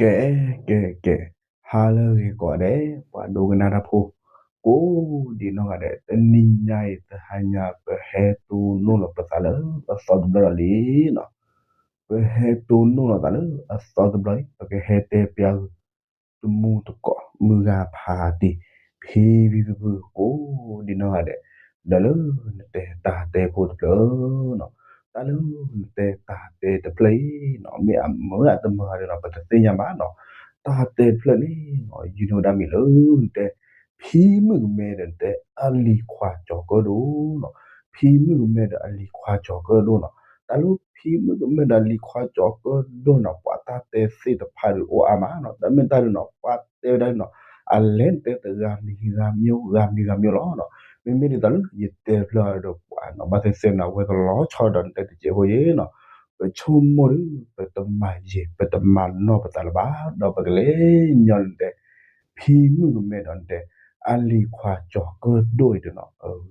ကဲ ကဲ ကဲ, ဟါလၢအဂ့ၤကိးဂၤဒဲး ပှၤဒိကနၣ်တၢ်ဖိ ကိးဒံးနီၢ်ဂၤဒဲး, တနံၤညါအံၤ တဟါညါ ပဟဲတိၢ်နီၣ်လီၤပသးလၢအသီတဘျီဒီးလံနီၤ. ပဟဲတိၢ်နီၣ်လီၤသးလၢအသီတဘျီအံၤ ပကဟဲတဲပျးဂုာ် တမူတကိး မုၢ်ဂၤဖးတံၢ် ဖံဖံဖုဖု ကိးဒံးနီၢ်ဂၤဒဲး, ဒီးလၢနတဲတၢ်တဲဖိတဖျၢၣ်နီၤ, တၢ်လၢနတဲတၢ်တဲတဖျၢၣ်အံၤနီၤ မ့ၢ်အမုာ်အတမုာ်ဂၤဒီးနီၤ ပတသ့ၣ်ညါဘၣ်နီၤ. တၢ်တဲတဖျၢၣ်န့ၣ်နီၤ ယုၢ်န့ၢ်ဝဲဒၣ်မံၤလၢနတဲ ဖံမုၣ်ကမဲဒီးနတဲ အလံၤခွါကၠီၤကၢၣ်ဒိၣ်နီၤ. ဖံမုၣ်ကမဲဒီးအလံၤခွါကၠီၤကၢၣ်ဒိၣ်နီၤ. တၢ်လၢဖံမုၣ်ကမဲဒီးအလံၤခွါကၠီၤကၢၣ်ဒိၣ်နီၤ ပှၤတၢ်တဲသ့ၣ်တဖၣ်ဒီးအိၣ်အါမးနီၤ. တၢ်မ့ၢ်တၢ်ဒုးနီၤ ပှၤတဲဝဲဒၣ်နီၤ အလဲၤနတဲတဂၤမံၤဂၤမံၤ ဂၤမံၤဂၤမံၤလီၤနီၤ. မ့မ့ၢ်ဒ်သိးလၢယတဲတဖျၢၣ်ဒီးပှၤနီၤ ဘၣ်သ့ၣ်သ့ၣ်နီၤ အဝဲကလီၤဆီဒီးနတဲတစဲးဖိယဲနီၤ. ပဆိကမိၣ်ဒီး ပတမၤယဲၤ ပတမၤနီၢ်ပသးလၢၤဘၣ် ဒီးပကလဲၤညီနတဲ ဖံမုၣ်ကမဲဒီးနတဲ အလံၤခွါကၠီၤကၢၣ်ဒိၣ်အံၤဒီးနီၤ အဂ့ၢ်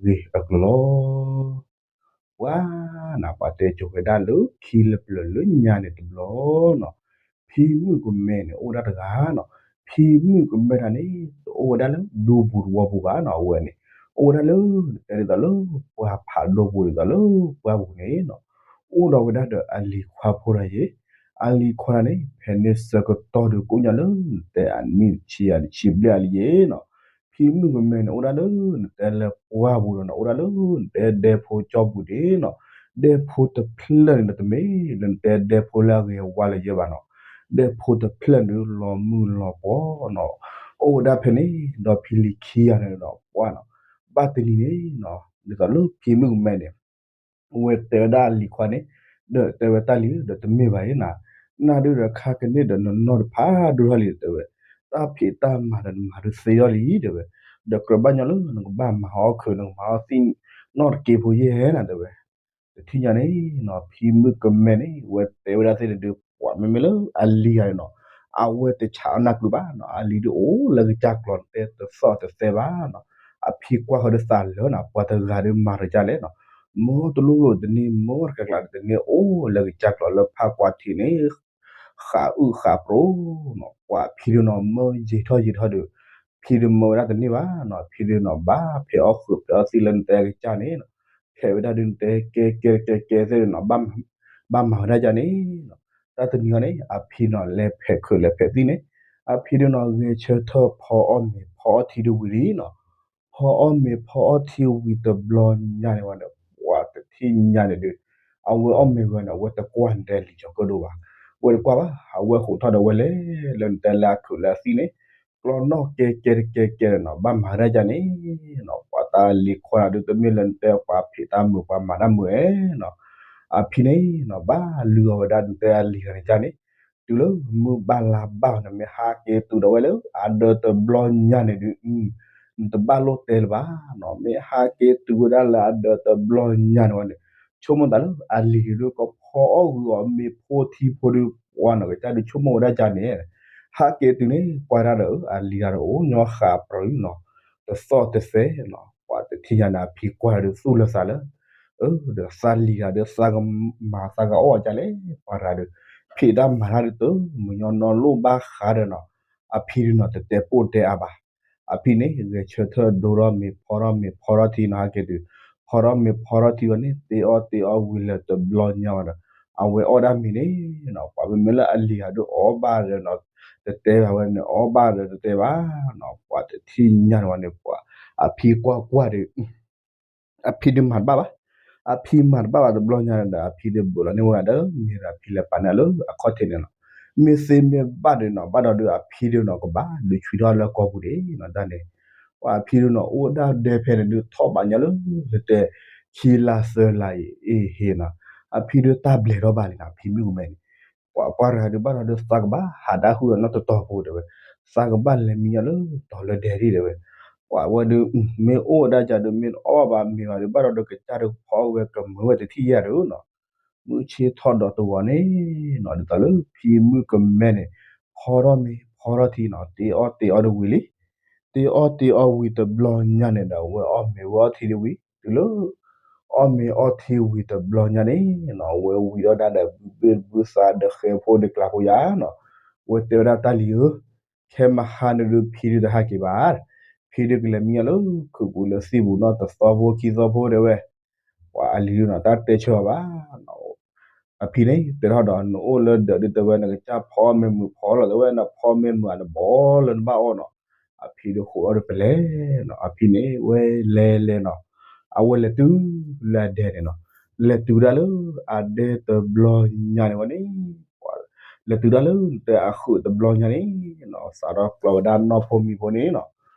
အကျိၤလီၤ. ပှၤနၤ ပှၤတဲကိၤဝဲဒၣ်လၢခံလၢပျၢၤလၢညါန့ၣ်တဘျီနီၤ, ဖံမုၣ်ကမဲန့ၣ် အိၣ်ဝဲဒၣ်တဂၤနီၤ. ဖံမုၣ်ကမဲတၢ်န့ၣ် တအိၣ်ဝဲဒၣ်လၢဒူပူၤတဝီပူၤဘၣ်နီၤ. အဝဲန့ၣ် အိၣ်ဝဲဒၣ်လၢ တဲဒ်သိးလၢပှၢ်ဖးဒိၣ်ပူၤဒ်သိးလၢပှၢ်ပူၤန့ၣ်နီၤ, အိၣ်ဒီးဝဲဒၣ်ဒီးအလံၤခွါဖိတၢ်ယဲၢ်. အလံၤခွါတၢ်န့ၣ် ဖဲန့ၣ်ဆၢကတီၢ်ဒီးကိးညါလၢနတဲအနံၣ်တဆံယဲၢ် တဆံဘျဲၣ်အလံၤယဲၢ်နီၤ. ဖံမုၣ်ကမဲန့ၣ် အိၣ်ဒၣ်လၢနတဲလၢပှၢ်ပူၤဒီးနီၤ အိၣ်ဒၣ်လၢနတဲဒဲဖိကၠီပူၤန့ၣ်နီၤ. ဒဲဖိတဖျၢၣ်န့ၣ်ဒီး တမ့ၢ်လၢနတဲဒဲဖိလၢအဂ့ၤဝါလၢယဲၢ်ဘၣ်နီၤ. ဒဲဖိတဖျၢၣ်န့ၣ် လီၤမုၢ်လီၤပှီၢ်နီၤ. အိၣ်ဝဲဒၣ်ဖဲန့ၣ် ဒီးဖံလံၤခံဂၤန့ၣ်ဒီး ပှၢ်နီၤ. ဘၣ်တနံၤန့ၣ်နီၤ ဒ်သိးလၢဖံမုၣ်ကမဲန့ၣ် အဝဲတဲဝဲဒၣ်အလံၤခွါန့ၣ် ဒီးတဲဝဲတၢ်လံၤဒီး တမ့ၢ်ဘၣ်အံၤနၤ, နၢ်ဒုဒီးခါကန့ၢ်ဒီးနနီၢ်တဖးဒိၣ်ထီၣ်လံ တဲဝဲ, တၢ်ဖံးတၢ်မၤဒီးနမၤဒုးသ့ထီၣ်လံ တဲဝဲ, ဒီးကြၢးဘၣ်ညီလၢနကဘၣ်မၤအီၣ်ခုး နကမၤအီၣ်သံနီၢ်တက့ၢ်ဖိယဲၢ်နၤ တဲဝဲ. တထံၣ်ညါန့ၣ်နီၤ ဖံမုၣ်ကမဲန့ၣ် အဝဲတဲဝဲဒၣ်သ့ၣ်န့ၣ်ဒုး ပှၤမ့မ့ၢ်လၢအလံၤဂၤန့ၣ်နီၤ အဝဲတဆးအနၢ်ကွံာ်ဘၣ်နီၤ. အလံၤဒုးအိၣ်လၢကစၢ်ကျီၤ နတဲတသီၣ်တသဲဘၣ်နီၤ. အဖံကွၢ်ဃီၤဒီးသးလၢနီၤ ပှၤတဂၤဒီးမၤတကၢ်လဲၣ်နီၤ, မ့ၢ်တလိၣ်လိၣ်တန့ၢ် မ့ၢ်တကဲကျါဒီးတန့ၢ် အိၣ်လၢကစၢ်ကျီၤလၢဖးကွၢ်ထံးန့ၣ် ဃးအုၣ်ဃးပြိနီၤ. ပှၤဖံဒုးနီၤ မ့ၢ်ယံာ်ထီၣ်ယံာ်ထီၣ်ဒီး ဖံဒုးမၤဝဲဒၣ်တန့ၢ်ဘၣ်နီၤ. ဖံဒုးနီၤ ဘၣ်ဖဲးအီၣ်ဃုာ်ဖဲးအီၣ်သံလၢနတဲကစၢ်န့ၣ်နီၤ, ဖဲးဝဲဒၣ်ဒုးနတဲကဲကဲကဲကဲသ့ၣ်နီၤ ဘၣ်မၤဝဲဒၣ်ကန့ၣ်နီၤ. တၢ်တနံၤအံၤန့ၣ် အဖံနီၤ လဲၤဖဲးခုးလဲၤဖဲးသံန့ၣ် အဖံဒုးနီၤ ဂဲၤဆၢထၢၣ်ဖီအီၣ်မ့ၤဖီအီၣ်ထံဒုးဝံၤလံနီၤ. ဖီအီၣ်မ့ၤဖီအီၣ်ထံဝံၤတဘျီညါန့ၣ်ဝဲန့ၣ် ပှၤတထံၣ်ညါန့ၣ်ဒုး အဝဲအီၣ်မ့ၤဝဲန့ၣ် အဝဲတကွၢ်နတဲလံာ်စီၤကၢၣ်ဒိၣ်ဘၣ်. အဝဲတကွၢ်ဘၣ် အဝဲဟိးထီၣ်ဒီးဝဲလဲၤလၢနတဲလၢအခုးလၢအသံန့ၣ် ကျီနီၣ်ကဲကဲတကဲကဲန့ၣ်နီၤ ဘၣ်မၤဝဲဒၣ်ကန့ၣ်နီၤ. ပှၤတၢ်လံၤခွါဒုးတမ့ၢ်လၢနတဲပှၤဖံးတၢ်မုာ်ပှၤမၤတၢ်မုာ်ဧါနီၤ. အဖံန့ၣ်နီၤ ဘၣ်လုၢ်အီၣ်ဝဲဒၣ်နတဲအလံၤဂၤန့ၣ်ကန့ၣ် တုၤလၢမုၢ်ဘၣ်လါဘၣ်န့ၣ် မ့ၢ်ဟးက့ၤတုၤဒီးဝဲလၢအဒၢးတဘျီညါန့ၣ်ဒုး နတဘၣ်လိၣ်တဲလၢၤဘၣ်နီၤ. မ့ၢ်ဟးက့ၤတုၤဝဲဒၣ်လၢအဒၢးတဘျီညါန့ၣ်ဝဲန့ၣ် ဆိကမိၣ်သးလၢအလံၤဒုးကဖီအီၣ်ဂုာ်အီၤမ့ၤဖိထံဖိဒုး ပှၤနီၤကစၢ်ဒုးဆိကမိၣ်ဝဲဒၣ်ကန့ၣ် ဟးက့ၤတုၤန့ၣ် ကွၢ်ဒၣ်ဒီးအလံၤဂၤဒီးအိၣ်ညီဃးပြၢနီၤ တသီၣ်တသဲနီၤ. ပှၤတထံၣ်ညါန့ၣ် အဖံကွၢ်ဒုးသူၣ်လၢသးလၢ ဒီးသးလံၤဂၤဒီးသးကမၤသးကအီၣ်အီၤကလဲၣ် ပှၤတဂၤဒီး ဖံးတၢ်မၤတၢ်ဒုးတမုာ်ညီနီလိၣ်ဘၣ်ဃးဒီးနီၤ အဖံဒုးနီၤ တတဲပိၢ်တဲအါဘၣ်. အဖံန့ၣ် ဂဲၤဆၢထၢၣ်ဒိထီၣ်မ့ၤဖီထီၣ်မ့ၤဖီထီၣ်ထံနီၤ ဟးက့ၤတုၤ ဖီထီၣ်မ့ၤဖီထီၣ်ထံဝဲန့ၣ် တ့အီၣ်တ့အီဝံၤလၢၤတဘျီညါဝဲဒီး အဝဲအီၣ်ဒၣ်မ့ၤန့ၣ်နီၤ ပှၤမ့မ့ၢ်လၢအလံၤဂၤဒုးအီၣ်ဘၣ်ဒီးနီၤ တတဲဘၣ်ဝဲန့ၣ် အီၣ်ဘၣ်ဒီးတတဲဘၣ်နီၤ ပှၤတထံၣ်ညါန့ၣ်ဝဲန့ၣ် ပှၤအဖံကွၢ်ကွၢ်ဒီး အဖံဒုးမၤတဘၣ်ဘၣ်. အဖံမၤတဘၣ်ဘၣ်တဘျီညါဒီး အဖံဒုးဘူးလီၤန့ၢ်ဝဲဒၣ်ဒီးမ့ၤဒီးအဖံလဲၤပာ်န့ၢ်လၢအခီၣ်ထံးန့ၣ်လီၤ. မ့ၢ်သ့မ့ၢ်ဘၣ်ဒီးနီၤ ဘၣ်ဒီးဒုးအဖံဒုးနီၤ ကဘၣ်ဒုးဆွံထီၣ်လၢကီၢ်ပူၤဒံးနီၤ တၢ်န့ၣ် ပှၤအဖံဒုးနီၤ အိၣ်ဝဲဒၣ်ဒဲဖဲန့ၣ်ဒုး ထီၣ်ဘးညီလၢ တဲ ခံလါသၢလါအံၤ အ့ဟ့နီၤ အဖံဒုးတၢ်ဘျဲးထီၣ်ဘၣ်လံနီၤ အဖံမုၣ်ကမဲန့ၣ် ပှၤကွၢ်တဂၤဒုး ဘၣ်ဒီးဒုးသးကဘၣ်ဟးဒၣ်ဟုၣ်ဒီးနီၢ်တတီၤဖိတဲဝဲ, သးကဘၣ်လဲၤမံညီလၢတီၤလၢဒဲဒံးတဲဝဲ, ပှၤဝဲဒုး မ့ၢ်အိၣ်ဝဲဒၣ်ကဒီး မ့ၢ်အီၣ်ဘၣ်မ့ၤဘၣ်ဒီး ဘၣ်ဒီးဒုးကစၢ်ဒုးဖီအီၣ်ဝဲကမၢဝဲတထံၣ်ယဲၢ်ဒီးနီၤ, မုၢ်ဆ့ၣ်ထီၣ်ဒီးတဂီၤန့ၣ်နီၤ ဒ်သိးလၢဖံမုၣ်ကမဲန့ၣ် ဖီထီၣ်မ့ၤဖီထီၣ်ထံနီၤ တ့အီၣ်တ့အီဒုးဝံၤလံ, တ့အီၣ်တ့အီဝံၤတဘျီညါန့ၣ်ဒီး အဝဲအီၣ်မ့ၤဝဲအီၣ်ထံဒုးဝံၤ တုၤလၢ အီၣ်မ့ၤအီၣ်ထံဝံၤတဘျီညါန့ၣ်နီၤ အဝဲဝံၤဒီးဒၣ်ဒီးဘုဘ့ၣ်ဘုသးဒီးဃဲဖိဒီးကျးဖိယါနီၤ, ဝဲတဲဝဲဒၣ်တၢ်လံၤဧၢ, ခဲမဟါန့ၣ်ဒုးဖံဒုးတဟးက့ၤဘၣ်, ဖံဒုးကလဲၤမံအီၤလၢခုးပူၤလၢသံၣ်ပူၤနီၢ်တသီဖိခံသီဖိတဲဝဲ, ပှၤအလံၤဒုးနီၤ တၢ်တဲဆၢအီၤဘၣ် အဖံန့ၣ် တဲထီၣ်ဒီးနအိၣ်လၢဒၢးဒုးတဲဝဲ နကစၢ်ဖီမ့ၢ်မုာ်ဖီလီၤ တဲဝဲ နဖီမ့ၢ်မုာ်အနဘီလၢနဘၣ်အီၣ်နီၤ, အဖံဒုးဃိးအီၤဒုးပလဲၤနီၤ, အဖံန့ၣ် ဝဲလဲၤလဲၤနီၤ, အဝဲလဲၤတုၤလၢအဒဲန့ၣ်နီၤ, လဲၤတုၤဒၣ်လၢအဒဲတဘျီညါန့ၣ်ဝဲန့ၣ် လဲၤတုၤဒၣ်လၢနတဲအဃုာ်တဘျီညါန့ၣ်နီၤ, စးထီၣ်ကျီဝဲဒၣ်နီၢ်ဖိမံၤဖိန့ၣ်နီၤ,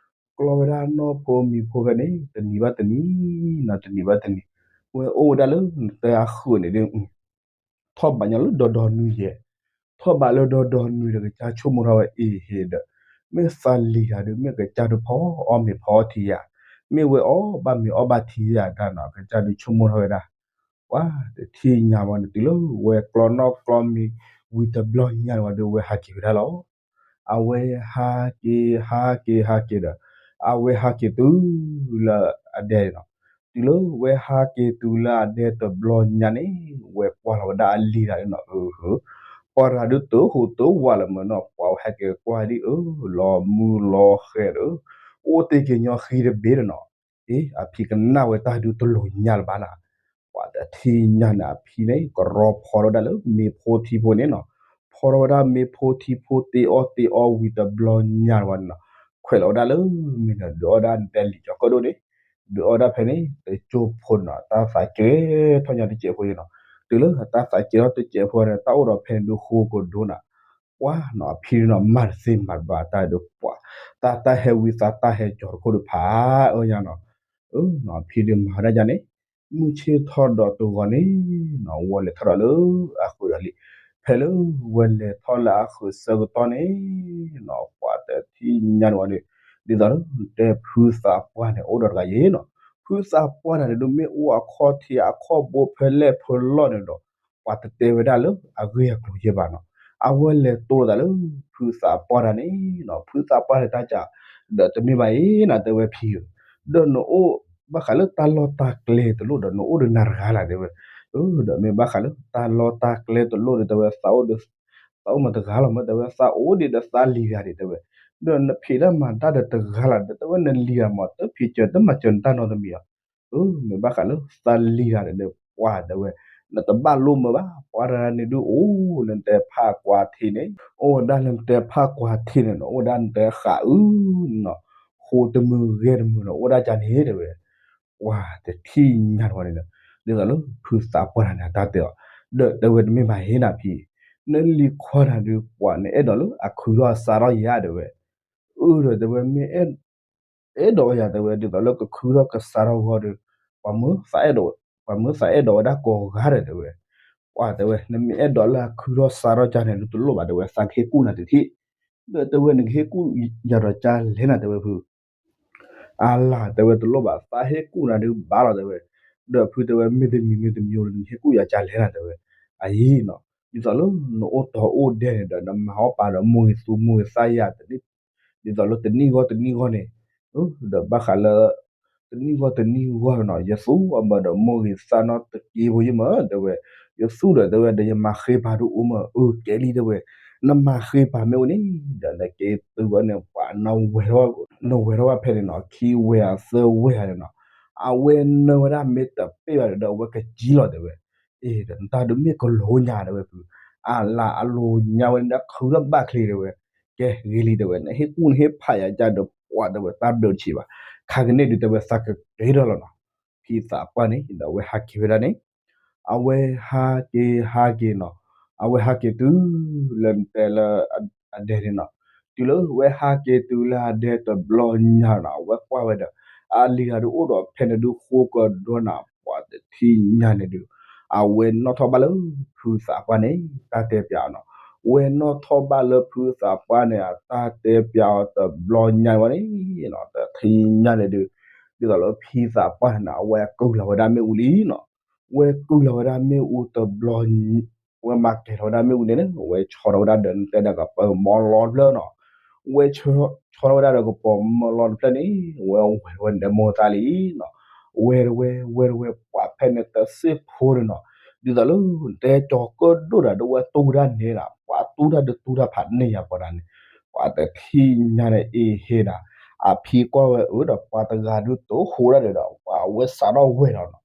ကျီဝဲဒၣ်နီၢ်ဖိမံၤဖိဖဲန့ၣ် တနံၤဘၣ်တနံၤနီၤ တနံၤဘၣ်တနံၤ, ဝဲအိၣ်ဝဲဒၣ်လၢနတဲအဃုာ်န့ၣ်ဒုး ထီၣ်ဘးညီလၢဒီဒီနွံယဲၢ်, ထီၣ်ဘးလၢဒီဒီနွံဒီးကစၢ်ဆိကမိၣ်ထီၣ်ဝဲအံၤဟ့ၣ်ဒီး, မ့ၢ်သးလံၤတၢ်ဒုး မ့ၢ်ကစၢ်ဒုးဖီအီၣ်မ့ၤဖီအီထံယၤ, မ့ၢ်ဝဲအီၣ်ဘၣ်မ့ၤအီၣ်ဘၣ်ထံယၤတၢ်နီၤ ကစၢ်ဒုးဆိကမိၣ်ထီၣ်ဝဲဒၣ်, ပှၤတထံၣ်ညါဝဲန့ၣ် တုၤလၢဝဲကျီနီၣ်ကျီမံၤဝံၤတဘျီညါန့ၣ်ဝဲဒုး ဝဲဟးက့ၤဝဲဒၣ်လီၤ. အဝဲဟးက့ၤ ဟးက့ၤ ဟးက့ၤဒီး, အဝဲဟးက့ၤတုၤလၢအဒဲနီၤ, တုၤလၢဝဲဟးက့ၤတုၤလၢအဒဲတဘျီညါန့ၣ် ဝဲကွၢ်လီၤဝဲဒၣ်အလံၤတၢ်နီၤ, အၢ ပှၤတဂၤဒုးတဟူးတဝးလၢၤမၢနီၤ ပှၤဟဲက့ၤကွၢ်ဒ်အၢ လီၤမုၢ်လီၤဃဲဒီး, အိၣ်တ့ၢ်က့ၤညီဃံတဘ့ၣ်ဒီးနီၤ, အ့ အဖံကနၣ်ဝဲတၢ်ဒုးတလိၤညါလၢၤဘၣ်နၤ, ပှၤတထံၣ်ညါန့ၣ် အဖံန့ၣ် ကရီဖီထီၣ်ဝဲဒၣ်လၢမ့ၤဖိထံဖိန့ၣ်နီၤ, ဖီထီၣ်ဝဲဒၣ်မ့ၤဖိထံဖိတ့အီၣ်တ့အီဝံၤတဘျီညါဝဲန့ၣ်နီၤ, ခွဲးလီၤဝဲဒၣ်လၢမ့ၤနီၤ ဒုးအီၣ်ဒၣ်နတဲလံၤကၠီၤကၢၣ်ဒိၣ်န့ၣ်, ဒုးအီၣ်ဒၣ်ဖဲန့ၣ် တကၠိဖိန့ၣ်နီၤ တၢ်သးကဲထီၣ်ညါတစဲးဖိအံၤနီၤ, တုၤလၢတၢ်သးကဲထီၣ်တစဲးဖိန့ၣ် တၢ်အိၣ်ဒီးဖဲန့ၣ်ဒုးဃိကဒိနၤ, ပှၤနီၤ အဖံန့ၣ်နီၤ မၤတသ့မၤတဘၣ်တၢ်ဒုးပှၤ, တၢ်တၢ်ဟဲဝံသးတၢ်ဟဲကၠီၤတခိၣ်ဒုး ဖးအၢညါနီၤ, အဖံဒုးမၤဝဲဒၣ်ယၤန့ၣ်, မုၢ်ဆ့ၣ်ထီၣ်ဒီးတဂီၤန့ၣ်နီၤ ဝဲလဲၤထီၣ်ဒီးလၢအဃုာ်ဒီးလံ, ဖဲလၢဝဲလဲၤထီၣ်လၢအဃုာ်ဆၢကတီၢ်န့ၣ်နီၤ ပှၤတထံၣ်ညါန့ၣ်ဝဲဒီး, ဒ်သိးလၢတဲဖုသးပှၢ်န့ၣ် အိၣ်ဒီးတဂၤယဲနီၤ, ဖုသးပှၢ်တၢ်န့ၣ်ဒုးမ့ၢ်အိၣ်အခီၣ်ထံးအခီၣ်ဘိဖဲလဲၣ်ဖဲလဲၣ်န့ၣ်ဒီး, ပှၤတတဲဝဲဒၣ်လၢအဂ့ၢ်အကျိၤယဲဘၣ်နီၤ, အဝဲလဲၤတိၢ်လိာ်သးလၢဖုသးပှၢ်တၢ်န့ၣ်နီၤ, ဖုသးပှၢ်န့ၣ်တၢ်ကး, ဒီးတမ့ၢ်ဘၣ်အံၤနၤ တဲဝဲဖံဧၢ, ဒီးနအိၣ်ဘၣ်ဃးလၢတၢ်လီၢ်တၢ်ကျဲတလိၣ်ဒီး နအိၣ်ဒီးနၤတဂၤလၢ်တဲဝဲ, ဒီးမ့ၢ်ဘၣ်ဃးလၢတၢ်လီၢ်တၢ်ကျဲတလိၣ်န့ၣ် တဲဝဲ သးအိၣ်ဒီး သးအိၣ်မးတဂၤလီၤမၢ တဲဝဲ သးအိၣ်ဒံးဒီးသးလံၤဂၤဒံး တဲဝဲ, ဒီးနဖံးတၢ်မၤတၢ်ဒီးတဂၤလီၤ ဒီးတဲဝဲ နလံၤဂၤမး တဖံးစၢၤတမၤစၢၤနတၢ်နီတမံၤအီၤ, မ့ၢ်ဘၣ်ဃးလၢသးလံၤဂၤဒီး ပှၤတဲဝဲ, နတဘၣ်လိၣ်မၢဘၣ် ပှၤတဂၤန့ၣ်ဒုးအိၣ်လၢနတဲဖးကွၢ်ထံးန့ၣ် အိၣ်ဝဲဒၣ်လၢနတဲဖးကွၢ်ထံးန့ၣ်နီၤ အိၣ်ဝဲဒၣ်နတဲဃးအုန့ၣ်နီၤ, ဃိတမုၢ်ဂဲၤတမုၢ်နီၤ အိၣ်ဝဲဒၣ်ကန့ၣ်တဲဝဲ ပှၤတထံၣ်ညါတဝဲန့ၣ်ဒီး, ဒ်သိးလၢဖုသးပှၢ်တၢ်န့ၣ် အတၢ်တဲအီၤ, ဒီးတဲဝဲတမ့ၢ်ဘၣ်ဟ့ၣ်နၤဖံး, နလံၤခွါတၢ်ဒုး ပှၤနအဲၣ်ဒိးလၢအခုးထီၣ်စးထီၣ်ယၤတဲဝဲ, အၢဒီးတဲဝဲမ့ၢ် အဲၣ်ဒိးယၤတဲဝဲ ဒ်သိးလၢကခုးထီၣ်ကစးထီၣ်ဂီၢ်ဒီး, ပှၤမၢသးအဲၣ်ဒိး, ပှၤမၢသးအဲၣ်ဒိးဝဲဒၣ်ကိးဂၤဒီးတဲဝဲ, ပှၤတဲဝဲ နမ့ၢ်အဲၣ်ဒိးလၢအခုးထီၣ်စးထီၣ်ကန့ၣ် ဒုးတလိၣ်ဘၣ်တဲဝဲ သးကဟ့ၣ်ကူၣ်နၤတထံၣ်, ဒီးတဲဝဲနကဟ့ၣ်ကူၣ်ယၤဒီးကလဲၣ်နၤတဲဝဲဖု အလၤတဲဝဲတလိၣ်ဘၣ် သးဟ့ၣ်ကူၣ်နၤဒုးဘၣ်လီၤတဲဝဲ, ဒီးဖုတဲဝဲမ့ၢ်တမံၤမ့ၢ်တမံၤဒီး နဟ့ၣ်ကူၣ်ယၤကလဲၣ်နၤတဲဝဲ, အအံၤနီၤ, ဒ်သိးလၢနအိၣ်တီအိၣ်ဒဲန့ၣ်ဒီး နမၤအီၣ်ပာ်ဒီးမိၢ်ဂ့ၤသူမိၢ်ဂ့ၤသၣ်ယၤတနံၣ်, ဒ်သိးလၢတနံၣ်ဂီၢ်တနံၣ်ဂီၢ်န့ၣ်, ဒီးဘၣ်ဃးလၢ တနံၣ်ဂီၢ်တနံၣ်ဂီၢ်နီၤ ယသူအမၢဒီးမိၢ်ဂ့ၤသၣ်နီတက့ဖိယမၢတဲဝဲ, ယသူဒီးတဲဝဲဒီးယမၤဃ့ပာ်ဒုးအိၣ်မၢ အၢကဲလံတဲဝဲ, နမၤဃ့ပာ်မ့ၢ်အိၣ်န့ၣ် ဒီးနက့ၤတုၤဝဲန့ၣ် ပှၤနဝဲၤထီၣ်ဘၣ်ဖဲန့ၣ်နီၤ ခံဝဲအသၢဝဲန့ၣ်နီၤ, အဝဲနၢဝဲဒၣ်မ့ၢ်တပ့ၢ်ဘၣ်ဒီး အဝဲကကံလီၤတဲဝဲ, အ့ဒီးနတၢ်ဒုးမ့ၢ်ကလိညါတဲဝဲဖု, အလၤအလိၤညါဝဲန့ၣ်ဒီးခုးထီၣ်ဘၣ်ချ့တဲဝဲ, ကဲဂ့ၤလံတဲဝဲ နဟ့ၣ်ကူၣ်နဟ့ၣ်ဖးယၤကဒီးပှၤတဲဝဲ တၢ်ဘျၢတဆံးဘၣ်, ခါကန့ၣ်ဒုးတဲဝဲသးကက့ၤထီၣ်လီၤနီၤ, ဖံသးပှၢ်န့ၣ်ဒီးအဝဲဟးက့ၤဝဲဒၣ်န့ၣ် အဝဲဟးက့ၤဟးက့ၤနီၤ, အဝဲဟးက့ၤတုၤလၢနတဲလၢအဒဲန့ၣ်နီၤ, တုၤလၢဝဲဟးက့ၤတုၤလၢအဒဲတဘျီညါနီၤ အဝဲကွၢ်ဝဲဒီး အလံၤဂၤဒုးအိၣ်ဒီးဖဲန့ၣ်ဒုးဃိကဒီနၤ ပှၤတထံၣ်ညါန့ၣ်ဒုး, အဝဲနီၣ်ထီၣ်ဘၣ်လၢဖုသးပှၢ်န့ၣ် တၢ်တဲပၠးအီၤနီၤ, ဝဲနီၣ်ထီၣ်ဘၣ်လၢဖုသးပှၢ်န့ၣ် အတၢ်တဲပၠးအီၤတဘျီညါဝဲန့ၣ်နီၤ တထံၣ်ညါန့ၣ်ဒုး, ဒ်သိးလၢဖံသးပှၢ်န့ၣ် အဝဲကုၢ်လီၤဝဲဒၣ်မ့ၣ်အူလံနီၤ, ဝဲကုၢ်လီၤဝဲဒၣ်မ့ၣ်အူတဘျီ ဝဲမၤကဲၤထီၣ်ဝဲဒၣ်မ့ၣ်အူန့ၣ် ဝဲဆီထီၣ်ဝဲဒၣ်ဒီးနတဲဒီးကပၢၤမီလီတဖျၢၣ်နီၤ, ဝဲဆီထီၣ်ဝဲဒၣ်ဒီးကပၢၤမီလီတဖျၢၣ်န့ၣ် ဝဲဝဲၢ်ဝဲနတဲမိၢ်သၣ်လံနီၤ, ဝဲတဝဲ ဝဲတဝဲ ပှၤဖဲန့ၣ်တစ့ၢ်ဖိန့ၣ်နီၤ, ဒ်သိးလၢနတဲကၠီၤကၢၣ်ဒိၣ်တၢ်ဒိၣ်ဝဲတူၢ်ဝဲဒၣ်န့ၣ်နီၤ, ပှၤ ပှၤတူၢ်တၢ်ဒုးတူၢ်တၢ်ဖးန့ၢ်ယၤပှၤဒၣ်န့ၣ်, ပှၤတထံၣ်ညါန့ၣ်အ့ဟ့ဒၣ်, အဖံကွၢ်ဝဲအၢဒီးပှၤတဂၤဒုးတိၢ်ဃိးဒၣ်ဒီး ပှၤအဝဲစးထီၣ်ဝဲဒီးနီၤ,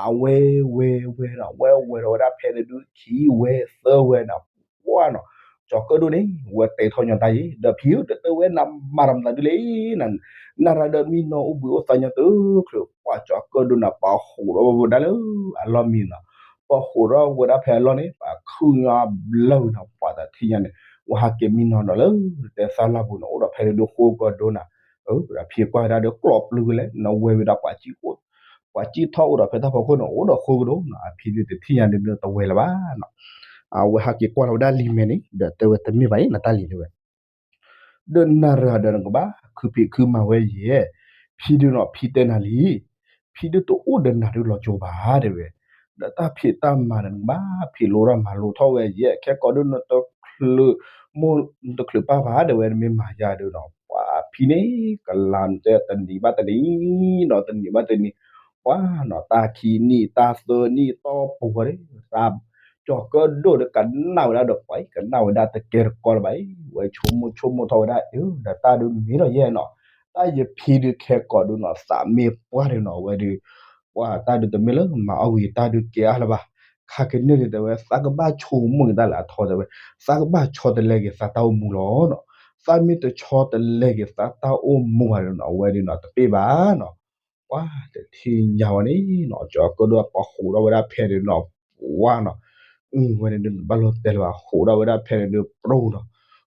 အဝဲဝဲဝဲဒီး ဝဲဝဲဒီးဝဲဒၣ်ဖဲန့ၣ်ဒုးခံဝဲသၢဝဲနီၤ, ပှၢ်နီၤ, ကၠီၤကၢၣ်ဒိၣ်န့ၣ် ဝဲတဲထီၣ်ညီတၢ်ယံၤ ဒီးဖံဧၢ တတဲဝဲနၤမၤတမတၤဒုးလဲၣ် နရၤဒီးမံနီၤအိၣ်ဘှံးအိၣ်သါညီတချုး ပှၢ်ကၠီၤကၢၣ်ဒိၣ်န့ၣ် ပှၤဃိးထီၣ်ဝဲဒၣ်လၢအလီၢ်မံနီၤ, ပှၤဃိးထီၣ်ဝဲဒၣ်ဖဲအလီၢ်န့ၣ် ပှၤခုၣ်ညီဘျၢဝံၤနီၤ, ပှၤတထံၣ်ညါန့ၣ် ဝဲဟးက့ၤမံနီၤဒီးလၢ တဲသၣ်လီၢ်ပူၤန့ၣ် အိၣ်ဒီးဖဲန့ၣ်ဒုးဃိကၢၣ်ဒိၣ်နၤ, အဖံကွၢ်ဝဲဒၣ်ဒီးကျီၢ်ပျုၢ်ဝဲလဲၣ် နဝဲဝဲဒၣ်ပှၤကံၣ်အိၣ် ပှၤကံၣ်ထီၣ်အိၣ်ဒီးဖဲတၢ်ဖီခိၣ်န့ၣ် အိၣ်ဒီးဃိကဒိၣ်နီၤ, အဖံဒုးတထံၣ်ညါဒုးတဝဲလၢၤဘၣ်နီၤ, အဝဲဟးက့ၤကွၢ်လီၤဝဲဒၣ်လံာ်မဲာ်န့ၣ် ဒီးတဲဝဲတမ့ၢ်ဘၣ်အံၤ နတၢ်လံာ်တဲဝဲ ဒီးနၤရၤဒီးနကဘၣ်ခုဖံးခုမၤဝဲယဲၢ်, ဖံဒုးနီၤ ဖံတဲနၤလံ, ဖံဒုးတအိၣ်ဒီးနၤဒုးလီၤကၠိဘၣ်တဲဝဲ, ဒီးတၢ်ဖံးတၢ်မၤဒီးနကဘၣ်ဖံးလိထီၣ်မၤလိထီၣ်ဝဲယဲၢ်, ခဲကိးဒုးနတချုးမိၢ်နတချုးပၢ်ဘၣ်တဲဝဲ နမ့ၢ်မၤယၤဒုးနီၤ, ပှၤဖံန့ၣ် ကလၤတဲတနံၤဘၣ်တနံၤနီၤ တနံၤဘၣ်တနံၤ, ပှၤနီၤ တၢ်ခံနံၣ်တၢ်သၢနံၣ်တီၢ်ပူၤဝဲ တၢ် ကၠီၤကၢၣ်ဒိၣ်ဒီးကနၣ်ဝဲဒၣ်ဒီးပှၤအံၤ ကနၣ်ဝဲဒၣ်တကဲတကီလၢၤဘၣ်အံၤ, ဝဲဆိကမိၣ်ဆိကမိၣ်ထီၣ်ဝဲဒၣ်အၢ ဒီးတၢ်ဒုးမ့ၢ်ဒီးယဲၢ်နီၤ, တၢ်ယဖံဒုးခဲကိးဒုးနီၤ သးမ့ၢ်ပှၢ်ဒုးနီၤ အဝဲဒုး ပှၤတၢ်ဒုးတမ့ၢ်လၢမၤအီၣ်ဝံၤတၢ်ဒုးကဲအါလၢၤဘၣ်, ခါကန့ၢ်ဒုးတဲဝဲ သးကဘၣ်ဆိကမိၣ်က့ၤတၢ်လၢအထီတဲဝဲ, သးကဘၣ်ဆီတလဲက့ၤသးတၢ်အိၣ်မူလီၤနီၤ, သးမ့ၢ်တဆီတလဲက့ၤသးတၢ်အိၣ်မူဘၣ်ဒုးနီၤ အဝဲဒုးနီၤ တပ့ၢ်ဘၣ်နီၤ ပှၤတထံၣ်ညါဝဲန့ၣ်နီၤ ကၠီၤကၢၣ်ဒိၣ်ပှၤဃိးထီၣ်ဝဲဒၣ်ဖဲန့ၣ်နီၤ ပှၤနီၤ, အဝဲန့ၣ်ဒုးဘၣ်လိာ်တဲလၢၤဘၣ် ဃိးထီၣ်ဝဲဒၣ်ဖဲန့ၣ်ဒုးပရိနီၤ,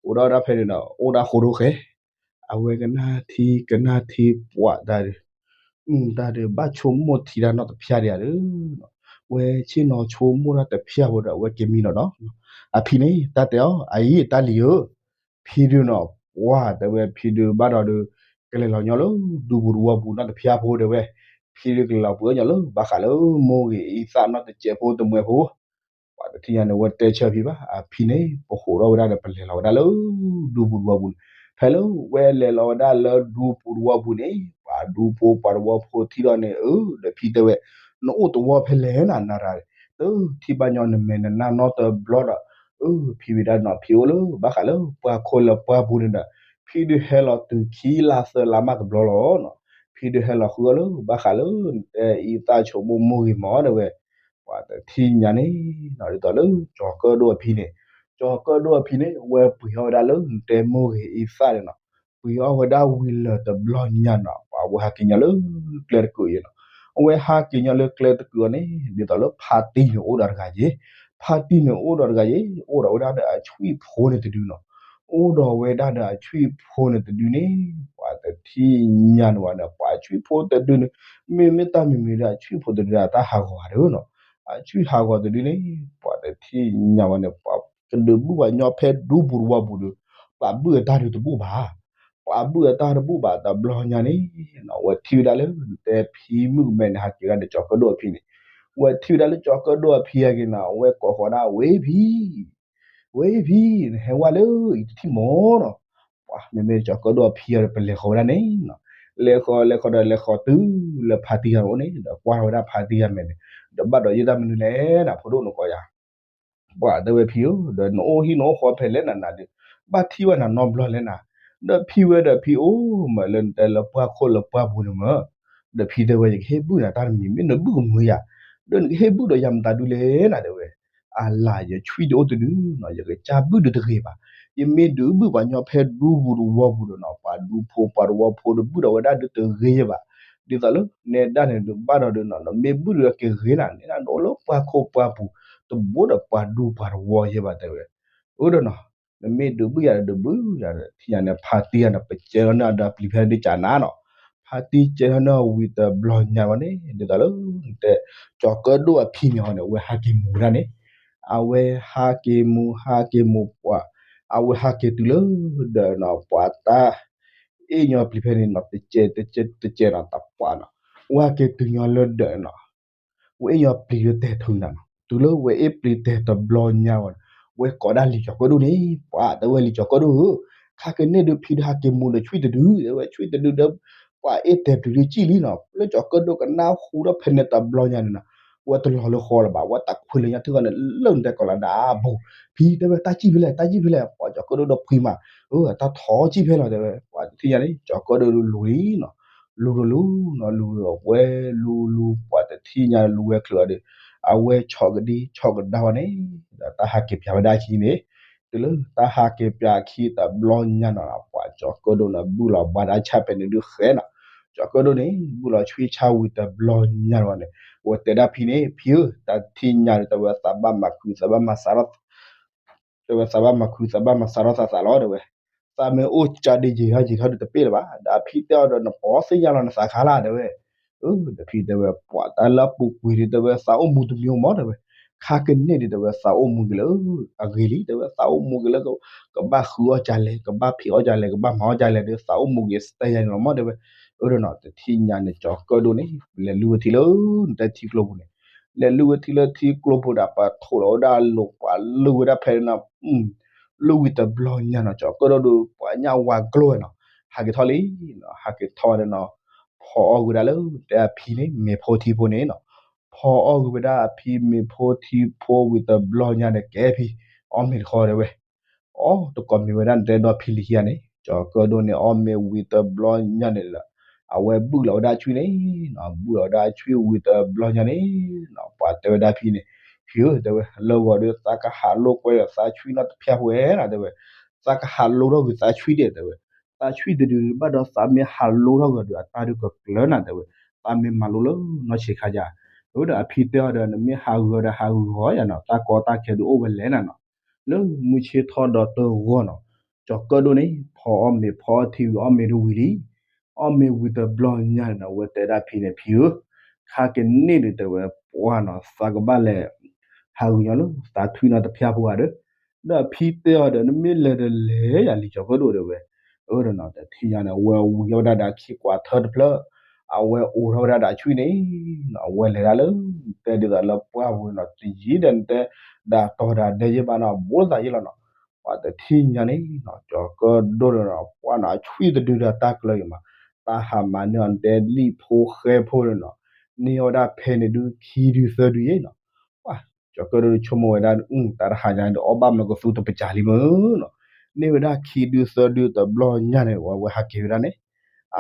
ဃိးထီၣ်ဝဲဒၣ်ဖဲန့ၣ်နီၤ အိၣ်ဒၣ်ဃိးဒိၣ်ဃဲ, အဝဲကနၣ်ထံကနၣ်ထံပှၤတၢ်ဒုး တၢ်ဒုးဘၣ်ဆိကမိၣ်ထံတၢ်နီတဖၠါဒံးဧါဒီး, ဝဲဆ့ၣ်နီၤဆိကမိၣ်တၢ်တဖၠါဖိဒီး အဝဲက့ၤမံနီၤဒီး, အဖံန့ၣ် တၢ်တဲအီၤ အအံၤတၢ်လံၤဧၢ, ဖံဒုးနီၤ ပှၤတဲဝဲဖံဒုးဘၣ်ဒီးဒုး ကလဲၤလီၤညီလၢ ဒူပူၤတဝီပူၤနီတဖၠါဖိတဲဝဲ, ဖံဒုးကလဲၤလီၤပှဲၤညီလၢ ဘၣ်ဃးလၢမိၢ်ဂ့ၤအံသၣ်နီတစဲးဖိတမှဲၤဖိ ပှၤတထံၣ်ညါန့ၣ် ဝဲတဲဆၢဖံဘၣ် အဖံန့ၣ် ပဃိးထီၣ်ဝဲဒၣ်ဒီး ပလဲၤလီၤဝဲဒၣ်လၢ ဒူပူၤတဝီပူၤန့ၣ်, ဖဲလၢဝဲလဲၤလီၤဝဲဒၣ်လၢဒူပူၤတဝီပူၤန့ၣ် ပှၤဒူဖိပှၤတဝီဖိထံၣ်ဒီးန့ၣ် အၢ ဒီးဖံတဲဝဲ နအိၣ်တဝီဖဲလဲၣ်နၤ နရၤ, တထံၣ်ဘၣ်ညီနမဲာ်နနၢ်နီတဘျီဒီး, အၢ ဖံဝံၤဒၣ်နီၤ ဖံအိၣ်လၢဘၣ်ဃးလၢပှၢ်ခိၣ်လၢပှၢ်ပူၤန့ၣ်ဒီး, ဖံဒုးဟဲလီၤတုၤခံလါသၢလါမးတဘျီလီၤနီၤ, ဖံဒုးဟဲလီၤဃုအီၤလၢ ဘၣ်ဃးလၢနတဲအံသၣ်ဆိကမိၣ်မိၢ်ဂ့ၤမးတဲဝဲ ပှၤတထံၣ်ညါန့ၣ်နီၤ ဒ်သိးလၢကၠီၤကၢၣ်ဒိၣ်အဖံန့ၣ်, ကၠီၤကၢၣ်ဒိၣ်အဖံန့ၣ် ဝဲပှ့ၤအီၣ်ဝဲဒၣ်လၢနတဲမိၢ်ဂ့ၤအံသၣ်န့ၣ်နီၤ, ပှ့ၤအီၣ်ဝဲဒၣ်ဝံၤလၢာ်တဘျီညါနီၤ ပှၤဝဲဟးက့ၤညီလၢကျဲတကုာ်အံၤနီၤ, အဝဲဟးက့ၤညီလၢကျဲတကုာ်အံၤန့ၣ် ဒ်သိးလၢဖါတံၢ်န့ၣ်အိၣ်ဒီးတဂၤယ့ၢ်, ဖါတံၢ်န့ၣ်အိၣ်ဒီးတဂၤယ့ၢ် အိၣ်ဒီးဝဲဒၣ်ဒီးအဆွံၣ်ဖိန့ၣ်တဒုနီၤ, အိၣ်ဒီးဝဲဒၣ်ဒီးအဆွံၣ်ဖိန့ၣ်တဒုန့ၣ် ပှၤတထံၣ်ညါန့ၣ်ဝဲန့ၣ် ပှၤအဆွံၣ်ဖိတဒုန့ၣ် မ့မ့ၢ်တၢ်မံၤမံၤဒီး အဆွံၣ်ဖိတဒုဒီးတၢ်ဟးဂီၤဧါဒီးနီၤ, အဆွံၣ်ဟးဂီၤတဒုန့ၣ် ပှၤတထံၣ်ညါဝဲန့ၣ် ပှၤကဒုးဘုၣ်ပှၤညီဖဲဒူပူၤတဝီပူၤဒီး ပှၤဘုၣ်အတၢ်ဒုးတဘူၣ်ဘၣ်, ပှၤဘုၣ်အတၢ်တဘူၣ်ဘၣ်တဘျီညါန့ၣ်နီၤ ဝဲထံၣ်ဝဲဒၣ်လၢ နတဲဖံမုၣ်ကမဲန့ၣ် ဟးက့ၤဒၣ်ဒီးကၠီၤကၢၣ်ဒိၣ်အဖံန့ၣ်, ဝဲထံၣ်ဝဲဒၣ်လၢကၠီၤကၢၣ်ဒိၣ်အဖံဟဲက့ၤနီၤ ဝဲကိးဃီၤဒၣ် ဝဲဖံ ဝဲဖံ နဟဲဝဲလၢအံၤတထံၣ်မးနီၤ, ပှၤမ့မ့ၢ်ကၠီၤကၢၣ်ဒိၣ်အဖံအံၤဒီး ပလဲၤဃီၤဝဲဒၣ်န့ၣ်နီၤ, လဲၤဃီၤလဲၤဃီၤဒီးလဲၤဃီၤတုၤလၢဖါတံၢ်ဂၤအိၣ်န့ၣ် ဒီးကွၢ်ထီၣ်ဝဲဒၣ်ဖါတံၢ်ဂၤမဲာ်န့ၣ်, ဒီးဘၣ်ဒီးယဲၢ်တၢ်မနုၤလဲၣ်နၤ ဖိဒိၣ်နကိးယၤ ပှၤတဲဝဲဖံဧၢ ဒီးနအိၣ်ဟံၣ်နအိၣ်ဃီဖဲလဲၣ်နၤနၤဒီး ဘၣ်ထံၣ်ဝဲနၤနီတဘျီလဲၣ်နၤ, ဒီးဖံဝဲဒီးဖံအိၣ်မးလၢနတဲလၢပှၢ်ခိၣ်လၢပှၢ်ပူၤန့ၣ်မး, ဒီးဖံတဲဝဲ ယကဟ့ၣ်ဘုၣ်နၤတၢ်တမံၤ မ့ၢ်နဘုၣ်ကမုာ်ယၤ, ဒီးနကဟ့ၣ်ဘုၣ်ဒီးယၤမတၤဒုလဲၣ်နၤတဲဝဲ, အလၤယဆွံၣ်တအိၣ်တဒုနီၤ ယကစၢ်ဘုၣ်ဒုတဂ့ၤဘၣ်, ယမ့ၢ်ဒုးဘုၣ်ပှၤညီဖဲဒူပူၤတဝီပူၤဒီးနီၤ ပှၤဒူဖိပှၤတဝီဖိတဘုၣ်ဒီးဝဲဒၣ်ဒုတဂ့ၤယဲၢ်ဘၣ်, ဒ်သိးလၢနဲဒၣ်န့ၣ်ဒုးဘၣ်ဒီးဒုးနီၤ နမ့ၢ်ဘုၣ်ဒုးက့ၤဂ့ၤနၤ နဲဒၣ်နအိၣ်လၢပှၢ်ခိၣ်ပှၢ်ပူၤ တဘိဒီးပှၤဒူပှၤတဝီယဲၢ်ဘၣ်တဲဝဲ, အၢဒီးနီၤ နမ့ၢ်ဒုးဘုၣ်ယၤဒီးဒုးဘုၣ်ယၤဒီး ထံၣ်ညါန့ၣ် ဖါတံၢ်ယၤန့ၣ် ပကဲထီၣ်န့ၢ်အဒီးပျံၤဖဲန့ၣ်ဒ်ကၢ်နၤနီၤ, ဖါတံၢ်ကဲထီၣ်န့ၢ်ဝံၤတဘျီညါဝဲန့ၣ် ဒ်သိးလၢ နတဲ ကၠီၤကၢၣ်ဒိၣ်အဖံန့ၣ်အီၤန့ၣ် အဝဲဟးက့ၤမူၤဒၣ်န့ၣ်, အဝဲဟးက့ၤမူၤဟးက့ၤမူၤပှၤ, အဝဲဟးက့ၤတုၤလၢဒီးနီၤ ပှၤတၢ် အ့ၣ်ညီပျံၤဖဲန့ၣ်နီၤ တကဲတကဲတကဲနီၤ တပှၢ်နီၤ, ဝဲဟးက့ၤတုၤညီလၢဒီးနီၤ ဝဲအ့ၣ်ညီပျံၤလၢတဲာ်ထုးနၤနီၤ, တုၤလၢဝဲအ့ၣ်ပျံၤတဲာ်တဘျီညါဝဲန့ၣ် ဝဲကိးဒၣ်လံာ်ကၠီၤကၢၣ်ဒိၣ်န့ၣ် ပှၤတဲဝဲလံာ်ကၠီၤကၢၣ်ဒိၣ်ဧၢ, ခါကန့ၢ်ဒုးဖံဒုးဟးက့ၤမူၤဒီးဆွံၣ်တဒု တဲဝဲဆွံၣ်တဒုဒီး ပှၤအ့ၣ်တဲာ်ပျံၤဒုးကံၣ်လံနီၤ, လၢကၠီၤကၢၣ်ဒိၣ်ကနၣ်ဟူထီၣ်ဖဲန့ၣ်တဘျီညါန့ၣ်နီၤ, ဝဲတလီၤလၢဃီလၢၤဘၣ်, ဝဲတၢ်ခွံလၢညါထုကီၢ်န့ၣ် လၢနတဲကီးလၢဒၣ်အဘူး, ဖံတဲဝဲတၢ်စံၣ်ဖဲလဲၣ်, တၢ်စံၣ်ဖဲလဲၣ်, ပှၤကၠီၤကၢၣ်ဒိၣ်ဒီးဖှံမး, အတၢ်ထီၣ်စံၣ်ဖဲလီၤတဲဝဲ, ပှၤတထံၣ်ညါန့ၣ် ကၠီၤကၢၣ်ဒိၣ်လူၤလူၤလံနီၤ, လူၤလူၤလူၤနီၤ, လူၤလူၤဝဲလူၤလူၤ ပှၤတထံၣ်ညါလူၤဝဲချုးအီၤဒီး အဝဲဆီၣ်ကဒံဆီၣ်ကဒါဝဲန့ၣ် ဒီးတၢ်ဟးက့ၤပၠးဝဲဒၣ်အခံန့ၣ် တုၤလၢတၢ်ဟးက့ၤပၠးအခံတဘျီညါနီၤ ပှၤကၠီၤကၢၣ်ဒိၣ်န့ၣ် ဘုၣ်လီၤဘှါဒၣ်ဆၣ်ဖဲန့ၣ်ဒုးဃဲနီၤ, ကၠီၤကၢၣ်ဒိၣ်န့ၣ် ဘုၣ်လီၤဆွံဆၣ်ဝံၤတဘျီညါန့ၣ်, အဝဲတဲဒၣ်ဖံန့ၣ် ဖံဧၢ, တၢ်ထံၣ်ညါဒီးတဲဝဲသးဘၣ်မၤခုးသးဘၣ်မၤစးထီၣ် တဲဝဲသးဘၣ်မၤခုးသးဘၣ်မၤစးထီၣ်သးသးလီၤတဲဝဲ, သးမ့ၢ်အိၣ်ကၠီဒံယံာ်ထီၣ်ယံာ်ထီၣ်ဒီးတပ့ၢ်လၢၤဘၣ်, ဒီးအဖံတဲအီၤဒီးနပီသ့ၣ်ညါလီၤနသးခါလၢ်တဲဝဲ, ဒီးဖံတဲဝဲပှၤတၢ်လၢအပူၤကွံာ်ဒီးတဲဝဲသးအိၣ်မူတမံၤမးတဲဝဲ, ခါကန့ၢ်ဒီးတဲဝဲသးအိၣ်မူက့ၤလၢအဂ့ၤလံ တဲဝဲသးအိၣ်မူက့ၤလၢ ကဘၣ်ဃုအီၣ်ကၢလဲၣ် ကဘၣ်ဖံးအီၣ်ကၢလဲၣ် ကဘၣ်မၤအီၣ်ကၢလဲၣ်ဒီး သးအိၣ်မူက့ၤစတဲယါန့ၣ်လီၤမးတဲဝဲ, အၢဒီးနီၤ တထံၣ်ညါန့ၣ် ကၠီၤကၢၣ်ဒိၣ်န့ၣ် လဲၤလုၢ်ဝဲထံလၢနတဲထံကျိပူၤန့ၣ်, လဲၤလုၢ်ဝဲထံလၢထံကျိပူၤဒီး ပှၤထိၣ်လီၤဝဲဒၣ်အလိၤ ပှၤလုၢ်ဝဲဒၣ်ဖဲန့ၣ်နီၤ, လုၢ်ဝံၤတဘျီညါနီၤ ကၠီၤကၢၣ်ဒိၣ်ဒီး ပှၤညၣ်ဝါကျိဝဲနီၤ, ဟးက့ၤထီၣ်လံ, ဟးက့ၤထီၣ်ဝဲဒၣ်နီၤ, ဖီအီၣ်ကွံာ်ဝဲဒၣ်လၢတဲအဖံန့ၣ် မ့ၤဖိထံဖိန့ၣ်နီၤ, ဖီအီၣ်ကွံာ်ဝဲဒၣ်အဖံမ့ၤဖိထံဖိဝံၤတဘျီညါဒီးကဲဖံ, အီၣ်မ့ၤတခီတဲဝဲ အီၣ်တကိးမ့ၤဝဲဒၣ်နတဲဒီဖံလံၤခံဂၤန့ၣ် ကၠီၤကၢၣ်ဒိၣ်န့ၣ် အီၣ်မ့ၤဝံၤတဘျီညါန့ၣ်ဒီး အဝဲဘုၣ်လီၤဝဲဒၣ်အဆွံန့ၣ်, ဘုၣ်လီၤဝဲဒၣ်အဆွံဝံၤတဘျီညါန့ၣ်, ပှၤတဲဝဲဒၣ်ဖံန့ၣ်, ဖံဧၢ တဲဝဲ လၢဂီၤဒီးသးကဟးလိာ်ကွဲဒီးသးဆွံနီတဖျၢၣ်ဖိဝဲနီၤ တဲဝဲ, သးကဟးလိာ်ထီၣ်ကွံာ်သးဆွံဒဲးတဲဝဲ, သးဆွံတဒုဘၣ်ဒီးသးမ့ၢ်ဟးလိာ်ထီၣ်ကွံာ်ဒီးအတၢ်ဒုးကကျၢၤနၤတဲဝဲ, သးမ့ၢ်မၤလိလၢနီၢ်ဆံးခါယါ, အၢဒီးအဖံတဲအီၤဒီး နမ့ၢ်ဟးဂီၤဒီးဟးဂီၤယါနီၤ တၢ်ကီတၢ်ခဲဒုးအိၣ်ဝဲလဲၣ်နၤနီၤ လၢမုၢ်ဆ့ၣ်ထီၣ်ဒီးတဂီၤနီၤ, ကၠီၤကၢၣ်ဒိၣ်န့ၣ် ဖီအီၣ်မ့ၤဖီအီၣ်ထံဝံၤအီၣ်မ့ၤဒုးဝံၤလံ, အီၣ်မ့ၤဝံၤတဘျီညါန့ၣ်နီၤ အဝဲတဲဒၣ်ဖံန့ၣ် ဖံဧၢ, ခါကန့ၢ်ဒုးတဲဝဲပှၢ်နီၤ သးကဘၣ်လဲၤ ဟးဂီၤညီလၢသးထွံနီတဖျၢၣ်ဖိဂၤဒီး, ဒီးဖံတဲအီၤဒီး နမ့ၢ်လဲၤတလဲၤယၤလံ ကၠီၤကၢၣ်ဒိၣ်တဲဝဲ, အၢဒီးနီၤ တထံၣ်ညါန့ၣ် အဝဲဝံၤထီၣ်ဝဲဒၣ်ဒီးခံကွၢ်ထၢတဖျၢၣ်, အဝဲအိးထီၣ်ဝဲဒၣ်ဒီးအဆွံန့ၣ်နီၤ အဝဲလဲၤဒၣ်လၢ တဲဒ်သိးလၢပှၢ်ပူၤနီၤ တယံၤဒီးနတဲ ဒၣ်တီၤဒၣ်ဒဲယဲၢ်ဘၣ်နီၤ ဘူးသးယဲၢ်လီၤနီၤ, ပှၤတထံၣ်ညါန့ၣ်နီၤ ကၠီၤကၢၣ်ဒိၣ်ဒီးနီၤ ပှၢ်နီၤ အဆွံတဒုဒီးတၢ်ကျၢၤအံၤမး, တၢ်ဟးမၤန့ၢ်အီၤနတဲလံာ်ဖိဃဲဖိန့ၣ်နီၤ, န့ၢ်အီၤဝဲဒၣ်ဖဲန့ၣ်ဒုးခံဒုသၢဒုယဲၢ်နီၤ, ပှၤ ကၠီၤကၢၣ်ဒိၣ်ဆိကမိၣ်ဝဲဒၣ် တၢ်တဟါညါန့ၣ်ဒီး အီၣ်ဘၣ်မနုၤကသူတပစၢလံမ့ၢ်နီၤ, န့ၢ်ဝဲဒၣ်ခံဒုသၢဒုတဘျီညါန့ၣ် အဝဲဟးက့ၤဝဲဒၣ်န့ၣ်,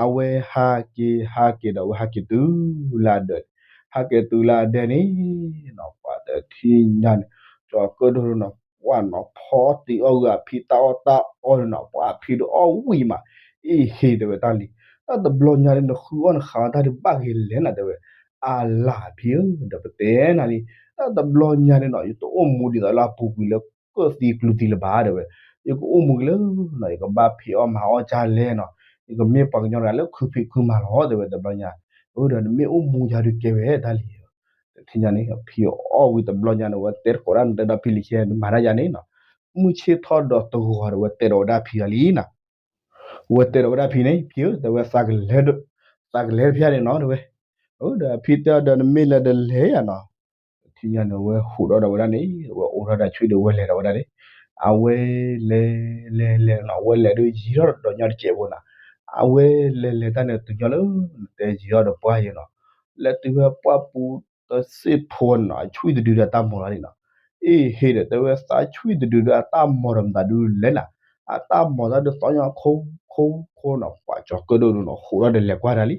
အဝဲဟးက့ၤဟးက့ၤဒီး အဝဲဟးက့ၤတုၤလၢအဒဲန့ၣ်, ဟးက့ၤတုၤလၢအဒဲန့ၣ်နီၤ ပှၤတထံၣ်ညါန့ၣ် ကၠီၤကၢၣ်ဒိၣ်နီၤ ပှၢ်နီၤ ဖီတ့ၢ်အီၣ်ဂ့ၤအဖံတၢ်အီၣ်တၢ်အီန့ၣ်နီၤ ပှၢ်အဖံဒီးအီၣ်ဝံၤမး, အ့ၣ်ဟ့ၣ်တဲဝဲတၢ်လံ, တၢ်တဘျီညါန့ၣ် နဃုအီၣ်နဃးအီၣ်တၢ်ဒုးဘၣ်ဂ့ၤလဲၣ်နၤတဲဝဲ, အလၢ်ဖံဧၢ ဒီးပတဲနၤလံ, တၢ်တဘျီညါန့ၣ်နီၤ ယတအိၣ်မူဒ်သိးလၢအပူၤကွံာ်လၢကၢၣ်သံကျူသံလၢၤဘၣ်တဲဝဲ, ယကအိၣ်မူက့ၤလၢနီၤ ယကဘၣ်ဖံးအီၣ်မၤအီၣ်ကၢ်လဲၣ်နီၤ, ယကမ့ၢ်ပှၤကညီတဂၤလၢခုဖံးခုမၤလီၤတဲဝဲတဘျီညါ, အၢဒီးနမ့ၢ်အိၣ်မူယၤဒုးကဲဝဲတၢ်လံ, တထံၣ်ညါန့ၣ် ဖံအီၣ်ဝံၤတဘျီညါန့ၣ် အဝဲတဲတကိးဒၣ်နတဲဒီးဖံလံၤခံဂၤန့ၣ် မၤတၢ်ယါန့ၣ်နီၤ, မုၢ်ဆ့ၣ်ထီၣ်ဒီးတဂီၤဒီး အဝဲတဲဒီးဝဲဒၣ်ဖံဂၤလံနီၤ အဝဲတဲဒီးဝဲဒၣ်ဖံန့ၣ် ဖံဧၢ တဲဝဲ သးကလဲၤတဖၣ်န့ၣ်နီၤ တဲဝဲ, အၢဒီးဖံတဲဒီးနမ့ၢ်လဲၤတလဲၤယၤနီၤ, တထံၣ်ညါန့ၣ် အဝဲဟူးထီၣ်ဒီးဝဲဒၣ်န့ၣ် အဝဲအိးထီၣ်ဒီးဆွံဒီး အဝဲလဲၤဒီးဝဲဒၣ်န့ၣ်, အဝဲလဲၤလဲၤလဲၤလဲၤနီၤ အဝဲလဲၤဒုးယံၤထီၣ်ဒီးညါတစဲးဖိနီၤ, အဝဲလဲၤလဲၤတၢ်န့ၣ် တုၤညီလၢ နတဲယံၤထီၣ်ဒီးပှၢ်ယဲနီၤ, လဲၤတုၤဝဲပှၢ်ပူၤတစဲးဖိန့ၣ်နီၤ အဆွံတဒုဒီးတၢ်မီၤလီၤန့ၣ်နီၤ, အ့ၣ်ဟ့ၣ်ဒီး တဲဝဲသးဆွံတဒုဒီးအတၢ်မီၤဒီးမတၤဒုလဲၣ်နၤ, အတၢ်မီၤတၢ်ဒုးသီညါခိခိခိနီၤ, ပှၤကၠီၤကၢၣ်ဒိၣ်ဒုးနီၤ ဟူးထီၣ်ဒီးလဲၤကွၢ်တၢ်လံ,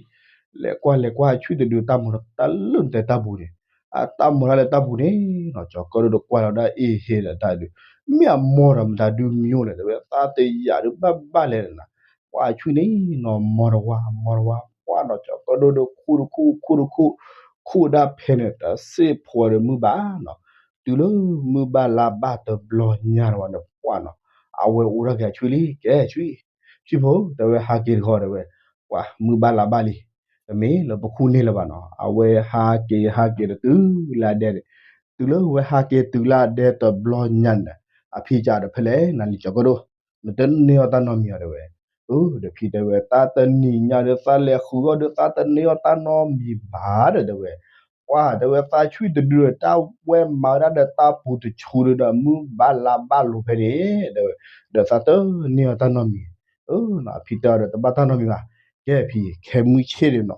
လဲၤကွၢ်လဲၤကွၢ်ဆွံတဒုတၢ်မီၤဒီးတၢ်လၢနတဲတၢ်ပူၤန့ၣ်, အတၢ်မီၤတၢ်လၢတၢ်ပူၤန့ၣ်နီၤ ကၠီၤကၢၣ်ဒိၣ်ဒီးကွၢ်လီၤဒၣ်အ့ၣ်ဟ့ၣ်ဒီးတၢ်ဒုး, မ့ၢ်အမီၤဒီးမတၤဒုမံၤလဲၣ် တဲဝဲသးတယာ်ဒုးဘၣ်ဘၣ်လဲၣ်နၤ, ပှၢ်ဆွံန့ၣ်နီၤမီၤတဝါမီၤတဝါ ပှၢ်နီၤ ကၠီၤကၢၣ်ဒိၣ်ဒီးခူၣ်တခူၣ်ခူၣ်တခူၣ်, ခူၣ်ဒၣ်ဖဲန့ၣ် တစ့ၢ်ဖိဒီးမုၢ်ဘၣ်နီၤ, တုၤလၢမုၢ်ဘၣ်လါဘၣ်တဘျီညါန့ၣ်ဝဲန့ၣ် ပှၢ်နီၤ အဝဲအိးထီၣ်က့ၤအဆွံလံ ကဲဆွံ, ဆွံဖိ တဲဝဲဟးက့ၤတဂီၤတဲဝဲ, ပှၢ်မုၢ်ဘၣ်လါဘၣ်လံ, တမ့ၢ်လၢပခူၣ်န့ၢ်လၢၤဘၣ်နီၤ, အဝဲဟးက့ၤဟးက့ၤဒီးတုၤလၢအဒဲန့ၣ်, တုၤလၢဝဲဟးက့ၤတုၤလၢအဒဲတဘျီညါန့ၣ်, အဖံကဒီးဖဲလဲၣ် နၤလံကၠီၤကၢၣ်ဒိၣ်, နတန့ၢ်အီၣ်တၢ်နီတမံၤအီၤတဲဝဲ, အၢ ဒီးဖံတဲဝဲ တၢ်တနံၤညါဒီးသးလဲၤဃုာ်အီၤဒီးသးတန့ၢ်အီၣ်တၢ်နီတမံၤဘၣ်ဒီးတဲဝဲ, ပှၢ်တဲဝဲသးဆွံတဒုဒီးတၢ်ဝဲမၤဝဲဒၣ်ဒီးတၢ်ပူၤတဆူဒီး မုၢ်ဘၣ်လါဘၣ်လိၤဖဲန့ၣ် တဲဝဲ, ဒီးသးတန့ၢ်အီၣ်တၢ်နီတမံၤ, အၢ အဖံတဲအီၤဒီးတဘၣ်တၢ်နီတမံၤဘၣ်, ကဲဖံ ခဲမုၢ်ဆ့ၣ်ဒီးနီၤ,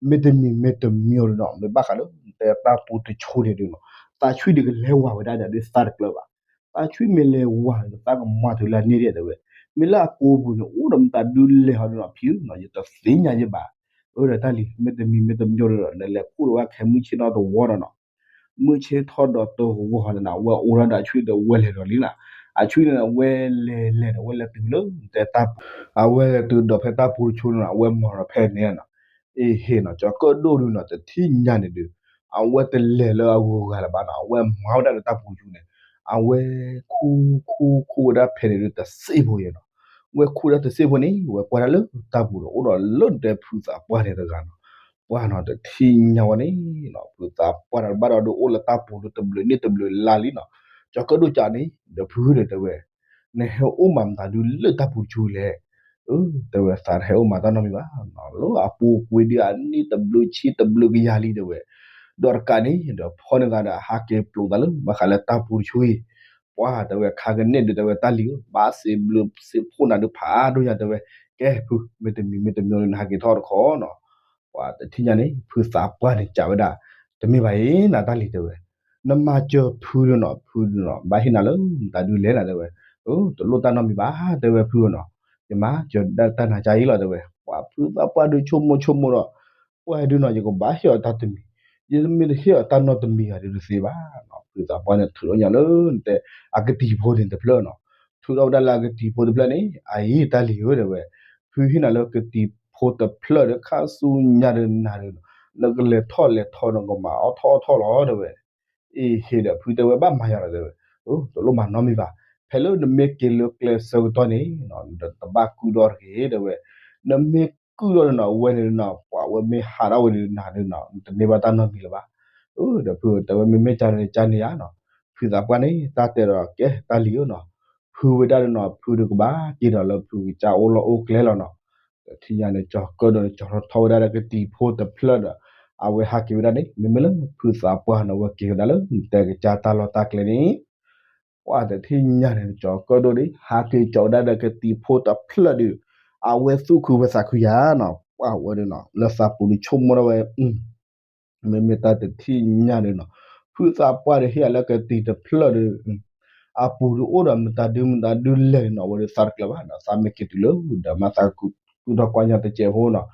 မ့တမံၤမ့တမံၤအီၤဒီးနီၤ မ့ၢ်ဘၣ်ဃးလၢ တဲတၢ်ပူတဆိန့ၣ်ဒုးနီၤ, သးဆွံဒုးကလဲၤဝၤဝဲဒၣ်ဒီးသးတကျၢၤဘၣ်. သးဆွံမ့ၢ်လဲၤဝၤဒီးသးကမၤတုၤလၢန့ၣ်ဒဲးတဲဝဲ, မ့ၢ်လၢအကိာ်ပူၤန့ၣ် အိၣ်ဒီးမတၤဒုးလဲၤဟီဒုးနီၤ ဖံဧၢနီၤ ယတသ့ၣ်ညါယဘၣ်. အၢဒီးတၢ်လံၤ မ့တမံၤမ့တမံၤဒီး နလဲၤခူၣ်ဒီးဝဲခဲမုၢ်ဆ့ၣ်နီၤတဝီဒီးနီၤ မုၢ်ဆ့ၣ်ထီၣ်ဒီးတဂီၤန့ၣ်နီၤ အဝဲအိၣ်ဒီးအဆွံဒီးဝဲလဲၤဒီးလံနီၤ, အဆွံန့ၣ် အဝဲလဲၤလဲၤဒီး အဝဲလဲၤတုၤလၢတဲတၢ်ပူၤ, အဝဲလဲၤတုၤဒီးဖဲတၢ်ပူၤတဆိန့ၣ်နီၤ အဝဲမၤဒီးဖဲန့ၣ်နီၤ, အ့ဟ့ၣ်နီၤ ကၠီၤကၢၣ်ဒိၣ်ဒုးနီၤ တထံၣ်ညါန့ၣ်ဒုး အဝဲတလဲၤလၢအဂုၤအဂၤလၢၤဘၣ်နီၤ အဝဲမၤဝဲဒၣ်လၢတၢ်ပူၤတဆိန့ၣ် အဝဲခူၣ်ခူၣ်ခူၣ်ဝဲဒၣ်ဖဲန့ၣ်ဒုးတစ့ၢ်ဖိယဲနီၤ, ဝဲခူၣ်ဒၣ်တစ့ၢ်ဖိန့ၣ် ဝဲကွၢ်ဒၣ်လၢတၢ်ပူၤဒီး အိၣ်ဒီးလၢတဲဖုသးပှၢ်န့ၣ်တဂၤနီၤ, ပှၢ်နီၤ တထံၣ်ညါဝဲန့ၣ်နီၤ ဖုသးပှၢ်တဘၣ်ဒီးဒုးအိၣ်လၢတၢ်ပူၤဒုးတဘျုးနံၣ်တဘျုးလါလံနီၤ, ကၠီၤကၢၣ်ဒိၣ်ကးန့ၣ် ဒီးဖုဒီးတဲဝဲ နဟဲအိၣ်မၤမတၤဒုးလၢတၢ်ပူၤတဆိလဲၣ်, အၢ တဲဝဲသးတဟဲအိၣ်မၤတၢ်နီတမံၤဘၣ်နီၤ လၢအပူၤကွံာ်ဒုးအနံၣ်တဘျုးဆံတဘျုးကယၤလံတဲဝဲ, ဒီးတကးန့ၣ် ဒီးဖီၣ်န့ၢ်သးဒီးဟးက့ၤပျိးသးလၢဘၣ်ဃးလၢတၢ်ပူၤတဆိအံၤ, ပှၢ်တဲဝဲခါကန့ၣ်ဒုးတဲဝဲတၢ်လံၤဧၢ ဘၣ်စံးဘျုးစံးဖှိၣ်နၤဒုးဖးဒိၣ်ညါတဲဝဲ, ကဲဖု မ့တမံၤမ့တမံၤဒီးနဟးက့ၤထီၣ်တခီနီၤ, ပှၢ်တထံၣ်ညါန့ၣ် ဖုသးပှၢ်န့ၣ်ကးဝဲဒၣ်, တမ့ၢ်ဘၣ်အံၤ နၤတၢ်လံၤတဲဝဲ နမၤစၢၤဖုဒီးနီၤ ဖုဒီးနီၤ ဘၣ်ဟ့ၣ်နၤလၢမတၤဒုးလဲၣ်နၤတဲဝဲ, တလိၣ်တၢ်နီတမံၤဘၣ် တဲဝဲဖုနီၤ, ယမၤစၢၤဒၣ်တၢ်နၤကါအံၤလီၤတဲဝဲ, ပှၢ်ဖုသးပှၢ်ဒုးဆိကမိၣ်ဆိကမိၣ်ဒီး, ပှၢ်ဒုးနီၤ ယကဘၣ်ဟ့ၣ်အီၤတၢ်တမံၤ, ယမ့ၢ်တဟ့ၣ်အီၤတၢ်နီတမံၤဂၤဒုးတသ့ဘၣ်နီၤ, ဖုသးပှၢ်န့ၣ်ထုးထီၣ်ညါလၢနတဲ, အကတံၤဖိန့ၣ်တဖျၢၣ်နီၤ, ထုးထီၣ်ဝဲဒၣ်လၢအကတံၤဖိတဖျၢၣ်န့ၣ် အအံၤတၢ်လံၤဧၢတဲဝဲ, ဖုဟ့ၣ်နၤလၢကတံၤဖိတဖျၢၣ်ဒီးခါဆူညါဒီးနၤဒီး, နကလဲၤထီၣ်လဲၤထီနကမၤအီၣ်ထီၣ်အီၣ်ထီၣ်လီၤတဲဝဲ အ့ဟ့ၣ်ဒီးဖုတဲဝဲဘၣ်မၤယၤလီၤတဲဝဲ, တလိၣ်မၤနီတမံၤဘၣ်, ဖဲလၢနမ့ၢ်က့ၤလၢကျဲဆၢကတီၢ်န့ၣ်, တဘၣ်ကုၢ်ဒီးတဂ့ၤတဲဝဲ, နမ့ၢ်ကုၢ်ဒီးန့ၣ်နီၤ အဝဲန့ၣ်နီၤ ပှၤဝဲမ့ၢ်ဟးထီၣ်ဝဲဒုးနၤဒုးနီၤ နတန့ၢ်ဘၣ်တၢ်နီတမံၤလၢၤဘၣ်, ဒီးဖုတဲဝဲမ့မ့ၢ်ကန့ၣ်ကန့ၣ်ဧါနီၤ, ဖုသးပှၢ်န့ၣ် တၢ်တဲဒီးကဲတၢ်လံၤဧၢနီၤ, ဖုဝဲဒၣ်ဒီးနီၤ ဖုဒီးကဘၣ်က့ၤဒီးလၢဖုကစၢ်အိၣ်လီၢ်အိၣ်ကျဲလီၤနီၤ တထံၣ်ညါန့ၣ် ကၠီၤကၢၣ်ဒိၣ်န့ၣ် ကၠီၤထီၣ်ထီၣ်ဝဲဒၣ်လၢကတံၤဖိတဖျၢၣ်ဒီး, အဝဲဟးက့ၤဝဲဒၣ်န့ၣ် မ့မ့ၢ်လၢဖုသးပှၢ်န့ၣ် အဝဲက့ၤဝဲဒၣ်လၢတဲကစၢ်တၢ်လီၢ်တၢ်ကျဲန့ၣ်, ပှၢ်တထံၣ်ညါန့ၣ် ကၠီၤကၢၣ်ဒိၣ်န့ၣ် ဟးက့ၤကၠီၤဝဲဒၣ်ဒီးကတံၤဖိတဖျၢၣ်ဒီး, အဝဲသူၣ်ခုဝဲသးခုယၤနီၤ ပှၢ်ဝဲဒၣ်နီၤ လၢသးပူၤဒုးဆိကမိၣ်ထီၣ်ဝဲ မ့မ့ၢ်တၢ်တထံၣ်ညါဒီးနီၤ, ဖုသးပှၢ်ဒီးဟ့ၣ်အီၤလၢကတံၤတဖျၢၣ်ဒီး, အပူၤဒုးအိၣ်ဒီးမတၤဒုမတၤဒုလဲၣ်နီၤ အဝဲဒုးသးတကျၢၤဘၣ်ဒီး သးမ့ၢ်က့ၤတုၤလၢ ဒီးမၤသးကကုၢ်ထီၣ်ကွၢ်ညါတစဲးဖိနီၤ,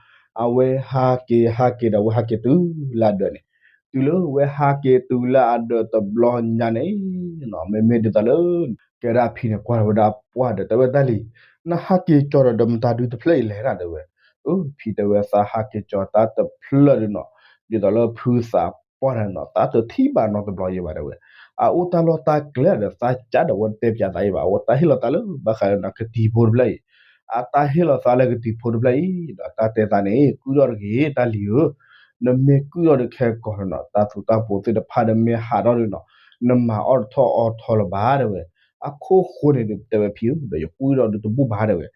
အဝဲဟးက့ၤဟးက့ၤဒီး အဝဲဟးက့ၤတုၤလၢအဒၢးန့ၣ်, တုၤလၢဝဲဟးက့ၤတုၤလၢအဒၢးတဘျီညါန့ၣ်နီၤ မ့မ့ၢ်ဒ်သိးလၢ ကဲဒၣ်ဖံန့ၣ်ကွၢ်ထီၣ်ဝဲဒၣ်ပှၢ်ဒီး တဲဝဲတၢ်လံၤ, နဟးက့ၤကၠီၤဒီး ဒီးမတၤဒုတဖျၢၣ်အံၤလဲၣ်နၤတဲဝဲ, အၢ ဖံတဲဝဲသးဟးက့ၤကၠီၤတၢ်တဖျၢၣ်ဒီးနီၤ, ဒ်သိးလၢဖုသးပှၢ်န့ၣ်နီၤ သးတထံၣ်ဘၣ်နီတဘျီယဲဘၣ်တဲဝဲ, အအိၣ်တၢ်လီၢ်တၢ်ကျဲဒီး သးကးဒီးဝဲတဲပၠးသးယဲဘၣ် အဝဲတၢ်ဟ့ၣ်လီၤသးလၢဘၣ်ဃးဒီးနီၤ ကတံၤဖိတဖျၢၣ်အံၤ, အတၢ်ဟ့ၣ်လီၤသးလၢကတံၤဖိတဖျၢၣ်အံၤ ဒီးတၢ်တဲသးန့ၣ် ကုၢ်ထီၣ်တဂ့ၤတၢ်လံၤဧၢ, နမ့ၢ်ကုၢ်ထီၣ်ဒီးခဲကိာ်န့ၣ်နီၤ တၢ်သူတၢ်ပိးသ့ၣ်တဖၣ်ဒီးမ့ၢ်ဟးထီၣ်ဒီးနီၤ, နမၤအီၣ်တထီၣ်အီထီၣ်လၢၤဘၣ်တဲဝဲ, အခိၣ်ဃိန့ၣ်ဒီးတဲဝဲဖံဧၢ ဒီးယကုၢ်ထီၣ်ဒီးတဘူၣ်ဘၣ်တဲဝဲ,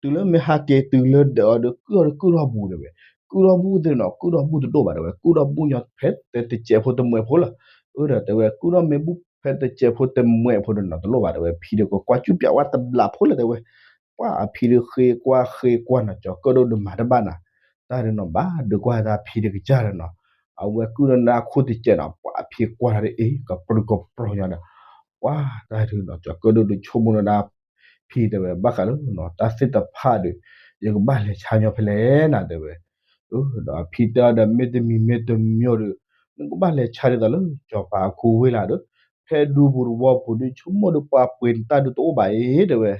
တုၤလၢမ့ၢ်ဟးက့ၤတုၤလၢဒၢးအီၤဒီး ကုၢ်ထီၣ်ဒီးကုၢ်ထီၣ်ဘူးတဲဝဲ, ကုၢ်ထီၣ်ဘူးသ့ၣ်နီၤ ကုၢ်ထီၣ်ဘူးတဒိၣ်ဘၣ်တဲဝဲ ကုၢ်ထီၣ်ဘူးညီဖဲတစဲးဖိတမှဲးဖိလီၤ, အၢ ဒီးတဲဝဲ ကုၢ်ထီၣ်မ့ၢ်ဘူးဖဲတစဲးဖိတမှဲးဖိဒီးနီၤ တလိၣ်ဘၣ်တဲဝဲ ဖံဒီးကကွၢ်ကူပၠးဝဲတဘျးဖိလၢၤတဲဝဲ, ပှၢ်အဖံဒီးဃ့ကွၢ်ဃ့ကွၢ်နီၤ ကၠီၤကၢၣ်ဒိၣ်ဒီးမၤတဘၣ်နၤ, တၢ်ဒုးနီၤ ဘၣ်ဒုးကွၢ်တၢ်ဖံတကစၢ်ဒီးနီၤ, အဝဲကုၢ်ဒီးနၢ်ခိၣ်တစဲးနီၤ ပှၢ်အဖံကွၢ်တၢ်ဒီးအ့ၣ် ကပြုၢ်ကပြီၤညီဒီး, ပှၢ်တၢ်ဒုးနီၤ ကၠီၤကၢၣ်ဒိၣ်ဒီးဆိကမိၣ်ဒီးဒၣ် ဖံတဲဝဲ ဘၣ်ဃးလၢနီၤ တၢ်သ့ၣ်တဖၣ်ဒီး ယကဘၣ်လဲၤဆါညီဖဲလဲၣ်နၤတဲဝဲ, ဒီးအဖံတဲအီၤဒီး မ့တမံၤမ့တမံၤဒီး နကဘၣ်လဲၤဆါဒ်သိးလၢ ကၠီၤပၤအခိဝ့ၢ်လၢ်ဒီး ဖဲဒူပူၤတဝီပူၤဒီး ဆိကမိၣ်ဒီးပှၤပှ့ၤနတၢ်ဒုးတအိၣ်ဘၣ်အံၤတဲဝဲ,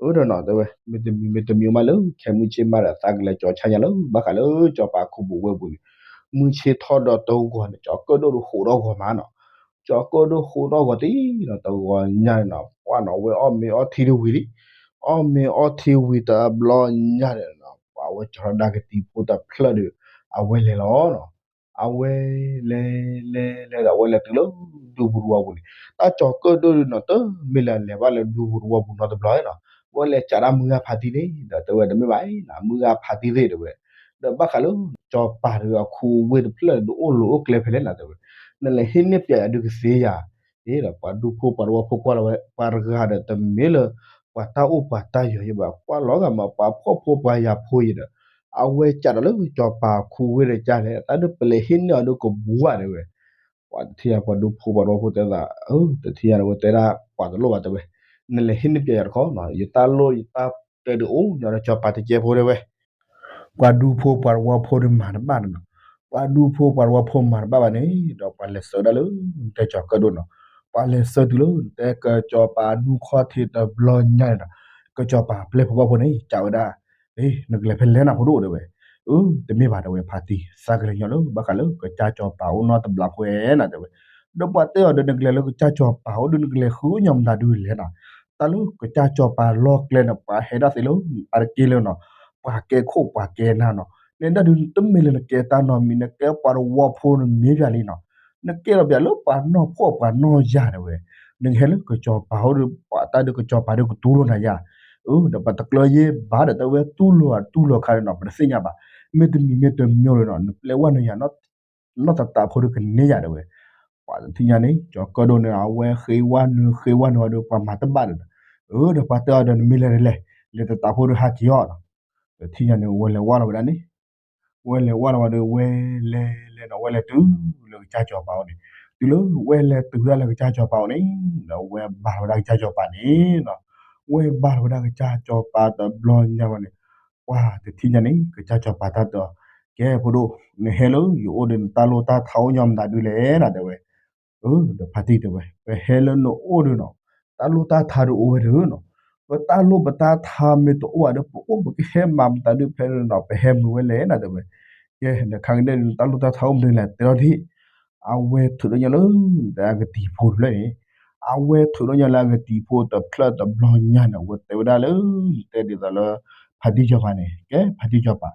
အၢ ဒီးနီၤတဲဝဲ မ့တမံၤမ့တမံၤမးလၢ ခဲမုၢ်ဆ့ၣ်မးဒီး သးကလဲၤကၠီၤဆါညါလၢ ဘၣ်ဃးလၢ ကၠီၤပၤအခိပူၤဝ့ၢ်ပူၤန့ၣ်, မုၢ်ဆ့ၣ်ထီၣ်ဒီးတဂီၤန့ၣ် ကၠီၤကၢၣ်ဒိၣ်ဒီးဃိးထီၣ်ဂီၤမးနီၤ, ကၠီၤကၢၣ်ဒိၣ်ဃိးထီၣ်ဂီၤတံၢ်နီၤ တဂီၤညါန့ၣ်နီၤ ပှၢ်နီၤ အဝဲအီၣ်မ့ၤအီထံတဝံၤလံ, အီၣ်မ့ၤအီထံဝံၤတဘျီညါန့ၣ်နီၤ ပှၢ်အဝဲကၠီၤထီၣ်ဒၣ်ကတံၤဖိတဖျၢၣ်ဒီး အဝဲလဲၤလီၤနီၤ, အဝဲလဲၤလဲၤလဲၤဒီး အဝဲလဲၤတုၤလၢ ဒူပူၤတဝီပူၤန့ၣ် တၢ်ကၠီၤကၢၣ်ဒိၣ်ဒီးနီၤ တမ့ၢ်လၢလဲၤဘၣ်လၢဒူပူၤတဝီပူၤနီတဘျီနီၤ, အဝဲလဲၤကးဒၣ်မုၢ်ဂၤဖးတံၢ်န့ၣ် ဒီးတဲဝဲတမ့ၢ်ဘၣ်အံၤနီၤ မုၢ်ဂၤဖးတံၢ်သ့ၣ်တဲဝဲ, ဒီးဘၣ်ဃးလၢ ကၠီၤပၤဒီးအခိဝ့ၢ်တဖျၢၣ်ဒီးအိၣ်လိၤအိၣ်ကျဲဖဲလဲၣ်နၤတဲဝဲ, နလဲၤဟ့ၣ်န့ၢ်ပၠးယၤဒုးကသ့ဧါ, အ့ဒီးပှၤဒူဖိပှၤတဝီဖိကွၢ်လီၤဝဲ ပှၤတဂၤဒီးတမ့ၢ်လၢ ပှၤတၢ်အိၣ်ပှၤတၢ်ယီၤယဲဘၣ် ကွၢ်လီၤဂာ်မးပှၤဖှီၣ်ဖိပှၤယာ်ဖိယဲဒီး အဝဲကးဒီးလၢကၠီၤပၤအခိဝ့ၢ်ဒီးကၠါလဲၣ် တၢ်ဒုးပလဲၤဟ့ၣ်န့ၢ်အီၤဒုးကဘူးဧါတဲဝဲ, ပှၤတထံၣ်ညါ ပှၤဒူဖိပှၤတဝီဖိတဲသး, တထံၣ်ညါန့ၣ် ဝဲတဲဒၣ်ပှၤတလိၣ်ဘၣ်တဲဝဲ, နလဲၤဟ့ၣ်န့ၢ်ပျဲယၤတခီ, ယတၢ်လိၣ်ယတၢ်တဲဒုးအိၣ်ညီဒီးကၠီၤပၤတကဲဖိတဲဝဲ. ပှၤဒူဖိပှၤတဝီဖိဒီးမၤတဘၣ်န့ၣ်နီၤ, ပှၤဒူဖိပှၤတဝီဖိမၤတဘၣ်ဘၣ်န့ၣ် ဒီးပှၤလဲၤဆှၢဒၣ်လၢ နတဲကၠီၤကၢၣ်ဒိၣ်နီၤ, ပှၤလဲၤဆှၢတုၤလၢ နတဲကၠီၤပၤနူၢ်ခီၣ်ထံးတဘျီညါန့ၣ်ဒီး ကၠီၤပၤပျဲၢ်ဖိဘၣ်ဖိန့ၣ် ကးဝဲဒၣ်, နကလဲၤဖဲလဲၣ်နၤဖိဒိၣ်တဲဝဲ. အၢ တမ့ၢ်ဘၣ်တဲဝဲ ဖါတံၢ် သးကလဲၤညီလၢ ဘၣ်ဃးလၢကစၢ်ကၠီၤပၤအိၣ်နီတဘျီဖိဝဲနၤတဲဝဲ. ဒီးပှၤတဲအီၤဒီး နကလဲၤလၢကစၢ်ကၠီၤပၤအိၣ်ဒီး နကလဲၤဃုအီၣ်ညီမတၤဒုလဲၣ်နီၤ, တၢ်လၢကစၢ်ကၠီၤပၤလီၢ်ကျဲန့ၣ် ပှၤဟဲဒၣ်သ့လၢအါတက့ၢ်လၢနီၤ, ပှၤကဲခိၣ်ပှၤကဲနၢ်နီၤ, နဒၣ်ဒုးတမ့ၢ်လၢနကဲတၢ်နီတမံၤ နကဲပှၤတဝီဖိန့ၣ်မ့ၢ်ပၠးလံနီၤ, နကဲထီၣ်ပၠးလၢပှၤနီၢ်ဖှီၣ်ပှၤနီၢ်ယၤတဲဝဲ, နကဟဲလၢကစၢ်ကၠီၤပၤအိၣ်ဒီး ပှၤတၢ်ဒုးကစၢ်ကၠီၤပၤဒီးကတူၢ်လိာ်နၤယၤ, အၢ ဒီးပှၤတကျၢၤယဲဘၣ်ဒီးတဲဝဲ တူၢ်လိာ်တူၢ်လိာ်ခါန့ၣ်နီၤ ပတသ့ၣ်ညါဘၣ်, မ့တမံၤမ့တမံၤလၢနီၤ နပျဲဝဲနၤယၤ နီၢ်သတးဖိဒီးကန့ၢ်ယၤတဲဝဲ. ပှၤတထံၣ်ညါန့ၣ် ကၠီၤကၢၣ်ဒိၣ်န့ၣ် အဝဲဃ့ဝဲနုာ်ဃ့ဝဲနုာ်ဝဲဒီး ပှၤမၤတဘၣ်ဒီး, အၢ ဒီးပှၤတဲအီၤဒီး နမ့ၢ်လဲၤတလဲၣ်, လဲၤတသးဖိဒီးဟးက့ၤအီၤနီၤ, တထံၣ်ညါန့ၣ် ဝဲလဲၤဝဲလီၤဝဲဒၣ်န့ၣ် ဝဲလဲၤဝဲလီၤဝဲဒီး ဝဲလဲၤလဲၤနီၤ ဝဲလဲၤတုၤလၢကစၢ်ကၠီၤပၤအိၣ်န့ၣ်, တုၤလၢဝဲလဲၤတုၤဒၣ်လၢကစၢ်ကၠီၤပၤအိၣ်န့ၣ်, ဒီးဝဲဘါလီၤဝဲဒၣ်ကစၢ်ကၠီၤပၤန့ၣ်နီၤ, ဝဲဘါလီၤဝဲဒၣ်ကစၢ်ကၠီၤပၤတဘျီညါဝဲန့ၣ်, ပှၤတထံၣ်ညါန့ၣ် ကစၢ်ကၠီၤပၤတၢ်တဲအီၤ, ကဲဖိဒိၣ်, နဟဲလၢယအိၣ်ဒီးနတၢ်လိၣ်တၢ်ထါအိၣ်ညီမတၤဒုလဲၣ်နၤတဲဝဲ. အၢ ဒီးဖါတံၢ်တဲဝဲ ပဟဲလၢနအိၣ်ဒီးနီၤ, တၢ်လိၣ်တၢ်ထါဒုးအိၣ်ဝဲဒီးနီၤ, ပတၢ်လိၣ်ပတၢ်ထါမ့ၢ်တအိၣ်ဘၣ်ဒီး ပအိၣ်ပကဟဲမၤမတၤဒုဖဲန့ၣ်နီၤ, ပဟဲမုာ်ဝဲလဲၣ်နၤတဲဝဲ. ကဲ နခါကဒဲးဒုး နတၢ်လိၣ်တၢ်ထါအိၣ်မနုၤလဲၣ် တဲထီၣ်ဒံး, အဝဲထုးထီၣ်ညီလၢ အကတံၤဖိတဖျၢၣ်န့ၣ်, အဝဲထုးထီၣ်ညီလၢအကတံၤဖိတဖျၢၣ်တဘျီညါန့ၣ် အဝဲတဲဝဲဒၣ်လၢ တဲဒ်သိးလၢ ဖါတံၢ်ကၠီၤပၤန့ၣ် ကဲဖါတံၢ်ကၠီၤပၤ,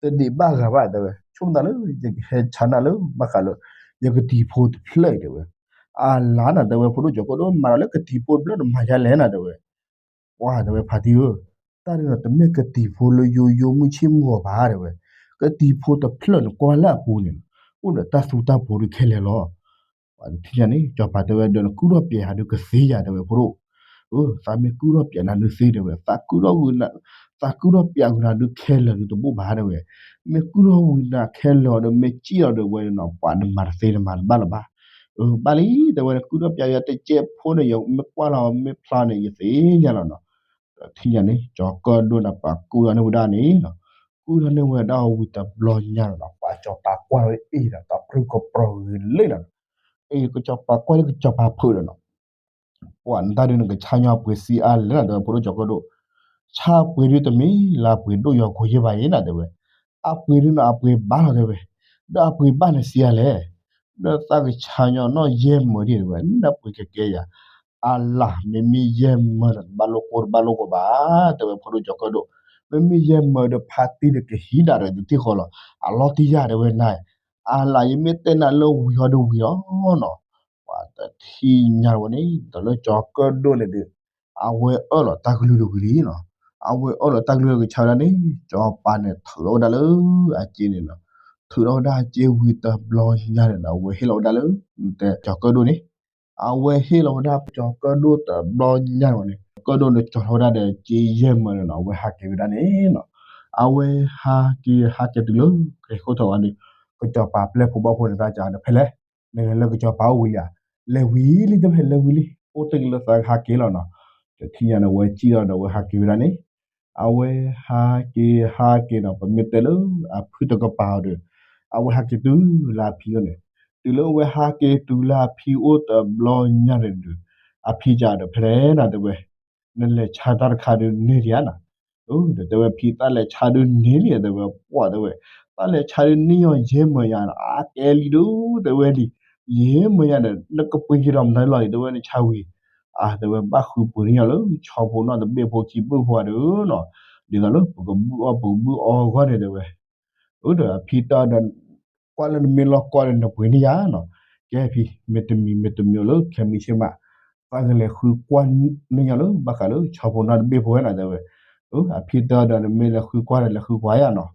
တဒံးဘၣ်ဂၤဘၣ်တဲဝဲ, ဆိကမိၣ်သးလၢ ယကဟဲဆါနၤလၢဘၣ်ဃးလၢ ယကတံၤဖိတဖျၢၣ်အံၤတဲဝဲ. အလါနၤတဲဝဲ ဖိဒိၣ်ကၠီၤကၢၣ်ဒိၣ် မၤဒီးလၢကတံၤဖိတဖျၢၣ်န့ၣ် မၤယါလဲၣ်နၤတဲဝဲ. ပှၤတဲဝဲဖါတံၢ်ဧၢ, တၢ်ဒ်န့ၣ် တမ့ၢ်ကတံၤဖိလၢယိယိမုၢ်ဆ့ၣ်မုၢ်ဂီၤဘၣ်တဲဝဲ, ကတံၤဖိတဖျၢၣ်န့ၣ် ကွၢ်လၢအပူၤန့ၣ် အိၣ်ဒီးတၢ်သူတၢ်ပှီၤဒုးခဲလၢာ်လီၤ. ပှၤတထံၣ်ညါန့ၣ် ကၠီၤပၤတဲဝဲဒီး နကူၣ်ထီၣ်ပျဲယၤဒုးကသ့ယၤတဲဝဲဖိဒိၣ်, အၢ သးမ့ၢ်ကူၣ်ထီၣ်ပျဲနၤဒုးသ့တဲဝဲ, သးကူၣ်ထီၣ်ဝံၤ သးကူၣ်ထီၣ်ပျဲကွံာ်နၤဒုးခဲလၢာ်ဒုးတဘိၣ်ဘၣ်တဲဝဲ, မ့ၢ်ကူၣ်ထီၣ်ဝံၤနၤခဲလၢာ်အီၤဒီး မ့ၢ်စံၣ်အီၤဒီးဝဲန့ၣ်နီၤ ပှၤနမၤတသ့နမၤတဘၣ်လၢၤဘၣ်. အၢ ဘၣ်လံတဲဝဲ နကူၣ်ထီၣ်ပျဲယၤတကဲဖိန့ၣ် ယမ့ၢ်ကွၢ်လီၤမ့ၢ်ဖျါန့ၣ် ယသ့ၣ်ညါလီၤနီၤ. တထံၣ်ညါန့ၣ် ကၠီၤကၢၣ်ဒိၣ်န့ၣ် ပှၤကူၣ်ထီၣ်န့ၢ်ဝဲဒၣ်န့ၣ်နီၤ, ကူၣ်ထီၣ်န့ၢ်ဝဲဒၣ်ဝံၤတဘျီညါန့ၣ်နီၤ ပှၤကၠီၤပၤကွၢ်ဝဲအံၤဒီး တၢ်ပြူၢ်ကပြီၤဂ့ၤလံနီၤ, အံၤကၠီၤပၤကွၢ်လၢကစၢ်ကၠီၤပၤဖုးဒီးနီၤ ပှၤနတၢ်ဒုးနကဆါညီအပှ့ၤစံးအါလဲၣ်နၤတဲဝဲ ဖိဒိၣ်ကၠီၤကၢၣ်ဒိၣ်, ဆါပှ့ၤဒုးတမ့ၢ်လၢအပှ့ၤဒိၣ်ယီၤခိၣ်ယဲၢ်ဘၣ်အံၤနၤတဲဝဲ, အပှ့ၤဒုးန့ၣ်အပှ့ၤဘါလီၤတဲဝဲ, ဒီးအပှ့ၤဘၣ်န့ၣ်စံးအါလဲၣ်, ဒီးသးကဆါညီနီၢ်ယဲၢ်မၢဒံးတဲဝဲ မ့ၢ်နပှ့ၤကကဲယၤ, အလါ မ့မ့ၢ်ယဲၢ်မၢဒီး တဘၣ်လိၣ်ကိၢ်တဘၣ်လိၣ်ကိၢ်ဘၣ်, တဲဝဲဖိဒိၣ်ကၠီၤကၢၣ်ဒိၣ်, မ့မ့ၢ်ယဲၢ်မၢဒီးဖါတံၢ်ဒီးကဟံးဒၣ်ဒီးတထံၣ်ဃီလီၤ, အလီၤတံၢ်ယၤတဲဝဲနၤ, အလါ ယမ့ၢ်တဲနၤလၢဝံၤအီၤဒီးဝံၤလီၤနီၤ ပှၤတထံၣ်ညါဝဲန့ၣ် ဒီးလၢကၠီၤကၢၣ်ဒိၣ်န့ၣ်ဒီး အဝဲအၢၣ်လီၤတၢ်ကလုၢ်တဝံၤလံနီၤ, အဝဲအၢၣ်လီၤတၢ်ကလုၢ်လၢကဆါဝဲဒၣ်န့ၣ် ကၠီၤပၤန့ၣ်ထုးထီၣ်ဝဲဒၣ်လၢအစ့န့ၣ်နီၤ, ထုးထီၣ်ဝဲဒၣ်အစ့ဝံၤတဘျီညါန့ၣ်ဒီး အဝဲဟ့ၣ်လီၤဝဲဒၣ်လၢ တဲကၠီၤကၢၣ်ဒိၣ်န့ၣ်, အဝဲဟ့ၣ်လီၤဝဲဒၣ်ကၠီၤကၢၣ်ဒိၣ်တဘျီညါန့ၣ်ဝဲန့ၣ် ကၠီၤကၢၣ်ဒိၣ်န့ၣ် ကၠီၤထီၣ်ဝဲဒၣ်ဒီးစ့ယဲၢ်မၢန့ၣ်နီၤ အဝဲဟးက့ၤဝဲဒၣ်န့ၣ်နီၤ, အဝဲဟးက့ၤဟးက့ၤတုၤလၢ က့ၤခိၣ်ထီၣ်ဝဲဒီး ကစၢ်ကၠီၤပၤပျဲၢ်ဖိဘီၣ်ဖိန့ၣ် သးကဒီးဖဲလဲၣ်, နလဲၤလၢကစၢ်ကၠီၤပၤအိၣ်ဝံၤလံဧါ, လဲၤဝံၤလံတဲဝဲ လဲၤဝံၤလံ အိၣ်တ့ၢ်က့ၤလၢသးဟးက့ၤလီၤနီၤ, တထံၣ်ညါန့ၣ် အဝဲစံၣ်လီၤဒီးအဝဲဟးက့ၤဝဲဒၣ်န့ၣ် အဝဲဟးက့ၤဟးက့ၤနီၤ ပမ့ၢ်တဲလၢအဖုတကပၤအီၤဒီး အဝဲဟးက့ၤတုၤလၢအဖံအိၣ်န့ၣ်, တုၤလၢအဝဲဟးက့ၤတုၤလၢအဖံအိၣ်တဘျီညါန့ၣ်ဒီး အဖံကဒီးဖဲလဲၣ်နၤတဲဝဲ, နလဲၤဆါတၢ်တခါဒုးန့ၢ်လံဧါနီၤ, ဒီးတဲဝဲဖံသးလဲၤဆါဒုးန့ၢ်လံ တဲဝဲ ပှၢ်တဲဝဲ, သးလဲၤဆါဒုးန့ၢ်ယီၤယဲၢ်မၢယါနီၤ အကဲလံဒုး တဲဝဲလံ, ယဲၢ်မၢယါဒီး နကပှ့ၤက့ၤဒီးမတၤလီၤအံၤ တဲဝဲနဆါဝံၤ အါ တဲဝဲ ဘၣ်ဃုပှ့ၤန့ၢ်ယီၤလၢ ဆီဖိနီၢ်တဘ့ၣ်ဖိခံဘ့ၣ်ဖိဧါဒီးနီၤ, ဒ်သိးလၢပကဘုၣ်အီၣ်ပကဘုၣ်အီအဂီၢ်န့ၣ်တဲဝဲ, အၢ ဒီးအဖံတဲဒီး ကွၢ်လၢနမ့ၢ်လီၢ်ကွၢ်ဒီးနပှ့ၤန့ၢ်ယၤနီၤ, ကဲဖံ မ့တမံၤမ့တမံၤလၢခဲမုၢ်ဆ့ၣ်မး သးကလဲၤဃုကွၢ်န့ၢ်ယီၤလၢ ဘၣ်ဃးလၢဆီဖိနီၢ်တဘ့ၣ်ဖိဝဲနီၤတဲဝဲ, အၢ အဖံတဲဒီးနမ့ၢ်လဲၤဃုကွၢ်ဒီးလဲၤဃုကွၢ်ယၤနီၤ,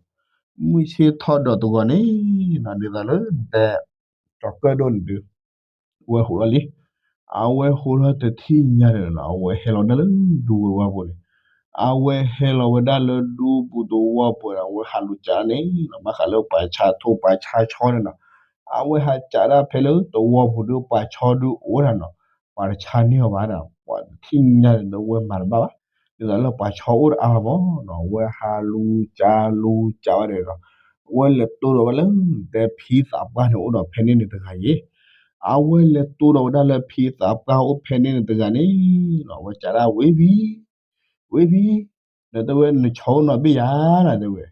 မုၢ်ဆ့ၣ်ထီၣ်ဒီးတဂီၤန့ၣ်နီၤ ဒ်သိးလၢနတဲ ကၠီၤကၢၣ်ဒိၣ်န့ၣ်ဒုး အဝဲဟိးလီၤလံ, အဝဲဟိးလီၤတထံၣ်ညါန့ၣ်နီၤ အဝဲဟဲလီၤဝဲဒၣ်လၢဒူပူၤတဝီပူၤန့ၣ်, အဝဲဟဲလီၤဝဲဒၣ်လၢဒူပူၤတဝီပူၤန့ၣ် အဝဲဟးလူၤကၠးန့ၣ်နီၤ ဘၣ်ဃးလၢပှၤဆါထိၣ်ပှၤဆါဆီန့ၣ်နီၤ, အဝဲဟးကးဒၣ်ဖဲလၢသဝီပူၤဒီး ပှၤဆီဒုးအိၣ်ဒၣ်နီၤ, ပှၤတဆါန့ၢ်အီၤဘၣ်နီၤ, ပှၤတထံၣ်ညါန့ၣ်ဒီး အဝဲမၤတဘၣ်ဘၣ်, ဒ်သိးလၢပှၤဆီအိၣ်တအါဘၣ်မးနီၤ, အဝဲဟးလူၤကးလူၤကးဝဲဒီးနီၤ, အဝဲလဲၤတိၢ်ဒီးဝဲလၢ တဲဖံသးပှၢ်န့ၣ်အိၣ်ဒီးဖဲန့ၣ်န့ၣ်တဂၤအံၤ, အဝဲလဲၤတိၢ်ဒီးဝဲဒၣ်လၢဖံသးပှၢ်အိၣ်ဖဲန့ၣ်န့ၣ်တဂၤန့ၣ်နီၤ, အဝဲကးဒၣ်ဝံၤဖံ ဝံၤဖံ, ဒီးတဲဝဲ နဆီအိၣ်နီတဘ့ၣ်ဧါနီၤ တဲဝဲ,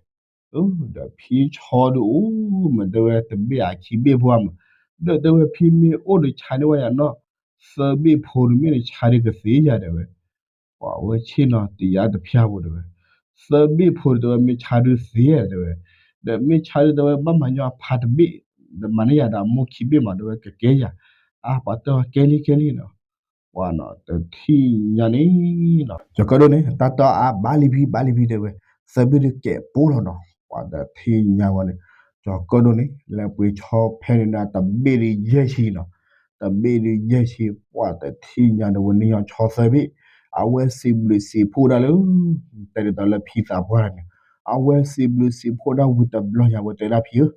ဒီးဖံဆီဒုးအိၣ် မ့ၢ်တဲဝဲတဘ့ၣ်ဧါခံဘ့ၣ်ဖိဧါမး, ဒီးတဲဝဲဖံမ့ၢ်အိၣ်ဒီးဆါန့ၢ်ဝဲယၤနီၤ, သၢဘ့ၣ်ဖိတမ့ၢ်နဆါဒုးကသ့ယၤတဲဝဲ, ပှၤဝဲဆ့ၣ်နီၤတယါတဖၠၣ်ဖိတဲဝဲ, သၢဘ့ၣ်ဖိတဲဝဲမ့ၢ်ဆါဒုးသ့တဲဝဲ, ဒီးမ့ၢ်ဆါဒုးတဲဝဲဘၣ်မၤညီအဖါတဘ့ၣ်, ဒီးမၤန့ၢ်ယၤဒီးအမိၢ်ခံဘ့ၣ်မးတဲဝဲကကဲယၤ, အါပှၤတဲအီၤကဲလံကဲလံနီၤ, ပှၤနီၤတထံၣ်ညါန့ၣ်နီၤ, ကၠီၤကၢၣ်ဒိၣ်န့ၣ် တၢ်တီအါဘၣ်လံဖံဘၣ်လံဖံတဲဝဲ, သၢဘ့ၣ်ဒုးကဲးပိလီၤနီၤ, ပှၤတထံၣ်ညါဝဲန့ၣ်, ကၠီၤကၢၣ်ဒိၣ်န့ၣ် လဲၤပှ့ၤဆီဖဲန့ၣ်ဒီးတဘ့ၣ်ဒုးယဲၢ်ဆံနီၤ, တဘ့ၣ်ဒုးယဲၢ်ဆံ ပှၤတထံၣ်ညါန့ၣ်ဝဲန့ၣ်ညီဆီသၢဘ့ၣ်, အဝဲစံးဘျုးစံးဖှိၣ်ဒၣ်လၢ တဲဒ်သိးလၢဖံသးပှၢ်န့ၣ်, အဝဲစံးဘျုးစံးဖှိၣ်ဒၣ်ဝံၤတဘျီညါဝဲတဲဒၣ်ဖံဧၢ,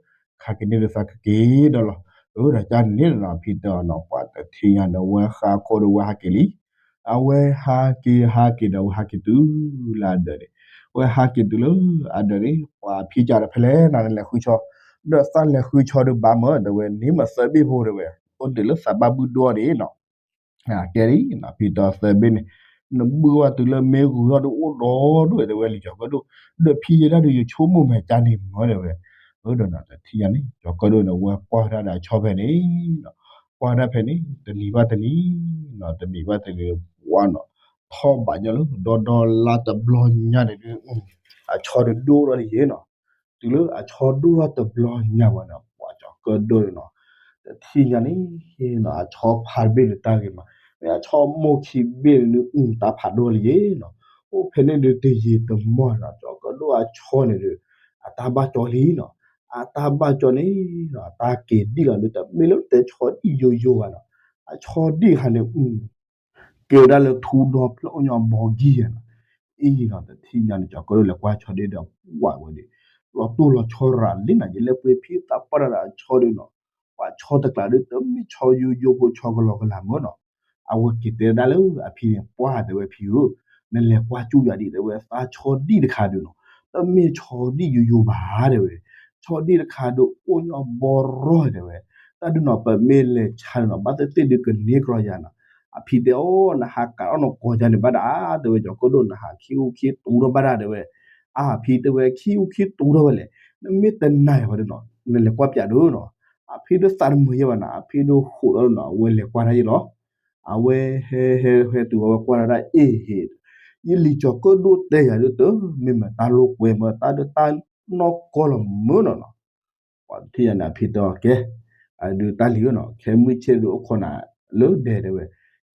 ခးက့ၤန့ၣ်ဒီးသးကက့ၤဒီးလီၤ, အၢ ဒီးကန့ၣ်နီၤ ဖံတဲအီၤနီၤ ပှၤတထံၣ်ညါန့ၣ် ဝဲဟးခိၣ်ဒီးဝဲဟးက့ၤလံ, အဝဲဟးက့ၤဟးက့ၤဒီးဝဲဟးက့ၤတုၤလၢအဒၢးန့ၣ်, ဝဲဟးက့ၤတုၤလၢအဒၢးန့ၣ် ပှၤဖံကးဒီးဖဲလဲၣ်နၤနလဲၤဃုဆီ, ဒီးသးလဲၤဃုဆီဒီးဘၣ်မၢတဲဝဲ န့ၣ်မ့ၢ်သၢဘ့ၣ်ဖိတဲဝဲ, အိၣ်ဒံးလၢသးဘၣ်ဘုၣ်ဒိၣ်ဒံးနီၤ ကဲလံနီၤ ဖံတဲသၢဘ့ၣ်န့ၣ်, နဘုၣ်ဝဲတုၤလၢမ့ၢ်ဂုၤထီၣ်ဒုးအိၣ်ဒီးဒိၣ်တဲဝဲလံကၠီၤကၢၣ်ဒိၣ်, ဒီးဖံယဲဒၣ်ဒုးယဆိကမိၣ်မဲာ်ကၠါန့ၣ်မၢတဲဝဲ, အၢဒီးနီၤတထံၣ်ညါန့ၣ် ကၠီၤကၢၣ်ဒိၣ်န့ၣ် ဝဲကွၢ်ဝဲဒၣ်ဒီးအဆီဖဲန့ၣ်, ကွၢ်ဝဲဒၣ်ဖဲန့ၣ် တနံၤဘၣ်တနံၤနီၤ တနံၤဘၣ်တနံၤ ပှၤနီၤ ထီၣ်ဘးညီလၢဒီဒီလါတဘျီညါန့ၣ်ဒုး, အဆီဒုးဒိၣ်ထီၣ်လံယဲနီၤ, တုၤလၢအဆီဒိၣ်ထီၣ်တဘျီညါဘၣ်န့ၣ် ပှၤကၠီၤကၢၣ်ဒိၣ်န့ၣ်နီၤ, တထံၣ်ညါန့ၣ်နီၤ အဆီဖးတဘ့ၣ်န့ၣ်တၢ်ဂ့ၤမး, မ့ၢ်အဆီမိၢ်ခံဘ့ၣ်န့ၣ် အုၣ်တၢ်ဖးဒိၣ်လံယဲနီၤ, အိၣ်ဖဲန့ၣ်ဒုးတယံာ်တမီၢ်နီၤ ကၠီၤကၢၣ်ဒိၣ်အဆီန့ၣ်ဒုး, အတၢ်ဘၣ်ကၠီလံနီၤ, အတၢ်ဘၣ်ကၠီန့ၣ်နီၤ အတၢ်က့ၤဒံၣ်လီၤဒုး တမ့ၢ်လၢတဲဆီဒံၣ်ယိယိဘၣ်နီၤ, အဆီဒံၣ်တခါန့ၣ် ကဲဝဲဒၣ်လၢထူဒီဖျၢၣ်အိၣ်ညီဘီကံယဲနီၤ, အံၤနီၤ တထံၣ်ညါန့ၣ် ကၠီၤကၢၣ်ဒိၣ်လဲၤကွၢ်ဆီဒံၣ်ဒီး ပှၤဝဲဒၣ် လီၤတိၢ်လီၤဆီရၤလံနီၤ ယလဲၤပှ့ၤဖံသးပှၢ်တၢ်ဒီးအဆီဒုးနီၤ, ပှၤဆီတကျးဒုး တမ့ၢ်ဆီယိယိဖိဆီကလီကလီမၢနီၤ, အဝဲက့ၤတဲဒၣ်လၢအဖံန့ၣ် ပှၢ်တဲဝဲဖံဧၢ, နလဲၤကွၢ်ကူၣ်ယၤဒံးတဲဝဲ သးဆီဒံၣ်တခါဒုးနီၤ, တမ့ၢ်ဆီဒံၣ်ယိယိဘၣ်တဲဝဲ, ဆီဒံၣ်တခါဒုးအိၣ်ညီဘီရီၢ်တဲဝဲ, တၢ်ဒုးနီၤ ပမ့ၢ်လဲၤဆါဒုးနီၤ ဘၣ်သ့ၣ်သ့ၣ်ဒုးကန့ၢ်ကြီယၤနီၤ, အဖံတဲအီၤ နဟးကးအီၣ်နကိးယၤန့ၣ်ဘၣ်ဒၣ် တဲဝဲ ကၠီၤကၢၣ်ဒိၣ် နဟးခံအူခံတူထီၣ်ဘၣ်ဒၣ်တဲဝဲ, အဖံတဲဝဲ ခံအူခံတူထီၣ်ဝဲလဲၣ်, နမ့ၢ်တနာ်ယၤဘၣ်ဒုးနီၤ နလဲၤကွၢ်ပၠးဒုးနီၤ, အဖံဒုးသးတမုာ်ယဲဘၣ်နီၤ အဖံဒုးဟးထီၣ်ဒုးနီၤ အဝဲလဲၤကွၢ်တၢ်ယဲလီၤ, အဝဲဟဲဟဲဟဲတုၤဝဲကွၢ်တၢ်ဒၣ်အ့ၣ်ဟ့ၣ်, ယလံၤကၠီၤကၢၣ်ဒိၣ်တဲယၤဒုးတ မ့ၢ်မတၤလိာ်ကွဲမတၤဒုးတၢ်နီၢ်ကီၢ်လီၤမၢနီၤနီၤ ပှၤတထံၣ်ညါန့ၣ် အဖံတဲအီၤကဲ, အဒုးတၢ်လံၤဧၢနီၤ ခဲမုၢ်ဆ့ၣ်ဒုးအိၣ်ခိးနၤလၢဒဲတဲဝဲ,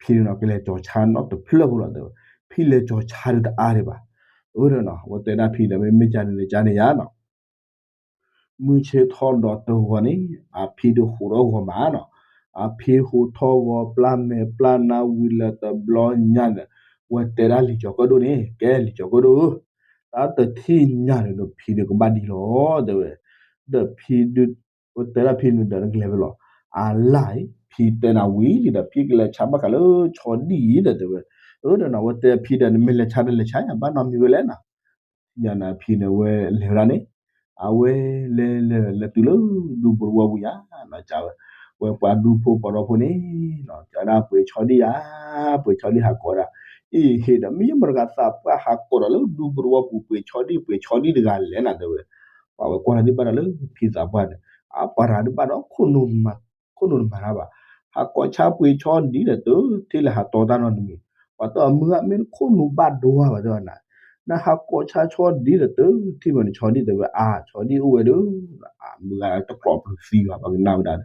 ဖံန့ၣ်နီၤ ကလဲၤကၠီၤဆါနီတဖျၢၣ်ဖိလီၤတဲဝဲ, ဖံလဲၤကၠီၤဆါဒုးတအါဒံးဘၣ်, အၢဒီးနီၤ အဝဲတဲဒၣ်ဖံဒီး မ့မ့ၢ်ကန့ၣ်န့ၣ်ကန့ၣ်ယါနီၤ မုၢ်ဆ့ၣ်ထီၣ်ဒီးတဂီၤန့ၣ် အဖံဒုးဟးထီၣ်ဂီၤမးနီၤ, အဖံဟးထီၣ်ဂီၤပျၢ်မဲာ်ပျၢ်နါဝံၤလၢတဘျီညါန့ၣ်, ဝဲတဲဒၣ်လံၤကၠီၤကၢၣ်ဒိၣ်န့ၣ် ကဲလံၤကၠီၤကၢၣ်ဒိၣ်ဧၢ, တၢ်တထံၣ်ညါန့ၣ်ဒီးဖံဒုးကဘၣ်ဒံးလီၤတဲဝဲ, ဒီးဖံဒုး, ဝဲတဲဒၣ်ဖံန့ၣ်ဒီးနကလဲၤဝဲလီၤ, အလၢ်အံၤ ဖံတဲနၤဝံၤလံဒီး ဖံကလဲၤဆါဘၣ်ဃးလၢဆီဒံၣ်အံၤဒီးတဲဝဲ, အၢဒီးနီၤ ဝဲတဲဖံဒီး နမ့ၢ်လဲၤဆါဒီးလဲၤဆါယၤ ဘၣ်နီတမံၤဝဲလဲၣ်နီၤ ညါန့ၣ် အဖံန့ၣ် ဝဲလဲၤဝဲဒၣ်န့ၣ်, အဝဲလဲၤလဲၤလဲၤတုၤလၢ ဒူပူၤတဝီပူၤယါနီၤ ကဝဲ, ဝဲပှၤဒူဖိပှၤဒီဖိန့ၣ်နီၤ ကဒၣ်ပှ့ၤဆီဒံၣ်ယါ, ပှ့ၤဆီဒံၣ်ဟးကိးဒၣ်, အ့ၣ်ဟ့ၣ်ဒီး မ့ၢ်ယမတဂၤသးပှၢ်ဟးကိးဒီးလၢဒူပူၤတဝီပူၤ ပှ့ၤဆီဒံၣ် ပှ့ၤဆီဒံၣ်တဂၤလဲၣ်နၤတဲဝဲ, ပှၤဝဲကွၢ်လီၤဒံးဘၣ်ဒီးလၢဖံသးပှၢ်န့ၣ်, အပှၤတဂၤဒံးဘၣ်ဒီး ခိၣ်နူာ်တမၤတၢ်ဘၣ်, ဟးကိးဆါပှ့ၤဆီဒံၣ်ဒီး တထံၣ်လၢဟးတီတၢ်နီတမံၤ, ပှၤတဲအီၤ မုၢ်ဂၤမ့ၢ်နခိၣ်နူာ်ဘၣ်ဒိဘၣ်တဲအီၤနၤ, နဟးကိးဆါဆီဒံၣ်ဒီး တထံၣ်မ့ၢ်နဆီဒံၣ်တဲဝဲ အါ ဆီဒံၣ်အိၣ်ဝဲဒီး, မုၢ်ဂၤတကျိးပျုၤသံဘၣ် ပှၤကနၣ်ဝဲဒၣ်,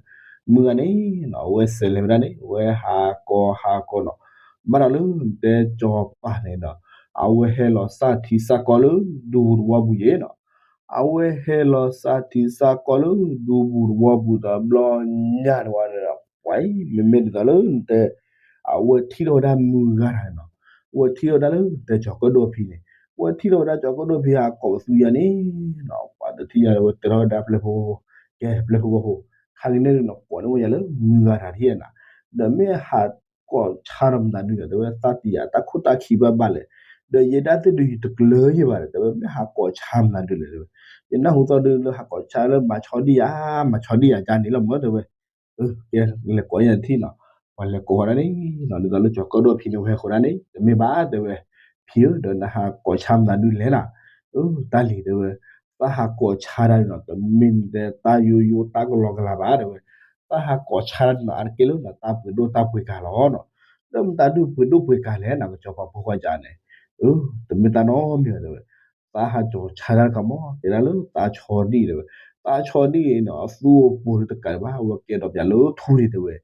မုၢ်ဂၤန့ၣ်နီၤ အဝဲစဲးလဲၤဝဲဒၣ်န့ၣ် အဝဲဟးကိးဟးကိးနီၤ, ဘၣ်ဒီးလၢတဲကၠီၤပၤန့ၣ်ဒီး, အဝဲဟဲလီၤစၢ်ထံစၢ်ကီၢ်လၢဒူပူၤတဝီပူၤယဲနီၤ အဝဲဟဲလီၤစၢ်ထံစၢ်ကီၢ်လၢဒူပူၤတဝီပူၤတဘျီညါန့ၣ်ဝဲန့ၣ်ဒီး ပှၤအံၤ မ့မ့ၢ်ဒ်သိးလၢနတဲ, အဝဲထံၣ်ထီၣ်ဝဲဒၣ်မုၢ်ဂၤတဂၤန့ၣ်နီၤ, အဝဲထံၣ်ထီၣ်ဝဲဒၣ်လၢတဲကၠီၤကၢၣ်ဒိၣ်အဖံန့ၣ်, အဝဲထံၣ်ထီၣ်ဝဲဒၣ်ကၠီၤကၢၣ်ဒိၣ်ဖံဟးကိးပသူယါန့ၣ်နီၤ ပှၤတထံၣ်ညါဒီး အဝဲတဲထီၣ်ဝဲဒၣ်ပျဲၢ်ဖိ, ကဲပျဲၢ်ဖိဖိ, ဟးက့ၤန့ၣ်ဒုးနီၤ ကိးန့ၢ်ဝဲယၤလၢမုၢ်ဂၤတၢ်ထံၣ်နၤ, ဒီးမ့ၢ်ဟးကိးဆါဒီးမတၤဒုးဒီး တဲဝဲသးတံာ်ယၤတၢ်ခိၣ်တၢ်ခံဘၣ်ဘၣ်လဲၣ်, ဒီးယဲဒၣ်သ့ၣ်ဒုးယတကျၢၤယဲဘၣ်ဒီး တဲဝဲမ့ၢ်ဟးကိးဆါမတၤဒုးလဲၣ်တဲဝဲ, ယနၢ်ဟူသီဒုးလၢဟးကိးဆါလၢမၤဆီဒံၣ်ယၤ မၤဆီဒံၣ်ယၤကန့ၣ်လီၤမၢ်တဲဝဲ ကဲ လဲၤကိးယၤထံၣ်နီၤ, ပှၤလဲၤကိးဝဲဒၣ်န့ၣ်နီၤ ဒ်သိးလၢကၠီၤကၢၣ်ဒိၣ်ဖံန့ၣ်ဝဲဃိဒၣ်န့ၣ် တမ့ၢ်ဘၣ်တဲဝဲ, ဖံဧၢ ဒီးနဟးကိးဆါမတၤဒုးလဲၣ်နၤ, တၢ်လံၤတဲဝဲ, သးဟးကိးဆါတၢ်ဒုးနီၤ တမ့ၢ်နတဲတၢ်ယိယိတၢ်ကလီကလီဘၣ်တဲဝဲ, သးဟးကိးဆါတၢ်ဒုးနီၤ အါတက့ၢ်လၢနီၤ တၢ်ပှ့ၤဒိၣ်တၢ်ပှ့ၤကၤလီၤနီၤ, ဒီးမတၤဒုးပှ့ၤဒိၣ်ပှ့ၤကၤလဲၣ်နၤ ကၠီၤပၤဖိခွါကန့ၣ်, တမ့ၢ်တၢ်နီတမံၤတဲဝဲ, သးဟးကိးဆါတၢ်တခါမး တဲဒၣ်လၢသးဆီဒံၣ်တဲဝဲ, သးဆီဒံၣ်နီၤ အသူအပူၤဒုးတကးဒံးဘၣ် အဝဲကဲဒီးပၠးလၢထူန့ၣ်တဲဝဲ,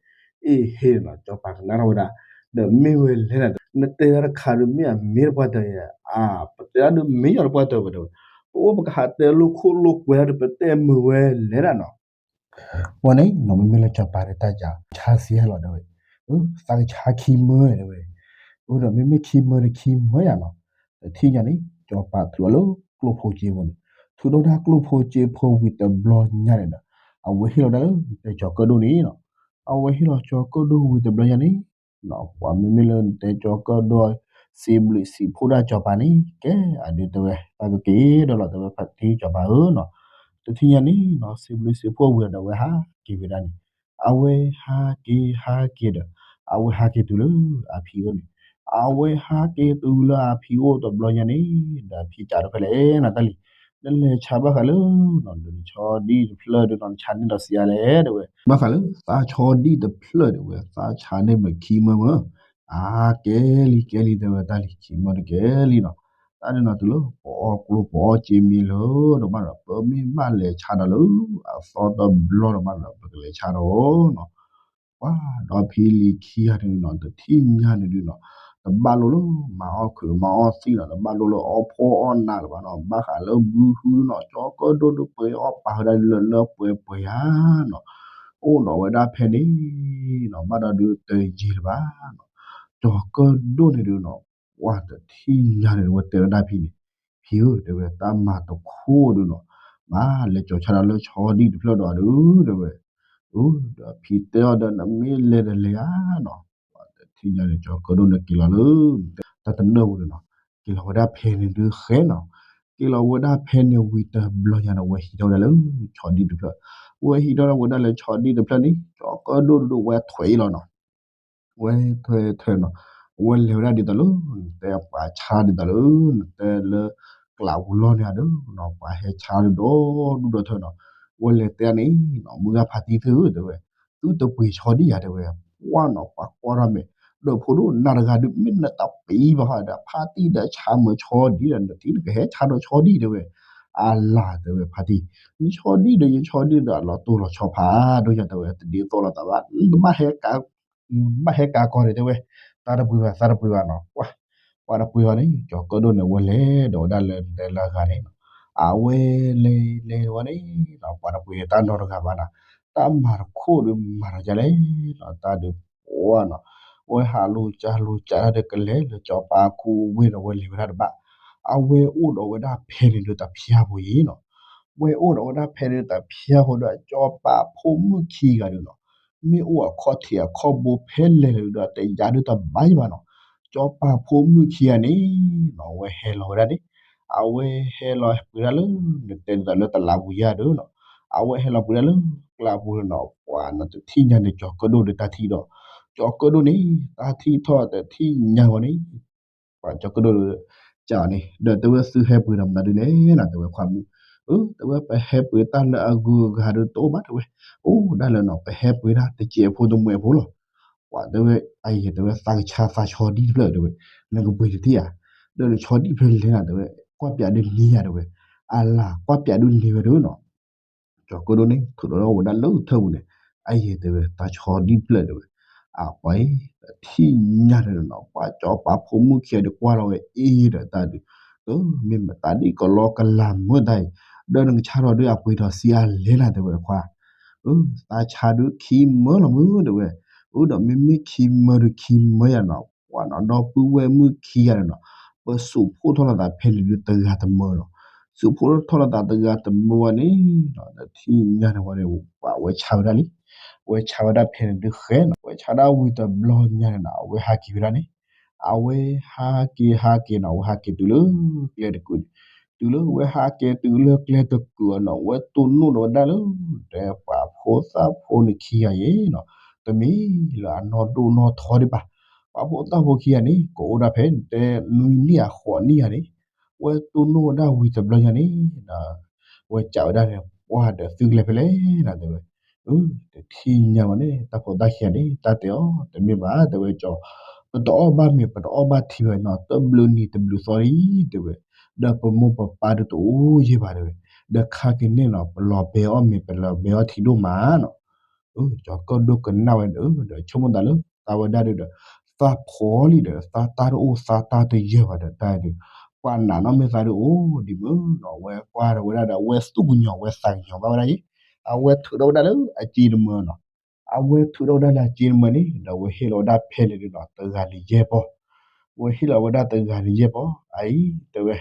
အ့ၣ်ဟ့ၣ်နီၤ ကၠီၤပၤကနၣ်ထီၣ်ဝဲဒၣ်, ဒီးမ့ၢ်ဝဲလဲၣ်နၤ နတဲတၢ်တခါဒုးမ့ၢ်အမ့ၢ်တပှၢ်တၢၢ်ဧါ, ပတဲဒၣ်ဒုးမ့ၢ်ယီၤတပှၢ်တၢၢ်ဘၣ်တဲဝဲ, ပအိၣ်ပကဟးတဲလိာ်ခိၣ်လိာ်ကွဲတၢ်ဒုး ပတဲမုာ်ဝဲလဲၣ်ဒၣ်နီၤ ဝဲန့ၣ်နီၤ မ့မ့ၢ်လၢကၠီၤပၤဒီးတၢ်ကဆါစံးဟဲလီၤတဲဝဲ, သးကဆါခံမၢတဲဝဲ, အိၣ်ဒီးမ့မ့ၢ်ခံမၢဒီးခံမၢယၤနီၤ, တထံၣ်ညါန့ၣ် ကၠီၤပၤထုးအီၤလၢကျိၣ်ဖိစ့ဖိန့ၣ်, ထုးထီၣ်ဝဲဒၣ်ကျိၣ်ဖိစ့ဖိဝံၤတဘျီညါန့ၣ်ဒီး အဝဲဟ့ၣ်လီၤဝဲဒၣ်လၢတဲကၠီၤကၢၣ်ဒိၣ်န့ၣ်နီၤ, အဝဲဟ့ၣ်လီၤကၠီၤကၢၣ်ဒိၣ်ဝံၤတဘျီညါန့ၣ် ပှၤမ့မ့ၢ်လၢနတဲကၠီၤကၢၣ်ဒိၣ် စံးဘျုးစံးဖှိၣ်ဒၣ်ကၠီၤပၤန့ၣ် ကဲအဒုးတဲဝဲ သးကက့ၤဒီးလီၤတဲဝဲဖါတံၢ်ကၠီၤပၤဧၢနီၤ, တထံၣ်ညါန့ၣ်နီၤ စံးဘျုးစံးဖှိၣ်ဝံၤဒီးဝဲဟးက့ၤဝဲဒၣ်န့ၣ်, အဝဲဟးက့ၤဟးက့ၤဒီး အဝဲဟးက့ၤတုၤလၢအဖံအိၣ်န့ၣ်, အဝဲဟးက့ၤတုၤလၢအဖံအိၣ်တဘျီညါန့ၣ် ဒီးဖံကးဒီးဖဲလဲၣ်နီၤတၢ်လံၤ, နလဲၤဆါဘၣ်ဃးလၢ နဆီဒံၣ်တဖျၢၣ်ဒုးနီၤ နဆါန့ၢ်ဒီးစံးအါလဲၣ်တဲဝဲ, ဘၣ်ဃးလၢသးဆီဒံၣ်တဖျၢၣ်တဲဝဲ သးဆါန့ၢ်မ့ၢ်ခံမၢမၢ, အါကဲလံကဲလံတဲဝဲတၢ်လံၤခံမၢတကဲလံနီၤ, တၢ်န့ၣ်နီၤတုၤလၢပအီၣ်ကျိပအီၣ်စ့မ့ၢ်လၢဒီးမးဒီး ပမ့ၢ်ဘၣ်လဲၤဆါဒီးလၢ အသီတဘျီဒီးမးဒီး ပကလဲၤဆါဒီးနီၤ ပှၤဒီးဖံလံၤခံဂၤန့ၣ်နီၤ တထံၣ်ညါန့ၣ်ဒုးနီၤ, တဘၣ်လိၣ်လၢမၤအီၣ်ခုးမၤအီၣ်သံၣ်နီၤ တဘၣ်လိၣ်လၢအီၣ်ဖှီၣ်အီၣ်နးလၢၤဘၣ်နီၤ ဘၣ်ဃးလၢဘုဟုနီၤ ကၠီၤကၢၣ်ဒိၣ်ဒုးပှ့ၤအီၣ်ပာ်ဝဲဒၣ်လၢလၢပှဲၤပှဲၤဧါနီၤ, အိၣ်ဒီးဝဲဒၣ်ဖဲန့ၣ်နီၤ ဘၣ်ဒီးဒုးတယံာ်လၢၤဘၣ်နီၤ, ကၠီၤကၢၣ်ဒိၣ်န့ၣ်ဒုးနီၤ ပှၤတထံၣ်ညါန့ၣ်ဝဲတဲဝဲဒၣ်ဖံန့ၣ်, ဖံဧၢတဲဝဲတၢ်မၤတခိၣ်ဒုးနီၤ, မ့ၢ်လဲၤကၠီၤဆါဒီးလၢဆီဒံၣ်တဖျၢၣ်ဒီးဒုး တဲဝဲ, ဒီးဖံတဲအီၤဒီးနမ့ၢ်လဲၤတလဲၤဧါနီၤ, ပှၤတထံၣ်ညါန့ၣ် ကၠီၤကၢၣ်ဒိၣ်န့ၣ်က့ၤလီၤလၢ တၢ်တနၢၣ်ပူၤန့ၣ်နီၤ, က့ၤလီၤဝဲဒၣ်ဖဲန့ၣ်ဒုးဃဲနီၤ, က့ၤလီၤဝဲဒၣ်ဖဲန့ၣ်ဝံၤတဘျီညါန့ၣ် ဝဲဟံးထီၣ်ဝဲဒၣ်လၢဆီဒံၣ်တဖျၢၣ်, ဝဲဟံးထီၣ်ဝဲဒၣ်လၢဆီဒံၣ်တဖျၢၣ်န့ၣ် ကၠီၤကၢၣ်ဒိၣ်ဒုးဝဲထွဲးလီၤနီၤ ဝဲထွဲထွဲနီၤ, ဝဲလဲၤဝဲဒၣ်ဒ်သိးလၢ နတဲပှၤဆါဒ်သိးလၢ နတဲလၢ ကျးပူၤလီၢ်န့ၣ်ဧါဒီး ပှၤဟဲဆါဒီးဒူၣ်ဒီးထၢနီၤ, ဝဲလဲၤတဲန့ၣ်နီၤ မုၢ်ဂၤဖါတံၢ်သ့ၣ်ဧၢတဲဝဲ, သုတပှ့ၤဆီဒံၣ်ယၤတဲဝဲ, ပှၢ်နီၤ ပှၤကွၢ်ထီၣ်မဲာ်, ဒီးဖိဒိၣ်နၤတဂၤဒုး မ့ၢ်နတပှ့ၤဘၣ်ဃီဒီး ဖါတံၢ်ဒီးဆါမၢဆီဒံၣ်ဒီး နတထံၣ်နကဟဲဆါဒီးဆီဒံၣ်တဲဝဲ, အလၤတဲဝဲဖါတံၢ်, မ့ၢ်ဆီဒံၣ်ဒီးယဆီဒံၣ်ဒီး အလီၤတိၢ်လီၤဆီဖးဒိၣ်ညါတဲဝဲ တဒ်သိးလိာ်သးဘၣ်, နတဘၣ်ဟဲက ဘၣ်ဟဲကၤကီန့ၣ်တဲဝဲ, သးတပှ့ၤဘၣ် သးတပှ့ၤဘၣ်နီၤ, ပှၤတပှ့ၤဘၣ်န့ၣ် ကၠီၤကၢၣ်ဒိၣ်န့ၣ် ဝဲလဲၤဒီးဝဲဒၣ်လၢတဲလၢအဂၤန့ၣ်နီၤ, အဝဲလဲၤလဲၤဝဲန့ၣ်နီၤ ပှၤတပှ့ၤတၢ်နီတဂၤဘၣ်နီၤ, တၢ်မၤတခိၣ်ဒုးမၤဒီးဒ်လဲၣ်နီၤ တၢ်ဒုးပှၢ်နီၤ, ဝဲဟးလိာ်ကၢလိာ်ကၢတၢ်ဒီးကလဲၤလၢကၠီၤပၤခူဝ့ၢ်ဒီးဝဲလဲၤဝဲဒၣ်တဘၣ်, အဝဲအိၣ်ဒီးဝဲဒၣ်ဖဲန့ၣ်ဒုးတဖျါဖိအံၤနီၤ ဝဲအိၣ်ဒီးဝဲဒၣ်ဖဲန့ၣ်တဖျါဖိဒီး ကၠီၤပၤဖိမုၣ်ခံဂၤဒုးနီၤ, မ့ၢ်အိၣ်အခီၣ်ထံးအခီၣ်ဘိဖဲလဲၣ်လၢၤဒီး တယါဒုးတဘၣ်ယဘၣ်နီၤ, ကၠီၤပၤဖိမုၣ်ခံဂၤန့ၣ်နီၤ အဝဲဟဲလီၤဝဲဒၣ်န့ၣ်, အဝဲဟဲလီၤပှ့ၤဒၣ်လၢ နတဲဒ်သိးလၢတလးပူၤယါဒီးနီၤ, အဝဲဟဲလီၤပှ့ၤဒၣ်လၢကျးပူၤနီၤ, ပှၤနီၤတထံၣ်ညါန့ၣ် ကၠီၤကၢၣ်ဒိၣ်ဒီးတၢ်ထံၣ်ဒီး, ကၠီၤကၢၣ်ဒိၣ်န့ၣ် တၢ်ထံၣ်ထီၣ်တထံၣ်ညါဝဲန့ၣ် ပှၤကၠီၤကၢၣ်ဒိၣ် ကန့ၣ် ဒီးတဲဝဲသုဟဲပှ့ၤဒီးမနုၤဒ်လဲၣ်နီၤ တဲဝဲခွါမုၣ်, အၢ တဲဝဲပဟဲပှ့ၤတၢ်လၢအဂုၤအဂၤဒီးတအိၣ်ဘၣ်တဲဝဲ, အိၣ်ဒၣ်လၢနီၤ ပဟဲပှ့ၤဒၣ်တစဲးဖိတမှဲးဖိလီၤ, ပှၤတဲဝဲ အယဲၢ်တဲဝဲ သးကဆါသးဆီဒံၣ်တဖျၢၣ်တဲဝဲ, နကပှ့ၤတထံၣ်ဧါ, ဒီးနဆီဒံၣ်တဖျၢၣ်လဲၣ်နီၤ တဲဝဲ, ကွၢ်ပၠးဒုးန့ၢ်ယၤတဲဝဲ, အလၤကွၢ်ပၠးဒုးန့ၢ်ဝဲဒုးနီၤ ကၠီၤကၢၣ်ဒိၣ်န့ၣ် ထုးဒီးဝဲဒၣ်လၢထၢပူၤန့ၣ်, အယဲၢ်တဲဝဲ သးဆီဒံၣ်တဖျၢၣ်တဲဝဲ, အပှၤအံၤ တထံၣ်ညါန့ၣ်နီၤ ပှၤကၠီၤပၤဖိမုၣ်ခံဂၤဒီးကွၢ်လီၤဝဲအ့ဒီးတၢ်ဒုး, မ့ၢ်မတၤဒ်ကလီကလၤမုၢ်တၢ်အံၤ, ဒီးနကဆါထီၣ်ဒုးအပှ့ၤထီၣ်ဆံးအါလဲၣ်နၤတဲဝဲခွါ, အၢ သးဆါဒုးခံမၢလီၤမုၢ်တဲဝဲ, အၢ ဒီးမ့မ့ၢ်ခံမၢဒုးခံမၢယၤနီၤ ပှၤနီၤ ဒီပုၢ်ဝဲၢ်မုၣ်ခံဂၤန့ၣ်နီၤ, ပစူးဖှိၣ်ထီၣ်လိာ်သးဖဲန့ၣ်ဒုးတဂၤတမၢနီၤ, ဆူၣ်ဖိထီၣ်လီၤသးတဂၤတမၢဝဲန့ၣ်, ဒီးတထံၣ်ညါန့ၣ်ဝဲန့ၣ် ပှၤဝဲဆါဝဲဒၣ်လံ, ဝဲဆါဝဲဒၣ်ဖဲန့ၣ်ဒုးဃဲနီၤ, ဝဲဆါဒၣ်ဝံၤတဘျီညါန့ၣ်နီၤ အဝဲဟးက့ၤဝဲဒၣ်န့ၣ်, အဝဲဟးက့ၤဟးက့ၤနီၤ အဝဲဟးက့ၤတုၤလၢကျဲတကုာ်န့ၣ်, တုၤလၢဝဲဟးက့ၤတုၤလၢကျဲတကုာ်အနီၤ ဝဲတိၢ်နီၣ်ဒီးဝဲဒၣ်လၢ တဲပှၤဖိသၣ်ဖိန့ၣ်ခံဂၤအံၤနီၤ, တမ့ၢ်လၢအနီၢ်ဒိၣ်နီၢ်ထီဒံးဘၣ်, ပှၤဖိသၣ်ဖိခံဂၤန့ၣ် ကအိၣ်ဒၣ်ဖဲတဲနွံနံၣ်အဃိးနံၣ်ဧါန့ၣ်, ဝဲတိၢ်နီၣ်ဝဲဒၣ်ဝံၤတဘျီညါန့ၣ်ဒီး ဝဲစံးဝဲဒၣ်န့ၣ် ပှၤဒီးသုကလဲၤဖဲလဲၣ်နီၤ တဲဝဲ, တထံၣ်ညါဝဲန့ၣ် တၢ်ဖိသၣ်ခံဂၤန့ၣ် တၢ်တဲအီၤ တမ့ၢ်ဘၣ် တဲဝဲကၠီၤ, ပတအီၣ်ဘၣ်မ့ၤ ပတအီၣ်ဘၣ်ထံဘၣ်နီၤ တဘျုးနံၤတဘျုးသီလံ တဲဝဲ, ဒီးပမိၢ်ပပၢ်ဒုးတအိၣ်ယဲၢ်ဘၣ် တဲဝဲ, ဒီးခါက့ၤန့ၣ်နီၤ ပလီၤဘဲအီၣ်မ့ၤ ပလီၤဘဲအီၣ်ထံဒိၣ်မးနီၤ ကၠီၤကၢၣ်ဒိၣ်ကနၣ်ဝဲဒီး ဒီးဆိကမိၣ်သးလၢ သးဝဲဒၣ်ဒုးဒီး သးဖှီၣ်လံဒီး သးတၢ်တအိၣ်သးတၢ်တယၢၢ်ဘၣ်ဒီးတၢ်ဒုး, ပှၤနာ်နီၢ်မ့ၢ်သးဒုးအိၣ်ဒံးမုၢ်နီၤ အဝဲကွၢ်ဒီးဝဲဒၣ်ဒီး အဝဲသူၣ်ကညီၤဝဲသးကညီၤဘၣ်ဝဲဒၣ်အံၤ, အဝဲထုးထီၣ်ဝဲဒၣ်လၢအစ့တမၢနီၤ, အဝဲထုးထီၣ်ဝဲဒၣ်လၢအစ့တမၢန့ၣ် ဒီးအဝဲဟ့ၣ်လီၤဝဲဒၣ်ဖဲန့ၣ်ဒုးနီၤ တဂၤန့ၣ်ယဲၢ်ပီၢ် ဝဲဟ့ၣ်လီၤဝဲဒၣ်တဂၤန့ၣ်ယဲၢ်ပီၢ် အအံၤ တဲဝဲ,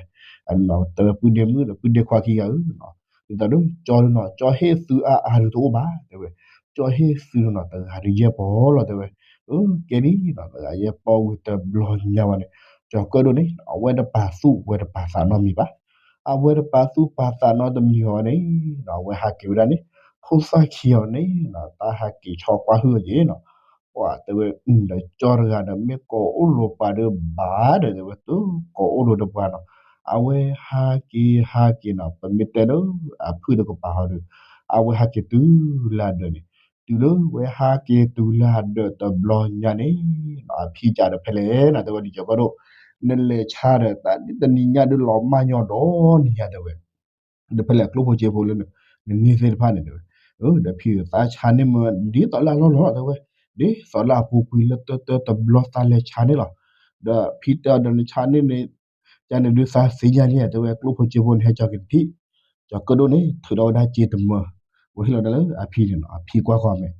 တဲဝဲပုၢ်ဒ့မုၣ်ဒီးပုၢ်ဒ့ခွါခံဂၤဧၢ, ဒ်သိးဒီးကၠီဒုးနီၤ ကၠီဟ့ၣ်သုအါအါဒုးတအိၣ်ဘၣ် တဲဝဲ, ကၠီဟ့ၣ်သုဒုးနီၤ တဂၤဒုးယဲၢ်ပီၢ်လီၤ တဲဝဲ, အၢ ကဲဒ်နီၤ တဂၤယဲၢ်ပီၢ်ဝံၤတဘျီညါဝဲန့ၣ် ကၠီၤကၢၣ်ဒိၣ်န့ၣ် အဝဲတပာ်သူၣ်ဝဲတပာ်သးနီတမံၤဘၣ် အဝဲတပာ်သူၣ်ပာ်သးနီတမံၤဘၣ်န့ၣ် အဝဲဟးက့ၤဝဲဒၣ်န့ၣ် ဖိသၣ်ခံဂၤန့ၣ် တၢ်ဟးက့ၤဆီကွၢ်ဟုၣ်အီၤက့ၤနီၤ, ပှၤတဲဝဲ ဒီးကၠီတဂၤဒီးမ့ၢ်ကိးအိၣ်လိာ်ပှၤဒီးဘၣ်ဒီး တဲဝဲ တကိးအိၣ်လိာ်ဒီးပှၤနီၤ, အဝဲဟးက့ၤဟးက့ၤနီၤ ပမ့ၢ်တဲဒီး အဖုၣ်တကပၤဟီဒီး အဝဲဟးက့ၤတုၤလၢအဒၢးန့ၣ်, တုၤလၢဝဲဟးက့ၤတုၤလၢအဒၢးတဘျီညါန့ၣ် အဖံကးဒီးဖဲလဲၣ်နီၤ တဲဝဲဒ်ကၠီၤကၢၣ်ဒိၣ်, နလဲၤဆါဒီးသးဒ်တနံၤညါဒုးလီၤမၢ်ညီဒီနံၤညါတဲဝဲ ဒီးဖဲလဲၣ်ကျိဖိစ့ဖိလၢနန့ၢ်သ့ၣ်တဖၣ်န့ၣ်တဲဝဲ, ဒီးဖံသးဆါန့ၢ်မၢဒ်သိးလၢအလီၢ်လီၤတဲဝဲ, ဒ်သိးလၢအပူၤကွံာ်လၢတၢတၢတဘျီသးလဲၤဆါန့ၢ်လီၤ, ဒီးဖံတဲအီၤဒီးနဆါန့ၢ်န့ၣ် ကန့ၣ်ဒုးသးသ့ၣ်ညါလံတဲဝဲကျိဖိစ့ဖိန့ၣ်ဟဲကၠီၤက့ၤတထံၣ်, ကၠီၤကၢၣ်ဒိၣ်န့ၣ် ထုးထီၣ်ဝဲဒၣ်စ့တမၢ, ဝဲဟ့ၣ်လီၤဒၣ်လၢအဖံန့ၣ်နီၤ အဖံကွၢ်ဃီမဲာ်,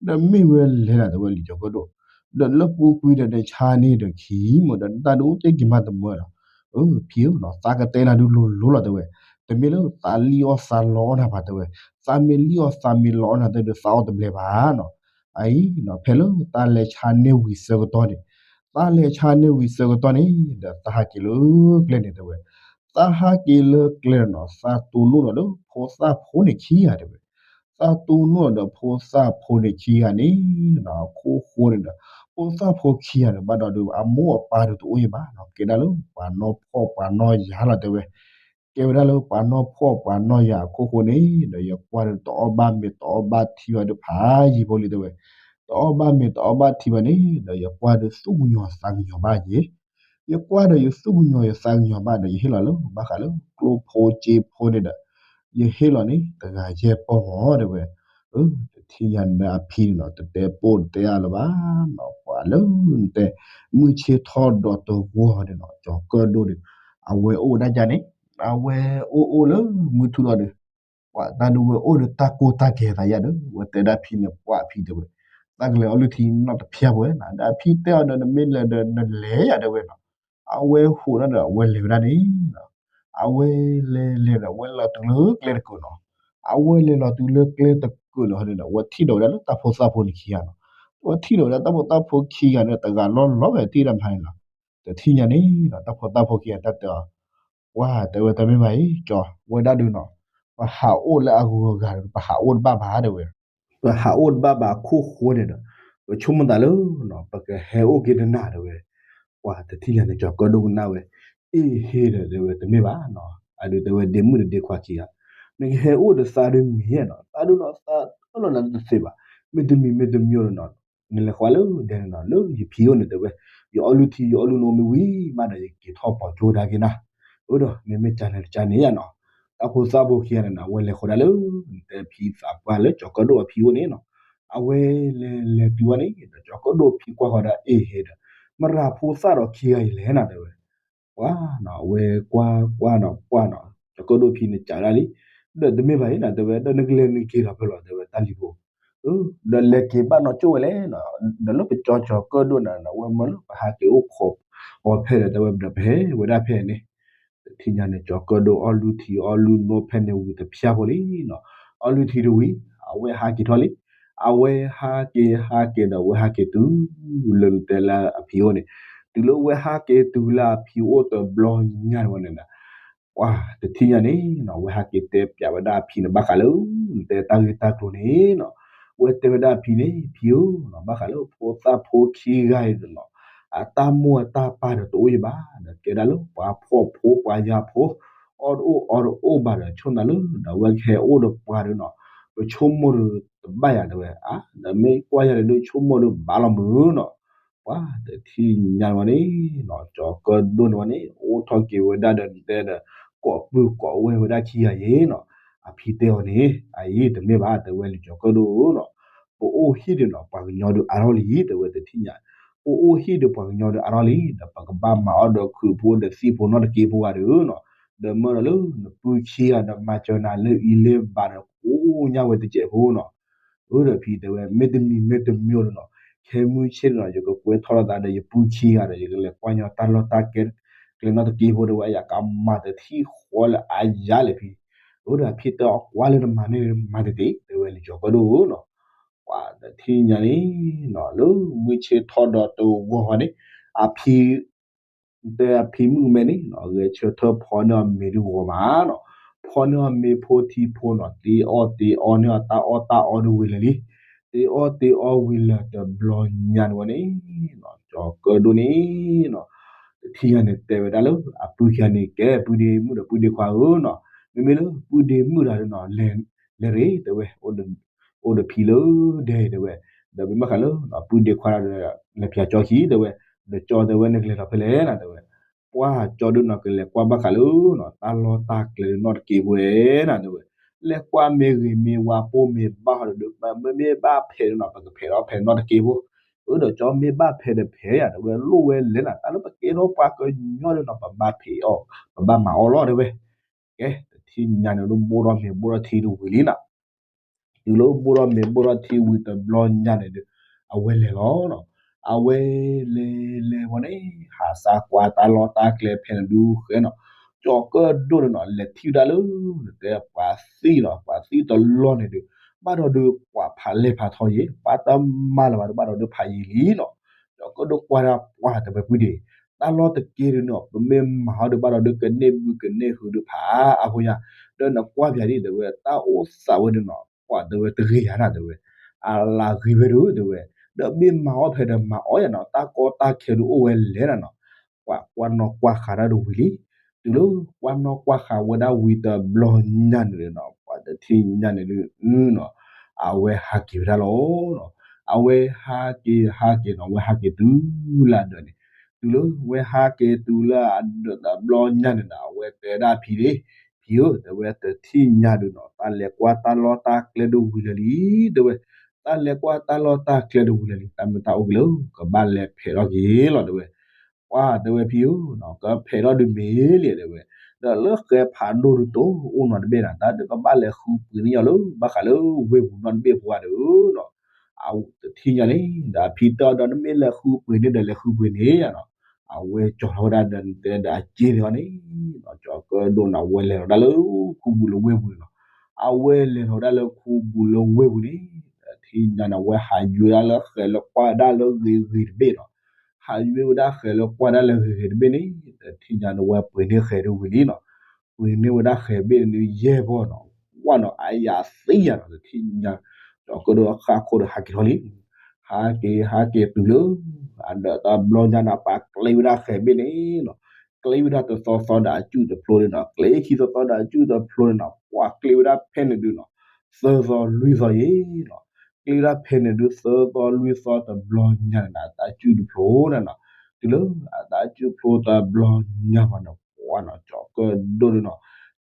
ဒီးမ့ၢ်ဝဲလဲၤနၤတဲဝဲလံကၠီၤကၢၣ်ဒိၣ်, ဒီးလၢပူၤကွံာ်ဒီးနဆါန့ၢ်ဒီးခံမၢဒီးနတၢ်ဒုးအိၣ်တ့ၢ်က့ၤမးတမၢလီၤ, အၢ ဖံဧၢနီၤ သးကတဲနၤဒုးလိၤလိၤလီၤတဲဝဲ, တမ့ၢ်လၢသးလံၣ်အီၣ်သးလီအီၣ်နၤဘၣ်တဲဝဲ, သးမ့ၢ်လံၣ်အီၣ်သးမ့ၢ်လီအီၣ်နၤတဲဒုးသးအီၣ်တဘျဲးဘၣ်နီၤ, အအံၤနီၤ ဖဲလၢတၢ်လဲၤဆါန့ၢ်ဝံၤဆၢကတီၢ်န့ၣ်, တၢ်လဲၤဆါန့ၢ်ဝံၤဆၢကတီၢ်န့ၣ် ဒီးသးဟးက့ၤလၢကျဲန့ၣ်တဲဝဲ, သးဟးက့ၤလၢကျဲနီၤ သးတိၢ်နီၣ်ဒီးလၢဖိသၣ်ဖိန့ၣ်ခံဂၤတဲဝဲ, သးတိၢ်နီၣ်ဒီးဖိသၣ်ဖိန့ၣ်ခံဂၤန့ၣ်, အခိၣ်ဃိန့ၣ်ဒီး ဖိသၣ်ဖိခံဂၤန့ၣ် ဘၣ်ဒီးဒုးအမိၢ်အပၢ်ဒုးတအိၣ်အံၤဘၣ်နီၤ ကဲဒၣ်လၢပှၤနီၢ်ဖှီၣ်ပှၤနီၢ်ယာ်လီၤတဲဝဲ, ကဲဝဲဒၣ်လၢပှၤနီၢ်ဖှီၣ်ပှၤနီၢ်ယာ်အခိၣ်ဃိန့ၣ် ဒီးယကွၢ်ဒီးတအီၣ်ဘၣ်မ့ၤတအီၣ်ဘၣ်ထံဘၣ်ဒုးဖးယံၤဖိလံတဲဝဲ, တအီၣ်ဘၣ်မ့ၤတအီၣ်ဘၣ်ထံဘၣ်န့ၣ် ဒီးယကွၢ်ဒီးသူၣ်ကညီၤသးကညီၤဘၣ်ယဲ ယကွၢ်ဒီးယသူၣ်ကညီၤယသးကညီၤဘၣ်ဒီး ယဟ့ၣ်လီၤလၢဘၣ်ဃးလၢကျိဖိစ့ဖိန့ၣ်ဒီး, ယဟ့ၣ်လီၤန့ၣ် တဂၤယဲၢ်ပီၢ်မၢတဲဝဲ, အၢ တထံၣ်ညါန့ၣ်အဖံန့ၣ်နီၤ တတဲပိၢ်တတဲအါလၢၤဘၣ်နီၤ ပှၤလၢနတဲ မုၢ်ဆ့ၣ်ထီၣ်ဒီးတဂီၤန့ၣ်နီၤ ကၠီၤကၢၣ်ဒိၣ်ဒီး အဝဲအိၣ်ဝဲဒၣ်ကန့ၣ်, အဝဲအိၣ်အိၣ်လၢမုၢ်ထူၣ်လီၤဒီး ပှၤတၢ်ဒုးဝဲအိၣ်ဒီးတၢ်ကိၢ်တၢ်ဂီၤသးယါဒီး ဝဲတဲဒၣ်ဖံန့ၣ် ပှၤဖံတဲဝဲ, သးကလဲၤအီၣ်လုၢ်ထံနီၣ်တဖျၢၣ်ပှဲၤနီၤ ဒီးအဖံတဲအီၤဒီးနမ့ၢ်လဲၤဒီးနလဲၤယါတဲဝဲနီၤ, အဝဲဟိးဒီးအဝဲလဲၤဝဲဒၣ်န့ၣ်, အဝဲလဲၤလဲၤဒီးအဝဲလီၤတုၤလၢကျဲတကုာ်နီၤ, အဝဲလဲၤလီၤတုၤလၢကျဲတကုာ်န့ၣ်ဒီး အဝဲထံၣ်ဒီးဝဲဒၣ်လၢတၢ်ဖိသၣ်ဖိန့ၣ်ခံဂၤနီၤ, အဝဲထံၣ်ဒီးဝဲဒၣ်တၢ်ဖိသၣ်ဖိခံဂၤန့ၣ် တဂၤလီၤလီၤဝဲထံၣ်ဒၣ်မဟါန့ၣ်လီၤ, တထံၣ်ညါန့ၣ်ဒီး တၢ်ဖိသၣ်ဖိခံဂၤတၢ်တဲအီၤ ပှၤတဲဝဲတမ့ၢ်ဘၣ်အံၤ ကၠီၤ ဝဲဒၣ်ဒုးနီၤ, ပဟးအိၣ်လၢအဂုၤအဂၤဒီး ပဟးအိၣ်တဘၣ်ဘၣ်တဲဝဲ, ပဟးအိၣ်တဘၣ်ဘၣ်အခိၣ်ဃိန့ၣ်ဒီး ပဆိကမိၣ်သးလၢ ပကဟဲအိၣ်က့ၤတနၤတဲဝဲ, ပှၤတထံၣ်ညါန့ၣ် ကၠီၤကၢၣ်ဒိၣ်ကနၣ်ဝဲ, အ့ဟ့ဒီးတဲဝဲတမ့ၢ်ဘၣ်နီၤ, အဒုးတဲဝဲဒ့မုၣ်ဒီးဒ့ခွါခံဂၤ, နကဟဲအိၣ်ဒီးသးဒုးမံၤနီၤ သးဒုးနီၤသးအၢၣ်လီၤနၤတသ့ဘၣ်, မ့တမံၤမ့တမံၤဒီးနီၤ နလဲၤဃီလၢဒဲန့ၣ်နီၤ လၢယဖံအိၣ်န့ၣ်တဲဝဲ, ယအီၣ်လုၢ်ထံယအီၣ်လုၢ်နိမ့ၢ်ဝံၤမးဒီး ယက့ၤထီၣ်ပိာ်ကၠိဒၣ်က့ၤနၤ, အၢဒီးမ့မ့ၢ်ကန့ၣ်တကန့ၣ်ယါနီၤ, တၢ်ဖိသၣ်ဖိခံဂၤန့ၣ်နီၤ အဝဲလဲၤဃီဒၣ်လၢ နတဲဖံသးပှၢ်လၢကၠီၤကၢၣ်ဒိၣ်အဖံအိၣ်န့ၣ်နီၤ, အဝဲလဲၤလဲၤတုၤဝဲန့ၣ် ဒီးကၠီၤကၢၣ်ဒိၣ်အဖံကွၢ်ဃီဒၣ်အ့ဟ့ဒီး, မရၤဖိသၣ်ဒီးခံဂၤအံၤလဲၣ်နၤတဲဝဲ ပှၤနီၤ အဝဲကွၢ်ကွၢ်နီၤ ပှၢ်နီၤ ကၠီၤကၢၣ်ဒိၣ်ဖံန့ၣ်ကးဒၣ်လံ, ဒီးတမ့ၢ်ဘၣ်အံၤနၤတဲဝဲ ဒီးနကလဲၤနက့ၤထီၣ်ဖဲလဲၣ်တဲဝဲတၢ်လံၤဖိ, ဒီးလဲၤက့ၤဘၣ်နီၢ်ကၠိဝဲလဲၣ်နီၤ, ဒီးလၢပကၠီၤကၠီၤကၢၣ်ဒိၣ်နၤနီၤ ဝဲမၢလၢပဟးက့ၤအိၣ်ခိးအီၤဖဲဒီးတဲဝဲဒီးပဟဲဝဲဒၣ်ဖဲန့ၣ်, တထံၣ်ညါန့ၣ် ကၠီၤကၢၣ်ဒိၣ်အီၣ်လုၢ်ထံအီၣ်လုၢ်နိဖဲန့ၣ်ဝံၤတဖျၢၣ်ဖိလံနီၤ. အီၣ်လုၢ်ထံတဝံၤ အဝဲဟးက့ၤထီၣ်လံ. အဝဲဟးက့ၤဟးက့ၤဒီး အဝဲဟးက့ၤတုၤလၢနတဲလၢအဖံအိၣ်န့ၣ်, တုၤလၢအဝဲဟးက့ၤတုၤလၢအဖံအိၣ်တဘျီညါန့ၣ်ဝဲန့ၣ် ပှၤတထံၣ်ညါန့ၣ်နီၤ အဝဲဟးက့ၤတဲပၠးဝဲဒၣ်အဖံန့ၣ် ဘၣ်ဃးလၢ နတဲတၢ်ဂ့ၢ်တၢ်ကျိၤန့ၣ်နီၤ, အဝဲတဲဝဲဒၣ်အဖံန့ၣ် ဖံဧၢနီၤ ဘၣ်ဃးလၢဖိသၣ်ဖိခံဂၤအံၤဒီးနီၤ အတၢ်မိၢ်အတၢ်ပၢ်ဒီးတအိၣ်ယံၤဘၣ်, ဒီးကဲဒၣ်လၢပှၤဖှီၣ်ဖိပှၤယာ်ဖိ, အီၣ်တအိၣ်အီတအိၣ်ဘၣ်ဒီး ဆိၣ်နၤလၢ ဒီးအဝဲကဟဲအိၣ်ဒီးပှၤဒီးနီၤ ပဆိကမိၣ်ဒီးတဘၣ်ယၤတဲဝဲ, ဒီးမ့ၢ်ကွၢ်ယၤဒီး ဆိကမိၣ်ဒီးဘၣ်လီၤမုာ်နီၤ. ပှၤတထံၣ်ညါန့ၣ်ဝဲန့ၣ်နီၤ ကၠီၤကၢၣ်ဒိၣ်န့ၣ်ဝဲန့ၣ် အိၣ်ထီၣ်က့ၤဝဲဒၣ်ဒီးနတဲဒီး ကိးပုၢ်ကိးဝဲၢ်ဝဲဒၣ်ခံဂၤအံၤနီၤ, အဖံတဲအီၤန့ၣ် အအံၤတမ့ၢ်ဘၣ် တဲဝဲလံာ်ကၠီၤကၢၣ်ဒိၣ်နီၤ, ပအိၣ်ဟံၣ်ဒီးနီၤ ပှၤကညီဒုးအါထီၣ်လံ တဲဝဲတထံၣ်ညါ, ပအိၣ်ဟံၣ်ဒီးပှၤကညီဒုးအါထီၣ်လံ ဒီးပကဘၣ်မၤအီၣ်ဒီးခုးဖိဒီးသံၣ်ဖိနီတက့ၢ်ဖိဂၤဒီးနီၤ, ဒီးမၢဒီးလၢနပုၢ်ခံဂၤဒီးမၤစၢၤနၤလၢအံၤလၢဘၣ်ဒီးကိးညါဝဲတစဲးဖိနီၤ. အၢဒီးဖံတဲဝဲ မ့တမံၤမ့တမံၤဒီးနီၤ ခဲမုၢ်ဆ့ၣ်ဒီးနီၤ ယကကွဲထီၣ်လိာ်သးဒီးယပုၢ်ခံဂၤဒီး ယကလဲၤကွၢ်ညီတၢ်လီၢ်တၢ်ကျဲ ကျဲနီတက့ၢ်ဖိတဲဝဲ ယကမၤတထံၣ်ဃီလၢအယၤလဲၣ်ဖံ, အၢဒီးဖံတဲအီၤ ကွၢ်လၢနမၤန့ၢ်မၤတသ့ တဲဝဲလံာ်ကၠီၤကၢၣ်ဒိၣ်နီၤ. ပှၤတထံၣ်ညါန့ၣ်နီၤ လၢမုၢ်ဆ့ၣ်ထီၣ်ဒီးတဂီၤဃီန့ၣ် အဖံ တဲအဖံမုၣ်မဲန့ၣ်နီၤ ဂဲၤဆၢထၢၣ်ဖီန့ၢ်အီၤမ့ၤဒုးဂီၤမးနီၤ, ဖီန့ၢ်အီၤမ့ၤဖိထံဖိနီၤ တ့အီၣ်တ့အီန့ၢ်အီၤတၢ်အီၣ်တၢ်အီဒုးဝံၤလၢာ်လံ, တ့အီၣ်တ့အီဝံၤလၢာ်တဘျီညါန့ၣ်ဝဲန့ၣ်နီၤ ကၠီၤကၢၣ်ဒိၣ်န့ၣ်နီၤ တထံၣ်ညါန့ၣ်တဲဝဲဒၣ်လၢ အပုၢ်ခံဂၤန့ၣ် ကဲပုၢ်ဒ့မုၣ်ဒီးပုၢ်ဒ့ခွါဧၢနီၤ, မ့မ့ၢ်လၢပုၢ်ဒ့မုၣ်တဂၤဒီးနီၤ လဲၤရ့ တဲဝဲ အိၣ်ဒီးဖံလၢဒဲတဲဝဲ, ဒီးမ့ၢ်ဘၣ်ဃးလၢ ပုၢ်ဒ့ခွါဒီး လဲၤဖျါကၠီခံတဲဝဲ, ဒီးကၠီတဲဝဲ နကလဲၤဒီးဖဲလဲၣ်နီၤတဲဝဲ, ပှၤကၠီဒုးနီၤကလဲၤကွၢ်ဘၣ်ဃးလၢနီၤ တၢ်လီၢ်တၢ်ကျဲနီတက့ၢ်ဖိနီၤတဲဝဲ, လဲၤကွၢ်မ့ၢ်ဂ့ၤမ့ၢ်ဝါပိၢ်မ့ၢ်ဘၣ်ဟီဒီး မ့မ့ၢ်ဘၣ်ဖဲးဒီးနီၤ ပကဖဲးထီၣ်ဖဲးနီတက့ၢ်ဖိ, အၢဒီးကၠီမ့ၢ်ဘၣ်ဖဲးဒီးဖဲးယၤတဲဝဲ လိၣ်ဝဲလဲၣ်နီၤ တၢ်လၢပကဲထီၣ်ပှၤကညီဒီးနီၤ ပဘၣ်ဖဲးအီၣ် ပဘၣ်မၤအီၣ်လီၤတဲဝဲ ကဲ တထံၣ်ညါန့ၣ် ဘိၣ်ထီၣ်မ့ၤဘိၣ်ထီၣ်ထံတဝံၤလံနီၤ, တုၤလၢဘိၣ်ထီၣ်မ့ၤဘိၣ်ထီၣ်ထံဝံၤတဘျီညါန့ၣ်ဒီး အဝဲလဲၤလီၤနီၤ, အဝဲလဲၤလဲၤဝဲန့ၣ် ဟးစါကွၢ်တၢ်လီၢ်တၢ်ကျဲဖဲန့ၣ်ဒုးဃဲနီၤ, ကၠီၤကၢၣ်ဒိၣ်န့ၣ်နီၤ လဲၤထံၣ်ဝဲဒၣ်လၢ နတဲပှၤသံၣ်နီၤ ပှၤသံၣ်တလီၢ်န့ၣ်ဒီး ဘၣ်ဒီးဒုးကွၢ်ဖးလဲၢ်ဖးထီယဲ ပှၤတမၤလၢၤဘၣ်ဒီး ဘၣ်ဒီးဒုးဖးယံာ်လံနီၤ, ကၠီၤကၢၣ်ဒိၣ်ကွၢ်ဒၣ်ပှၤတဲဝဲပုၢ်ဒ့ တၢ်လီၢ်တက့ၢ်ဒုးနီၤ ပမ့ၢ်မၤအီၤဒီး ဘၣ်ဒီးဒုးကန့ၢ်ဘုကန့ၢ်ဟုးဒုးဖးအါဖိညါ, ဒီးနကွၢ်ဖဲဒ်တဲဝဲ တၢ်အိၣ်သးဝဲဒုးနီၤ ပှၤတဲဝဲတဂ့ၤယၤနၤတဲဝဲ, အလၢဂ့ၤဝဲဒုးတဲဝဲ, ဒီးမ့ၢ်မၤအီၣ်ဖဲဒီးမၤအီၣ်ယၤနီၤ တၢ်ကီတၢ်ခဲဒုးအိၣ်ဝဲလဲၣ်နၤနီၤ, ပှၤကွၢ်နီၣ်ကွၢ်ဃာ်တၢ်ဒုးဝံၤလံ, တုၤလၢကွၢ်နီၣ်ကွၢ်ဃာ်ဝဲဒၣ်ဝံၤတဘျီညါန့ၣ်ဒီးနီၤ ပှၤတထံၣ်ညါန့ၣ်ဒုးနီၤ အဝဲဟးက့ၤဝဲဒၣ်လီၤနီၤ, အဝဲဟးက့ၤဟးက့ၤနီၤ အဝဲဟးက့ၤတုၤလၢအဒၢးန့ၣ်, တုၤလၢဝဲဟးက့ၤတုၤလၢအဒၢးတဘျီညါန့ၣ်ဒီး အဝဲတဲဒၣ်ဖံန့ၣ်, ဖံဧၢ တဲဝဲတထံၣ်ညါဒုးနီၤ တၢ်လဲၤကွၢ်တၢ်လီၢ်တၢ်ကျဲဒုးဝံၤလၢာ်လံ တဲဝဲ, တၢ်လဲၤကွၢ်တၢ်လီၢ်တၢ်ကျဲဒုးဝံၤလၢာ်လံ တၢ်မ့ၢ်တၢ်အိၣ်က့ၤလၢ ကဘၣ်လဲၤဖဲးထီၣ်က့ၤလီၤတဲဝဲ ပှၤတဲဝဲဖံဧၢ, ကဖဲးထီၣ်ဒုးမ့ၢ်လံတဲဝဲ, ဒီးလၢဃဲဖးဒိၣ်ဒုးတအိၣ်နီတဘ့ၣ်နၤ တၢ်ဒုးကဘၣ်လဲၤဃုပှ့ၤန့ၢ်အီၤလၢ ဘၣ်ဃးလၢဝ့ၢ်ပူၤနီတဘ့ၣ်ဖိဂၤဒီးနီၤ, အတထံၣ်ညါန့ၣ် ဒီးအဖံတဲအီၤဒီး နမ့ၢ်လဲၤဃုပှ့ၤန့ၢ်ဒီးလဲၤဃုပှ့ၤန့ၢ်ယၤနီၤ, အဝဲကၠီၤထီၣ်ဝဲဒၣ်ဒီးနတဲဒီးအက့န့ၣ်အီၤန့ၣ်, ကၠီၤကၢၣ်ဒိၣ်န့ၣ် အဝဲလဲၤထီၣ်ဒၣ်လၢခူပူၤလၢဝ့ၢ်ပူၤန့ၣ်နီၤ, အဝဲလဲၤထီၣ်ဝဲဒၣ်လၢခူပူၤလၢဝ့ၢ်ပူၤန့ၣ်, တထံၣ်ညါန့ၣ် အဝဲဟးယွဲဒၣ်လၢဃဲးလၢကွၢ်ဝဲဒၣ်လၢဂ့ၤဂ့ၤတဘ့ၣ်နီၤ, ဟးယွဲဝဲဒၣ်ဃဲးလၢကွၢ်ဒၣ်လၢဂ့ၤဂ့ၤတဘ့ၣ်န့ၣ်, တထံၣ်ညါန့ၣ် ဝဲပှ့ၤန့ၢ်ဃဲးဒုးဝံၤလံနီၤ, ပှ့ၤန့ၢ်ဝဲဒၣ်ဃဲးဘ့ၣ်န့ၣ်ဒုးယဲၢ်ဘီနီၤ, ဝဲနီၤ အယၤသံယၤနီၤ တထံၣ်ညါ, ကၠီၤကၢၣ်ဒိၣ်အခါခိၣ်ဒီးဟးက့ၤထီၣ်လံ, ဟးက့ၤဟးက့ၤတုၤလၢ အဒၢးတဘျီညါန့ၣ် ပှၤကျ့ဝဲဒၣ်ဃဲးဘ့ၣ်န့ၣ်နီၤ, ကျ့ဝဲဒၣ်တသီသီဒီးအစုၣ်တဖျိန့ၣ်နီၤ, ကျ့ခံသီသီဒီးအစုၣ်တဖျိန့ၣ်နီၤ, ပှၤကျ့ဝဲဒၣ်ဖဲန့ၣ်ဒုးနီၤ, သၢသီလွံၢ်သီယဲၢ်နီၤ, ကျ့ဝဲဒၣ်ဖဲန့ၣ်ဒုးသၢသီလွံၢ်သီတဘျီညါန့ၣ် အတၢ်စုၣ်တဖျိန့ၣ်နီၤ, တုၤလၢအတၢ်စုၣ်ဖျိတဘျီညါမးန့ၣ် ပှၤနီၤ ကၠီၤကၢၣ်ဒိၣ်ဒုးနီၤ,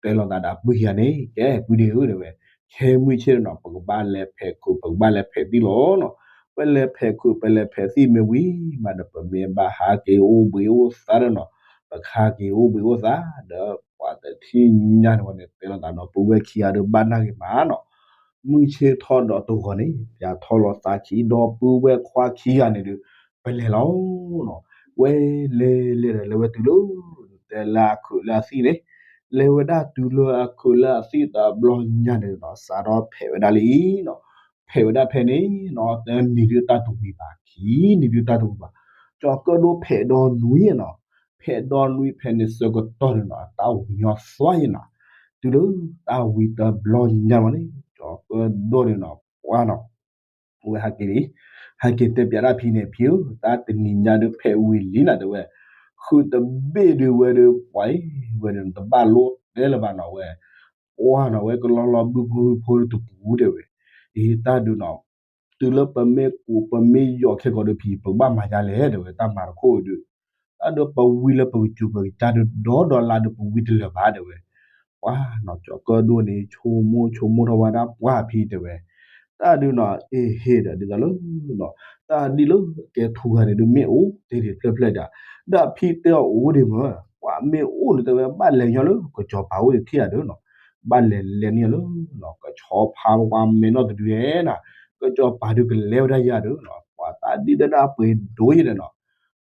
တဲလိာ်သးဒီးအပုၢ်ခံဂၤန့ၣ် ကဲပုၢ်ဒ့ဧၢ တဲဝဲ, ခဲမုၢ်ဆ့ၣ်နီၤ ပကဘၣ်လဲၤဖဲးခုး ပကဘၣ်လဲၤဖဲးသံၣ်လီၤနီၤ, ပလဲၤဖဲးခုးပလဲၤဖဲးသံၣ်မ့ၢ်ဝံၤမးဒီး ပမ့ၢ်ဘၣ်ဟးက့ၤအိၣ်ဘှံးအိၣ်သါဒီးနီၤ, ပကဟးက့ၤအိၣ်ဘှံးအိၣ်သါ, ဒီးပှၤတထံၣ်ညါန့ၣ်ဝဲန့ၣ် တဲလိာ်သးဒီးပုၢ်ဝဲၢ်ခံဂၤဒီးဘၣ်နာ်ဂ့ၤမးနီၤ, မုၢ်ဆ့ၣ်ထီၣ်ဒီးတဂီၤန့ၣ် ပၠးထီၣ်လီၤသးခံဒီပုၢ်ဝဲၢ်ခွါခံဂၤန့ၣ်ဒီး ပလဲၤလီၤနီၤ, ဝဲလဲၤလဲၤဒီးလဲၤဝဲတုၤလၢ တဲလၢအခုးလၢအသံၣ်န့ၣ်, လဲၤဝဲဒၣ်တုၤလၢအခုးလၢအသံၣ်တဘျီညါန့ၣ်ဒီး စးထီၣ်ဖဲးဝဲဒၣ်လံနီၤ. ဖဲးဝဲဒၣ်ဖဲန့ၣ်နီၤ တနံၤဒုးတၢ်တဝံၤဘၣ်, ခံနံၤဒုးတၢ်တဝံၤဘၣ်, ကၠီၤကၢၣ်ဒိၣ်ဖဲးဒီနွံနီၤ. ဖဲးဒီနွံဖဲန့ၣ်ဆၢကတီၢ်န့ၣ်နီၤ တၢ်ဝံၤညီသွါယဲနီၤ. တုၤလၢတၢ်ဝံၤတဘျီညါလီၤန့ၣ် ကၠီၤကၢၣ်ဒိၣ်န့ၣ်နီၤ ပှၢ်နီၤ ဝဲဟဲက့ၤလံ, ဟဲက့ၤတဲပၠးဒၣ်ဖံန့ၣ် ဖံဧၢ, တၢ်တနံၤညါဒုးဖဲးဝံၤလံနၤ တဲဝဲ, ဃုတဘ့ၣ်ဒုးဝဲဒုး ပှၤအံၤ ဝဲဒုးတဘၣ်လိၣ်တဲလၢၤဘၣ်နီၤဝဲ, ပှၢ်နီၤ ဝဲကလီလီဘုဖိဘုဖိတပူၤတဲဝဲ, အံၤတၢ်ဒုးနီၤ တုၤလၢပမ့ၢ်ကူးပမ့ၢ်ယီၤခဲကိာ်ဒုးဖံ ပကဘၣ်မၤဒ်လဲၣ်တဲဝဲ, တၢ်မၤတခိၣ်ဒုး တၢ်ဒုးပဝံလၢပကစူးပကစၢ်ဒုးဒီဒီလါဒုးပဝံတလၢၤဘၣ်တဲဝဲ, ပှၢ်နီၤ ကၠီၤကၢၣ်ဒိၣ်န့ၣ် ဆိကမိၣ်ဆိကမိၣ်ထီၣ်ဝဲဒၣ်ပှၢ်ဖံတဲဝဲ, တၢ်ဒုးနီၤ အ့ဟ့ၣ်ဒီးဒ်သိးလၢ တၢ်ဒ်လၢကဲထူဂၤန့ၣ်ဒုးမ့ၢ်အိၣ်တ့ၢ်တ့ၢ်ဖျၢၣ်ဖျၢၣ်ဒီး, ဒီးဖံတဲအီၤအိၣ်ဒံးမ့ၢ်, ပှၤမ့ၢ်အိၣ်န့ၣ်တဲဝဲ ဘၣ်လဲၤညီလၢကစီၤပၤအိၣ်တထံၣ်ဧါဒုးနီၤ, ဘၣ်လဲၤလဲၤန့ၢ်လၢ ကဆီဖါဝါမဲနီၣ်တဒုယဲနီၤ, ကစီၤပၤဒုးကလဲၤဝဲဒၣ်ယၤဒုးနီၤ, ပှၤတၢ်ဒ်တၢ်ဒၣ်ပှ့ၤဒိၣ်ယဲဒီးနီၤ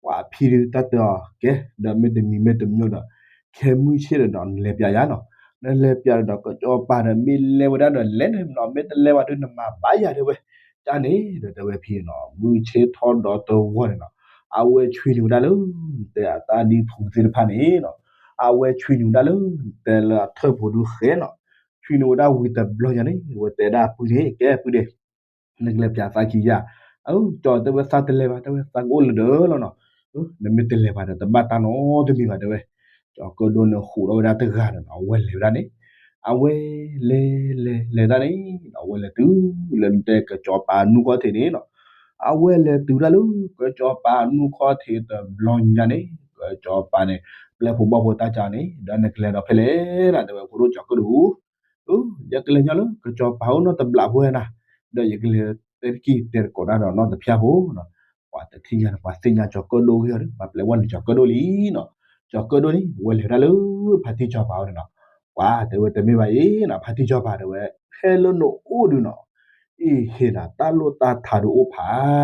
ပှၤဖံဒုးတၢ်တဲအီၤ ကဲ ဒီးမ့တမံၤမ့တမံၤဒီး ခဲမုၢ်ဆ့ၣ်ဒီးနီၤ နလဲၤပၠးယၤနီၤ, နလဲၤပၠးဒီး ကစီၤပၤဒီးမ့ၢ်လဲၤဝဲဒၣ်ဒီးလဲၤန့ၣ်နီၤ, မ့ၢ်တလဲၤဘၣ်ဒုးနမၤဘၣ်ယၤတဲဝဲ, တၢ်န့ၣ်ဒီးတဲဝဲဖံနီၤ မုၢ်ဆ့ၣ်ထီၣ်ဒီးတဝီန့ၣ်နီၤ, အဝဲဆွံနုာ်ဝဲဒၣ်လၢ တဲအတၢ်ဒ်ထူသ့ၣ်တဖၣ်န့ၣ်နီၤ, အဝဲဆွံနုာ်ဝဲဒၣ်လၢ တဲလၢအထၢၣ်ဖိဒုးဃဲနီၤ, ဆွံနုာ်ဝဲဒၣ်ဝံၤတဘျီညါန့ၣ် အဝဲတဲဒၣ်ပုၢ်န့ၣ် ကဲပုၢ်ဒ့ နကလဲၤပၠးသးခံယၤ, အ ကၠီၤတဲဝဲသးတလဲၤဘၣ် တဲဝဲသးကအိၣ်လၢဒၢးလီၤနီၤ, နမ့ၢ်တလဲၤဘၣ်ဒီးတဘၣ်တၢ်နီတမံၤဘၣ်တဲဝဲ, ကၠီၤကၢၣ်ဒိၣ်န့ၣ်ဃိးထီၣ်ဝဲဒၣ်တဂၤဒီးနီၤ အဝဲလဲၤဝဲဒၣ်န့ၣ်, အဝဲလဲၤလဲၤလဲၤတၢ်န့ၣ် အဝဲလဲၤတုၤလၢတဲကစီၤပၤနူၢ်ခီၣ်ထံးန့ၣ်နီၤ, အဝဲလဲၤတုၤတၢ်လၢ ကစီၤပၤနူၢ်ခီၣ်ထံးတဘျီညါန့ၣ် ကစီၤပၤန့ၣ် ပျဲၢ်ဖိဘီၣ်ဖိတၢ်ကၢ်န့ၣ် ဒီးနကလဲၤဒီးဖဲလဲၣ်နၤတဲဝဲ ဖိဒိၣ်ကၠီၤကၢၣ်ဒိၣ် ယကလဲၤညီလၢကစီၤပၤအိၣ်နီတဘျီဖိဝဲနၤ, ဒီးယကလဲၤတဲတကံၢ်တဲတကိးတၢ်ဒီးနီတဖၣ်ဖိနီၤ, ပှၤတထံၣ်ညါန့ၣ် ပှၤသ့ၣ်ညါကၠီၤကၢၣ်ဒိၣ်ဂ့ၤအီၤဒီး ပှၤပျဲဝဲန့ၣ်ကၠီၤကၢၣ်ဒိၣ်လံနီၤ, ကၠီၤကၢၣ်ဒိၣ်န့ၣ် ဝဲလဲၤဝဲဒၣ်လၢဖါတံၢ်စီၤပၤအိၣ်န့ၣ်နီၤ, ပှၤတဲဝဲတမ့ၢ်ဘၣ်အံၤနီၤ ဖါတံၢ်စီၤပၤတဲဝဲ ဖဲလၢနအိၣ်ဒုးနီၤ အ့ဟ့ၣ်နၤ တၢ်လိၣ်တၢ်ထးဒုးအိၣ်ဖ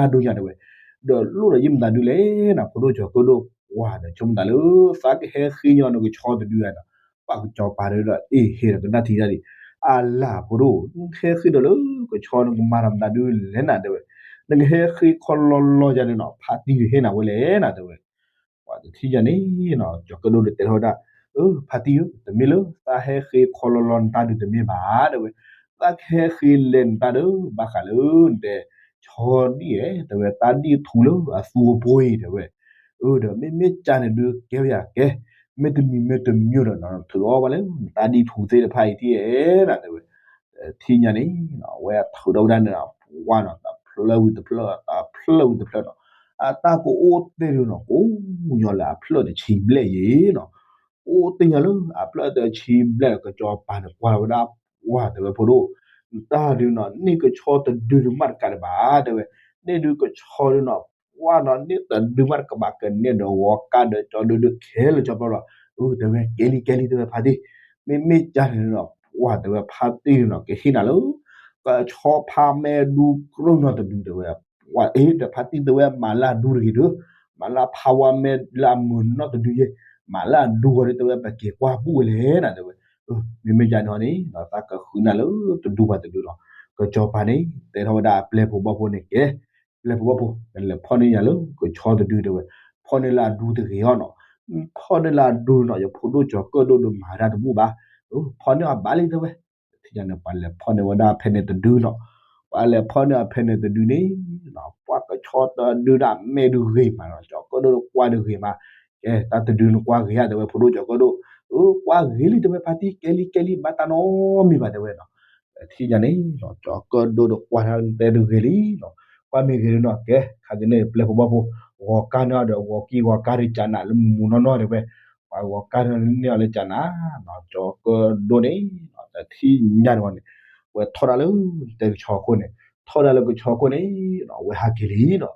းဒိၣ်ညါတဲဝဲ, ဒီးလိၣ်ဒီးယမတၤဒုးလဲၣ်နၤ ဖိဒိၣ်ကၠီၤကၢၣ်ဒိၣ် ပှၤဒီးဆိကမိၣ်သးလၢ သးကဟဲဃ့ညီနကဆီတဒုဧါနီၤ, ပှၤကစီၤပၤဒီး အ့ဟ့ၣ်ဒီးကနၣ်ထံၣ်တၢ်ဒံး, အလၤဖိဒိၣ် နကဟဲဃ့ဒီးလၢကဆီနကမၤတၢ်မတၤဒုးလဲၣ်နၤတဲဝဲ, နကဟဲဃ့ခီလီလီယၤဒုးနီၤ ဖါတံၢ်ဟ့ၣ်နၤဝဲလဲၣ်နၤတဲဝဲ ပှၤတထံၣ်ညါန့ၣ်နီၤ ကၠီၤကၢၣ်ဒိၣ်ဒီးတဲထီၣ်ဝဲဒၣ်, အၢ ဖါတံၢ်ဧၢ တမ့ၢ်လၢသးဟဲဃ့ခီလီလီနတၢ်ဒုးတမ့ၢ်ဘၣ်တဲဝဲ, သးကဟဲဃ့လဲၤနတၢ်ဒီး ဘၣ်ဃးလၢနတဲ ဆီဒံၣ်ဧဲ တဲဝဲ တၢ်ဒံၣ်ထူလၢအသူအပှ့ၤတဲဝဲ, အၢ ဒီးမ့မ့ၢ်ကၢ်န့ၣ်ဒုးကဲဝဲယၤကဲ, မ့တမံၤမ့တမံၤဒီး ထုးအီၣ်ဘၣ်လၢနတၢ်ဒံၣ်ထူသ့ၣ်တဖၣ်အံၤထံၣ်ဧဲနၤတဲဝဲ, ထံၣ်ညါန့ၣ် အဝဲထုးထီၣ်ဝဲဒၣ်န့ၣ် ပှၢ်နီၤ တဖျၢၣ်ဝံၤတဖျၢၣ် တဖျၢၣ်ဝံၤတဖျၢၣ်နီၤ, အတၢ်ကအိၣ်တ့ၢ်ဒုးနီၤ ကအိၣ်ညီလၢအဖျၢၣ်တဆံဘျဲၣ်ယဲနီၤ, အိၣ်တ့ၢ်ညီလၢအဖျၢၣ်တဆံဘျဲၣ်ဒီး ကစီၤပၤန့ၣ်ကွၢ်လီၤဝဲဒၣ် ပှၢ်တဲဝဲဖိဒိၣ်, နတၢ်ဒုးနီၤ န့ၢ်ကဆီတဒုဒုးမးတကးဒံးဘၣ်တဲဝဲ, န့ၢ်ဒုးကဆီဒုးနီၤ ပှၢ်နီၤ န့ၢ်တဒုမးတကးဘၣ် ကနဲၣ်ဒီးဂီၤကါဒီးကၠီဒုးဒုးခဲလၢာ်ကၠီဖျီလီၤ, အၢ တဲဝဲကဲလံကဲလံတဲဝဲဖါတံၢ်, မ့မ့ၢ်ကၢ်န့ၣ်နီၤ ပှၢ်တဲဝဲဖါတံၢ်န့ၣ်နီၤ ကဟ့ၣ်နၤလၢ ကဆီဖါမဲဒူကြိၢ်နီတဒုတဲဝဲ, ပှၢ်အ့ၣ်ဒီးဖါတံၢ်တဲဝဲ မၤလၢအဒူတဂ့ၤဒုး, မၤလၢဖါဝါမဲလၢအမုာ်နီတဒုယဲ, မၤလၢအဒူဂီၤဒုးတဲဝဲ ပက့ၤကွၢ်ဘူၣ်ဝဲလဲၣ်နၤတဲဝဲ, မ့မ့ၢ်ကၢ်န့ၣ်ဟီန့ၣ် သးကဃုနၤလၢတဒူဘၣ်တဒုလီၤ, ကစီၤပၤန့ၣ် တဲထီၣ်ဝဲဒၣ်အပျဲၢ်ဖိဘီၣ်ဖိန့ၣ်ကဲ, ပျဲၢ်ဖိဘီၣ်ဖိ နလဲၤဖီၣ်န့ၢ်ယၤလၢကဆီတဒုတဲဝဲ, ဖီၣ်န့ၢ်လၢအဒူတဂ့ၤအီၤနီၤ, ဖီၣ်န့ၢ်လၢအဒူနီၤ ယဖိဒိၣ်ကၠီၤကၢၣ်ဒိၣ်ဒုးမၤဝဲဒၣ်တဘူၣ်ဘၣ်, ဖီၣ်န့ၢ်အီၤဘၣ်လံတဲဝဲ, ထံၣ်ညါန့ၣ် ပှၤလဲၤဖီၣ်န့ၢ်ဝဲဒၣ်ဖဲန့ၣ်တဒုနီၤ, ပှၤလဲၤဖီၣ်န့ၢ်အီၤဖဲန့ၣ်တဒုန့ၣ်, ပှၤကဆီတဒုဒၣ်မဲာ်ဒုးဂ့ၤမးနီၤ ကၠီၤကၢၣ်ဒိၣ်ကွၢ်ဒုးဂ့ၤမး, ကဲတၢ်တဒုနကွၢ်ဂ့ၤဧါတဲဝဲဖိဒိၣ်ကၠီၤကၢၣ်ဒိၣ်, အၢ ကွၢ်ဂ့ၤလံတဲဝဲဖါတံၢ် ကဲလံကဲလံ ဘၣ်တၢ်နီတမံၤဘၣ်တဲဝဲနီၤ, ထံၣ်ညါန့ၣ် ကၠီၤကၢၣ်ဒိၣ်ဒီးကွၢ်တၢ်တဲဒုးဂ့ၤလံနီၤ, ကွၢ်မ့ၢ်ဂ့ၤဒုးနီၤ ကဲ ခါကန့ၣ်ပျဲၢ်ဖိဘီၣ်ဖိ ဂီၤကါန့ၢ်အီၤဒီး ဂီၤကံၢ်ဂီၤကါဒုးကၢ်နးလၢမူမူနီၢ်နီၢ်တဲဝဲ, ပှၤဂီၤကါန့ၢ်အီၤလၢကၢ်နးနီၤ ကၠီၤကၢၣ်ဒိၣ်န့ၣ် တထံၣ်ညါန့ၣ်ဝဲန့ၣ်, ဝဲထီၣ်ဒၣ်လၢတဲကဆီခိၣ်န့ၣ်, ထီၣ်ဒၣ်လၢကဆီခိၣ်န့ၣ် ဝဲဟးက့ၤလံနီၤ,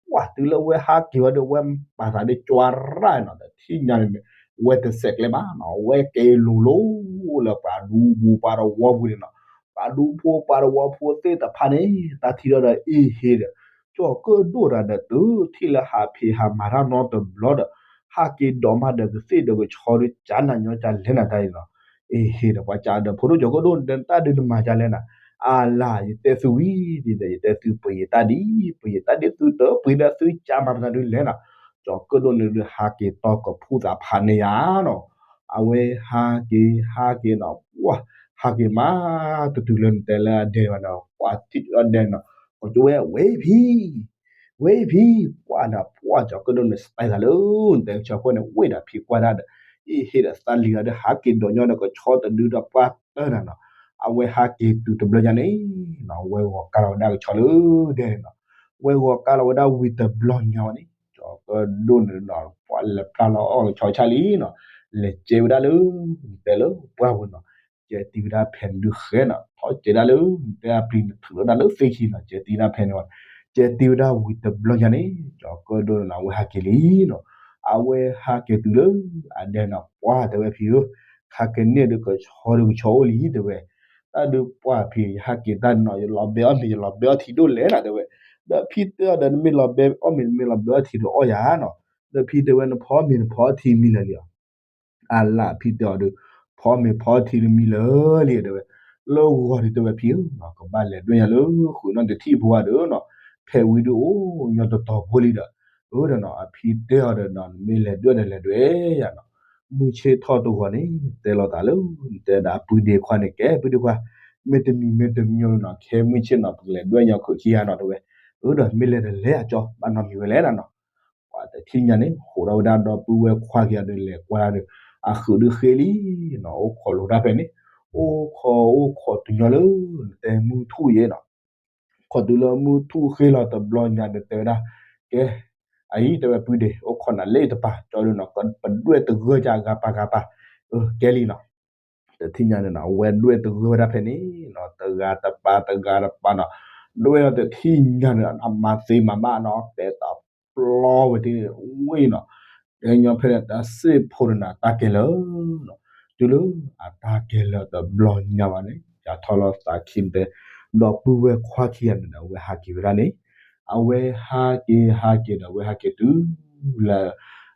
ပှၢ်တုၤလၢဝဲဟးက့ၤဝဲဒီး ဝဲပာ်သးဒီးကွၢ်ရၣ်နီၤ တထံၣ်ညါန့ၣ်, ဝဲတစဲးကျဲဘၣ်နီၤ ဝဲက့ၤလိၤလိၤလၢပှၤဒူပူၤပှၤတဝီပူၤန့ၣ်နီၤ, ပှၤဒူဖိပှၤတဝီဖိသ့ၣ်တဖၣ်န့ၣ် တၢ်ထံၣ်ဒီးအ့ၣ်ဟ့ဒီး, ကၠီၤကၢၣ်ဒိၣ်တၢ်ဒီးတုၤထံၣ်လၢဟးဖံးဟးမၤတၢ်နီတဘျီဒီး, ဟးက့ၤဒိးမးဒီးကသ့ၣ်ဒီးကဆီဒီး ကၠးနၤညီကၠးလဲၣ်နၤတၢ်အံၤနီၤ. အ့ဟ့ၣ်ဒီးပှၤကၠးဒီး ဖိဒိၣ်ကၠီၤကၢၣ်ဒိၣ် တၢ်ဒုးနမၤကၠးလဲၣ်နၤ. အလၤ ယတဲသုဝံၤဒ်ဒီး ယတဲသုပှ့ၤယတၢ်ဒ် ပှ့ၤယတၢ်ဒ်သုတပှ့ၤဒီးသုကၠးမၤပသးဒုးလဲၣ်နၤ. ကၠီၤကၢၣ်ဒိၣ်န့ၣ်ဒုး ဟးက့ၤတီကဖူသးဖးန့ၢ်ယၤနီၤ. အဝဲဟးက့ၤဟးက့ၤနီၤ ပှၢ် ဟးက့ၤမး တတုၤလၢနတဲလၢအဒဲဘၣ်နီၤ ပှၢ်ထံၣ်အီၤဒဲနီၤ ကၠီၤကၠီဝဲ ဝဲဖံ ဝဲဖံ ပှၢ်ဒီးပှၢ်ကၠီၤကၢၣ်ဒိၣ်န့ၣ် စတဲသးလၢ နတဲကဆီဖိန့ၣ် ဝဲဒၣ်ဖံကွၢ်တၢ်ဒီး အ့ဟ့ၣ်ဒီးသးလံၤဂၤဒီး ဟးက့ၤဒိးညီဒီးကဆီတဒုဒီးပှၢ်တၢၢ်နၤနီၤ. အဝဲဟးက့ၤတုၤတဘျီညါန့ၣ်နီၤ ဝဲဂီၤကါလီၤဝဲဒၣ်ကဆီလၢဒဲနီၤ. ဝဲဂီၤကါလီၤဝဲဒၣ်ဝံၤတဘျီညါဝဲန့ၣ် ကၠီၤကၢၣ်ဒိၣ်န့ၣ်နီၤ ပှၢ်လဲၤဖျါလီၤအီၣ်ကဆီဆၣ်လံနီၤ လဲၤကဲဝဲဒၣ်လၢ နတဲလၢပှၢ်ပူၤနီၤ ကဲတံၢ်ဝဲဒၣ်ဖဲန့ၣ်ဒုးဃဲနီၤ ထီၣ်ကဲဒၣ်လၢ နတဲအပျံၤနထုးလီၤဒၣ်လၢသ့ၣ်ခံနီၤ ကဲတံၢ်ဝဲဒၣ်ဖဲန့ၣ်ဝဲ ကဲတံၢ်ဝဲဒၣ်ဝံၤတဘျီညါန့ၣ် ကၠီၤကၢၣ်ဒိၣ်န့ၣ်နီၤ အဝဲဟးက့ၤလံနီၤ. အဝဲဟးက့ၤတုၤလၢ အဒဲနီၤ ပှၢ်တဲဝဲဖံဧၢ ခါကန့ၣ်ဒီးကဆီဒီးကဆီအိၣ်လံတဲဝဲ တၢ်ဒုးပှၢ်ဖံ ယဟးက့ၤတၢ်နီၤ ယလီၤဘဲအီၣ်မ့ၤ ယလီၤဘဲအီၣ်ထံဒိၣ်လဲၣ်နၤတဲဝဲ ဒီးဖံတဲအီၤဒီး နမ့ၢ်လီၤဘဲအီၣ်မ့ၤ နမ့ၢ်လီၤဘဲအီၣ်ထံဒီးအီၣ်ယၤနီၤ. ဒီးဖံတဲဝဲ နဖီအီၣ်မ့ၤ နဖီအီၣ်ထံမံၤလၢာ်လံဧါ အလၤ ဖံတဲအီၤဒီး ဖီအီၣ်မ့ၤဖီအီၣ်ထံတမံၤလၢာ်လံတဲဝဲ လၢဂီၤဒီးတဲဝဲဖံဧၢ ကဘၣ်လဲၤဒွဲၣ်ညါလၢဃုာ်နီၣ်တထံၣ်ဖိဧါဒီးနီၤ ဖဲဝံၤဒုးအိၣ်ညီတတီၤဖိလံဒီး အၢဒီးနီၤ အဖံတဲအီၤဒီးနီၤ နမ့ၢ်လဲၤဒွဲၣ်ဒီးလဲၤဒွဲၣ်ယၤနီၤ. မုၢ်ဆ့ၣ်ထီၣ်တဂီၤန့ၣ် တဲလိာ်သးလၢ နတဲဒၣ်ပုၢ်ဒ့ခွါန့ၣ် ကဲပုၢ်ဒ့ခွါ မ့တမံၤမ့တမံၤနီၤ ခဲမုၢ်ဆ့ၣ်နီၤ ပကလဲၤဒွဲၣ်ညါခုၣ်ခံဂၤနီၤတဲဝဲ အၢဒီးမ့ၢ်လဲၤဒီးလဲၤအကၠီ ဘၣ်နီတမံၤဝဲလဲၣ်နၤနီၤ. ပှၤတထံၣ်ညါန့ၣ် ဟးထီၣ်ဝဲဒၣ်ဒီပုၢ်ဝဲၢ်ခွါခံဂၤဒီး လဲၤကွၢ်ဒၣ်ဒီး အဃုာ်ဒုးဃ့လံနီၤ အိၣ်ခိးလိာ်တၢ်ဖဲန့ၣ် အိၣ်ခိးအိၣ်ခိးတုၤညီလၢ နတဲမုၢ်ထူၣ်ယဲနီၤ ခိးတုၤလၢမုၢ်ထူၣ်ဃ့လီၤတဘျီညါဒီးတဲဝဲဒၣ် ကဲ အအံၤတဲဝဲပုၢ်ဒ့ အိၣ်ခိးနၤလၢတပၤ ကၠီဒုးနီၤ ပဒွဲၣ်တဂၢၢ်ကၢ်အဂၤပာ်ဂၤပာ် ကဲလံနီၤ. တထံၣ်ညါန့ၣ်နီၤ အဝဲဒွဲၣ်တဂၢၢ်ဝဲဒၣ်ဖဲန့ၣ်နီၤ တဂၤတပၤတဂၤတပၤနီၤ ဒွဲၣ်လီၤတထံၣ်ညါန့ၣ် အမၤသ့မၤဘၣ်နီၤ တဲတၢ်ပျီဝဲတဝ့ၢ်နီၤ တဲညီဖဲန့ၣ် တၢ်စ့ၢ်ဖိန့ၣ်နီၤ တၢ်ကဲလၢာ်နီၤ တုၤလၢအတၢ်ကဲလၢာ်တဘျီညါဘၣ်န့ၣ် ယၤထီၣ်လီၤသးခံတဲ ဒီပုၢ်ဝဲၢ်ခွါခံဂၤန့ၣ်ဒီး အဝဲဟးက့ၤဝဲဒၣ်န့ၣ် အဝဲဟးက့ၤဟးက့ၤဒီး အဝဲဟဲက့ၤတုၤလၢ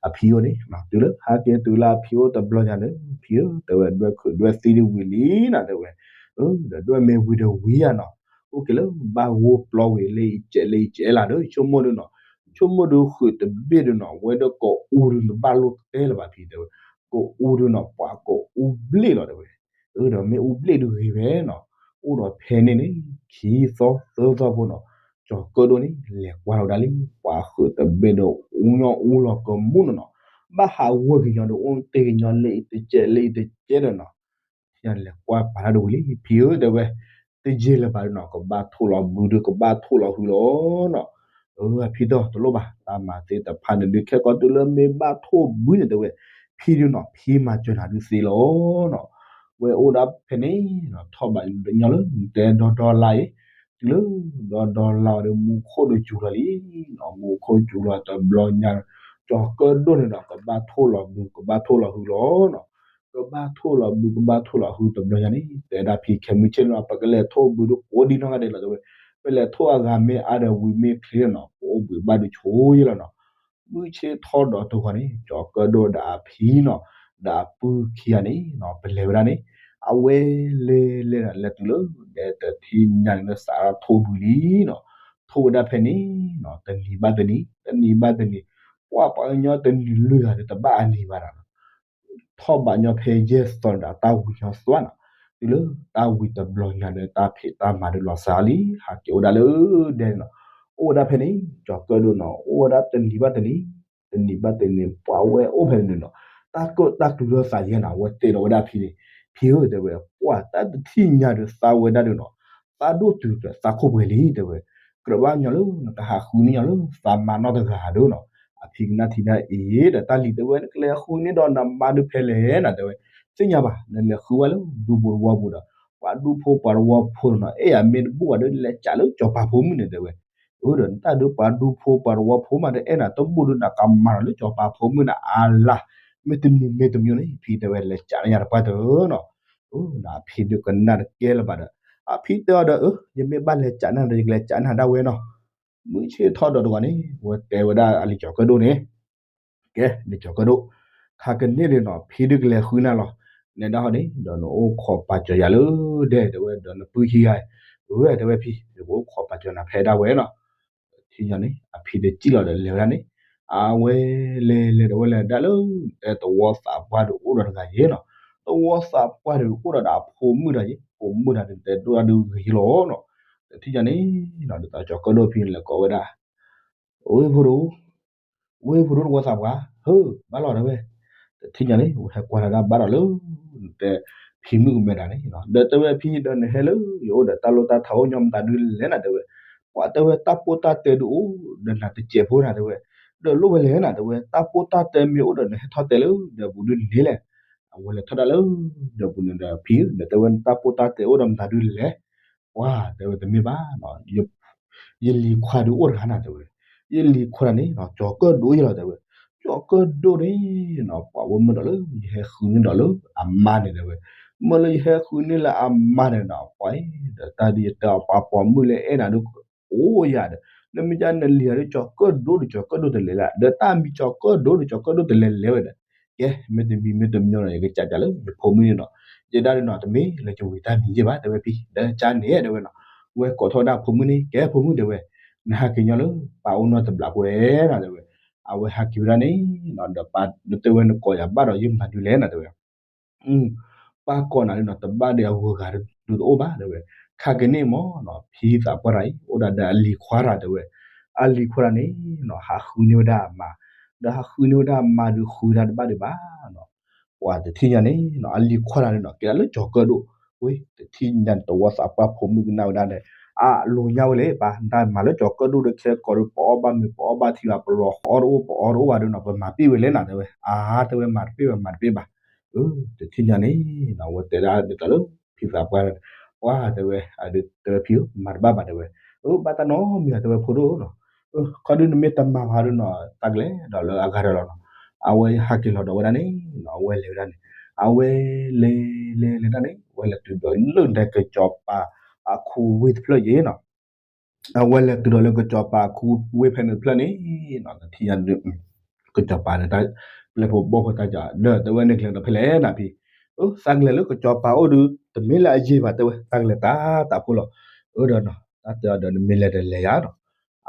အဖံအိၣ်န့ၣ် တုၤလၢဟးက့ၤတုၤလၢအဖံအိၣ်တဘျီညါန့ၣ် ဖံဧၢ တဲဝဲဒွဲၣ်ခုးဒွဲၣ်သံဒုးဝံၤလံနီၤ တဲဝဲ ဒီးဒွဲၣ်မ့ၢ်ဝံၤဒီးဝံၤယၤနီၤ အိၣ်က့ၤလၢဘၣ်ဂိၢ်ပျီဝံၤလၢအံၤကဲးလၢအံၤကဲးလၢ်ဒီး ဆိကမိၣ်ဒုးနီၤ ဆိကမိၣ်ဒုးဃုာ်တဘ့ၣ်ဒုးနီၤ ဝဲဒီးကအူဒုးနဘၣ်လိၣ်တဲလၢၤဘၣ်ဖံတဲဝဲ ကအူဒုးနီၤ ပှၤကအူဘျ့ၣ်လီၤတဲဝဲ ဒီးမ့ၢ်အူဘျ့ၣ်ဒုးဂ့ၤဝဲနီၤ အိၣ်ဒီးဖဲန့ၣ်န့ၣ် ခံသီသၢသီဖိနီၤ ကၠီၤကၢၣ်ဒိၣ်န့ၣ် လဲၤကွၢ်လီၤဝဲဒၣ်လံ ပှၤဃုာ်တဘ့ၣ်ဒီး အူညီအူလီၤကမူၣ်နီၤနီၤ ဘၣ်ဟးဂီၢ်က့ၤညီဒီး အိၣ်တ့ၢ်က့ၤညီလၢအံၤတကဲးလၢအံၤတကဲးဒီးနီၤ လဲၤကွၢ်ပာ်တၢ်ဒိၣ်ဝံၤလံ ဖံဧၢ တဲဝဲ တယံာ်လၢၤဘၣ်ဒုးနီၤ ကဘၣ်ထိၣ်လီၤဘုဒုး ကဘၣ်ထိၣ်လီၤဟုလီၤနီၤ အဖံတဲတလိၣ်ဘၣ် တၢ်မၤသ့တဖၣ်န့ၣ်ဒုး ခဲကီးတုၤလၢမ့ၢ်ဘၣ်ထိၣ်ဘုန့ၣ်တဲဝဲ ဖံဒုးနီၤ ဖံမၤစၢၤနၤဒုးသ့လီၤနီၤ ဝဲအိၣ်ဒၣ်ဖဲန့ၣ်နီၤ ထီၣ်ဘးညီလၢ တဲဒီဒီလါအံၤ တုၤလၢ ဒီဒီလါအံၤဒီး မူခိၣ်ဒီးစူၤလီၤလံနီၤ မူခိၣ်စူၤလီၤတဘျီညါ ကၠီၤကၢၣ်ဒိၣ်န့ၣ်ဒီး ကဘၣ်ထိၣ်လီၤဘု ကဘၣ်ထိၣ်လီၤဟုလီၤနီၤ ကဘၣ်ထိၣ်လီၤဘု ကဘၣ်ထိၣ်လီၤဟုတဘျီညါန့ၣ် တဲဒၣ်ဖံခဲမုၢ်ဆ့ၣ်နီၤ ပကလဲၤထိၣ်ဘုဒုးကိးဒံနီၢ်ဂၤဒဲးလီၤတဲဝဲ ပလဲၤထိၣ်အဂၤမ့ၢ်အါဒီးဝံၤမ့ၢ်ချ့နီၤ ပအိၣ်ဘှံးဘၣ်ဒုးဆိယဲလီၤနီၤ မုၢ်ဆ့ၣ်ထီၣ်ဒီးတဂီၤန့ၣ် ကၠီၤကၢၣ်ဒိၣ်ဒီးအဖံနီၤ ဒီးအပုၢ်ခံဂၤန့ၣ်နီၤ ပလဲၤဝဲဒၣ်န့ၣ် အဝဲလဲၤလဲၤဒီးလဲၤတုၤလၢ ဒဲတထံၣ်ညါန့ၣ်လၢစးထီၣ်ထိၣ်ဘုလံနီၤ ထိၣ်ဝဲဒၣ်ဖဲန့ၣ်နီၤ တနံၤဘၣ်တနံၤ တနံၤဘၣ်တနံၤ ပှၤပှၤကညီတနံၤလွံၢ်ဂၤဒီးတဘၣ်အနံၤဘၣ်နီၤ ထီၣ်ဘးညီဖဲယဲၢ်သီဒီးတၢ်ဝံၤညီသွါနီၤ တုၤလၢတၢ်ဝံၤတဘျီညါဒီး တၢ်ဖံးတၢ်မၤဒုးလီၤစှၤလံ ဟးက့ၤအိၣ်ဒၣ်လၢဒဲန့ၣ်နီၤ အိၣ်ဝဲဒၣ်ဖဲန့ၣ် ကၠီၤကၢၣ်ဒိၣ်နီၤ အိၣ်ဝဲဒၣ်တနံၤဘၣ်တနံၤ တနံၤဘၣ်တနံၤ ပှၤဝဲအိၣ်ဖဲန့ၣ်နီၤ တၢ်ကၢၣ်တၢ်ကျူလၢသးယဲၢ်နီၤ အဝဲတဲဒီးဝဲဒၣ်ဖံန့ၣ် ဖံဧၢ တဲဝဲ ပှၤတၢ်တထံၣ်ညါဒီးသးဝဲဒၣ်ဒီးနီၤ သးဒိၣ်တုၤဒီးသးခိၣ်ပှဲၤလံ တဲဝဲ ကြၢးဘၣ်ညီလၢ နကဟးဃုန့ၢ်ညီလၢ သးမါနီၢ်တဂၤဒီးနီၤ အဖံကနၣ်ထံၣ်ဒၣ်အံၤ ဒီးတၢ်လံၤတဲဝဲ နကလဲၤဃုန့ၢ်ဒီးနမါဒုးဖဲလဲၣ်နီၤ တဲဝဲ သ့ၣ်ညါဘၣ် နလဲၤဃုဝဲလၢဒူဖိတဝီပူၤဒီး ပှၤဒူဖိပှၤတဝီဖိနီၤ အဲၣ်ယၤမ့ၢ်တဘူၣ်ဘၣ်ဒီး လဲၤကးလၢကၠီၤပၤဖိမုၣ်န့ၣ် တဲဝဲ အၢ ဒီးနတၢ်ဒုးပှၤဒူဖိပှၤတဝီဖိမး တအဲၣ်နၤတဘူၣ်ဒီး နကမၤလီၤလၢကၠီၤပၤဖိမုၣ်န့ၣ် အလါ မ့တမံၤမ့တမံၤန့ၣ် ဖံတဲဝဲ လဲၤကးန့ၢ်ယၤတပှၢ်တၢၢ်နီၤ အၢ ဒီးအဖံဒုးကနၣ်တကဲလၢၤဘၣ်ဒီး အဖံတဲအီၤဒီး အၢ ယမ့ၢ်ဘၣ်လဲၤကးန့ၢ်ဒီး ယကလဲၤကးန့ၢ်ဒၣ်ဝဲနီၤ မုၢ်ဆ့ၣ်ထီၣ်ဒီးတဂီၤန့ၣ် ဝဲတဲဝဲဒၣ်အလံၤကၠီၤကၢၣ်ဒိၣ်န့ၣ် ကဲ နကၠီၤကၢၣ်ဒိၣ်, ခါကန့ၣ်ဒီးနီၤ ဖံဒုးကလဲၤဃုနၤလီၤ. နဲဒၣ်ဟီန့ၣ် ဒီးနအိၣ်ခိးပာ်စၢၤယၤလၢဒဲ တဲဝဲ, ဒီးနပုၢ်ခံဂၤ, ဝဲတဲဝဲဖံ, ယကအိၣ်ခိးပာ်စၢၤနၤဖဲဒၣ်ဝဲနီၤ. တထံၣ်ညါန့ၣ် အဖံဒီးစံၣ်လီၤဒီးလဲၤဝဲဒၣ်န့ၣ်, အဝဲလဲၤလဲၤဒီးဝဲလဲၤဒၣ်လၢ တဲသဝီသးပှၢ်ဒီးအိၣ်ဒီးတဂၤယဲနီၤ. သဝီသးပှၢ်ဒီးအိၣ်ဒီးဒီးအဖိမုၣ်တဂၤယဲ, ဖိမုၣ်တဂၤဒီးတဲဒိၣ်ဒၣ်ဒုးဂ့ၤလီၤနီၤ. တထံၣ်ညါန့ၣ် ဒ်သိးကၠီၤကၢၣ်ဒိၣ်ဖံန့ၣ်လဲၤကိးဝဲဒၣ် ဝ့ၢ်ဖိဒိၣ်, ဝ့ၢ်ဖိဒိၣ်သဝီသးပှၢ်, ဟၢ ဘၣ်လီၤတဲဝဲ. တထံၣ်ညါန့ၣ် ဝဲဟဲကွၢ်လီၤဒၣ်ဘၣ်ဒီးလၢ တဲဖံမုၣ်ကမဲဒၣ်န့ၣ်, ဒီးတဲဝဲဖံဒီးနဟဲလၢ ယအိၣ်ဒီးတၢ်လိၣ်တၢ်ထီအိၣ်ညီမတၤဒုးလဲၣ်နၤတဲဝဲ, ပှၤတဲဝဲတၢ်ပိၢ်တၢ်တဲဒုးအိၣ်ဒီးနၤတစဲးဖိနၤတဲဝဲ, ဒီးလိၣ်ဝဲလဲၣ်နၤတဲဝဲ, တၢ်ပိၢ်တၢ်တဲမ့ၢ်အိၣ်ဒီးနဟဲထီၣ်တဲလၢဒီးပူၤဒုးန့ၣ်လဲၣ်. အဝဲလဲၤထီၣ်ဒၣ်လၢဒီးပူၤန့ၣ်ဒီးဖံဒီးတဲဝဲနတၢ်ပိၢ်တၢ်တဲအိၣ်ဒီးမတၤဒုးလဲၣ်. ပှၤတဲဝဲတမ့ၢ်ဘၣ် ယလံၤခွါဒုးအိၣ်တဂၤနၤတဲဝဲ, ယလံၤခွါန့ၣ် ကၠီၤကၢၣ်ဒိၣ်ယဲလီၤတဲဝဲ, ကၠီၤကၢၣ်ဒိၣ်န့ၣ် ပှၤဝဲမ့ၢ်ဒီးလၢယဟဲဃုန့ၢ်ဒီးလၢအမါန့ၣ်တဲဝဲ, မ့ၢ်လၢယဟဲဃုန့ၢ်လၢအမါန့ၣ်ဒီး ပှၤဒီးတၢ်ဒ်ယတဲအီၤ ပှၤပိာ်မုၣ်လၢအဲၣ်နၤဒုး အိၣ်ယၤဒီး နမ့ၢ်ကန့ၣ်လံၤဒီးကၠီၤကၢၣ်ဒိၣ်ဒီးကၠီၤကၢၣ်ဒိၣ်တလဲၤလၢ ဒီးတၢ်မံၤကၠီၤကၢၣ်ဒိၣ်ဒီးကၠီၤကၢၣ်ဒိၣ်တလဲၤလဲၤဝဲဒီး, ကဲ မ့တမံၤမ့တမံၤဒီး ယကစံးလၢယဖိမုၣ်န့ၣ်နီၤ, ယဲဒၣ်ဒုးနီၤ တမ့ၢ်လၢယဝံၤတၢ်မံၤယဲၢ်ဘၣ်တဲဝဲဖံ, ဒီးကန့ၣ်တဲဝဲနီၤ, ဝဲကိးထီၣ်ဝဲဒၣ်ဖိမုၣ်န့ၣ် ကဲဖိမုၣ်တဲဝဲ, နဟးက့ၤညီလၢပၢ်အိၣ်နီတဘျီကွဲနီၤတဲဝဲ, အဝဲဟးက့ၤဝဲဒၣ်န့ၣ် ဒီးပၢ်တဲဝဲနကိးယၤဘၣ်ဒီးယမၤဒုးလဲၣ်နၤတဲဝဲ ပၢ်ကိးနၤဒုးနီၤ တဘၣ်ဒီးအဂုၤအဂၤဒုးတအိၣ်ဘၣ်တဲဝဲ, ခါကန့ၣ်မ့ၢ်နီၤ ဖံသးပှၢ်တဂၤအံၤ အိၣ်ဒၣ်ဒီးအလံၤခွါတဂၤတဲဝဲ, အလံၤခွါတဂၤန့ၣ်နီၤ ဟးဃုန့ၢ်ဝဲဒၣ်အမါ, ဒီးဟးဃုန့ၢ်ဝဲဒၣ်အမါဒုးဃုတၢ်တဘၣ်ဒံးဘၣ်နီၤ, ပှၤတထံၣ်ညါန့ၣ်နီၤ အလံၤခွါတဂၤန့ၣ်နီၤ ကဲဒၣ်လၢကၠီၤကၢၣ်ဒိၣ်, ဝဲတထံၣ်ညါန့ၣ် သဝီသးပှၢ်ဖိမုၣ်ကနၣ်ဝဲဒၣ်န့ၣ်, အလိၤညါဝဲလဲၣ် ပၢ် နတၢ်မၤလၢကၠီၤကၢၣ်ဒိၣ်ဒီးခဲကိးဒီး ပအီၣ်ဘၣ်မ့ၤ ပအီၣ်ဘၣ်ထံဘၣ် ပလီၤဃီတအိၣ် ပအီၣ်တအိၣ်ဘၣ်ဒီးနီၤ ပမၤပ့ၢ်ဝဲလဲၣ်နၤတဲဝဲ, အါတဲဝဲမၤတပ့ၢ်ဘၣ် မၤတပ့ၢ်ဘၣ်, တထံၣ်ညါန့ၣ်နီၤ အဝဲတဲဒၣ်ဒ်သိးလၢ ဖံသးပှၢ်, ပှၤတဲဝဲ, အဒုးတဲဝဲဖံဧၢ မၤတဘၣ်ဘၣ်တဲဝဲ, အဘၣ်တၢ်နီတမံၤတဲဝဲဖိဒိၣ်နီၤ, ခီဒုးနမ့ၢ်တမၤဘၣ်ဒီးနီၤ သးကလဲၤဒီးလၢအဂၤဒီးလီၤနီၤ, အဝဲဟးက့ၤလီၤဒီးဝဲဒၣ်န့ၣ်နီၤ အဝဲလဲၤဝဲဒၣ်န့ၣ်, အဝဲလဲၤလဲၤလဲၤဒၣ်န့ၣ် အဝဲလဲၤတုၤဒီးလၢဒဲကစီၤပၤ အခူဝ့ၢ်တဖျၢၣ်ယဲနီၤ အဝဲလဲၤတုၤဒီးလၢကစီၤပၤအခူဝ့ၢ်ဖဲန့ၣ်တဖျၢၣ်န့ၣ်နီၤ တထံၣ်ညါဒုး, ကစီၤပၤန့ၣ် ပျဲၢ်ဖိဘီၣ်ဖိတၢ်ကၠီၤ ဒီးတဲဝဲန့ၣ်ကလဲၤဒီးဖဲလဲၣ်နၤဖံ, သးကလဲၤလၢကစီၤပၤအိၣ်ဒုး တမ့ၢ်လၢအယံာ်ဘၣ်တဲဝဲ သးကလဲၤတၢ်တၢ်ဖိလီၤ, အၢဒီးနီၤ တၢ်တဲအီၤဒီးနမ့ၢ်လဲၤဒီးလဲၤယၤနီၤ,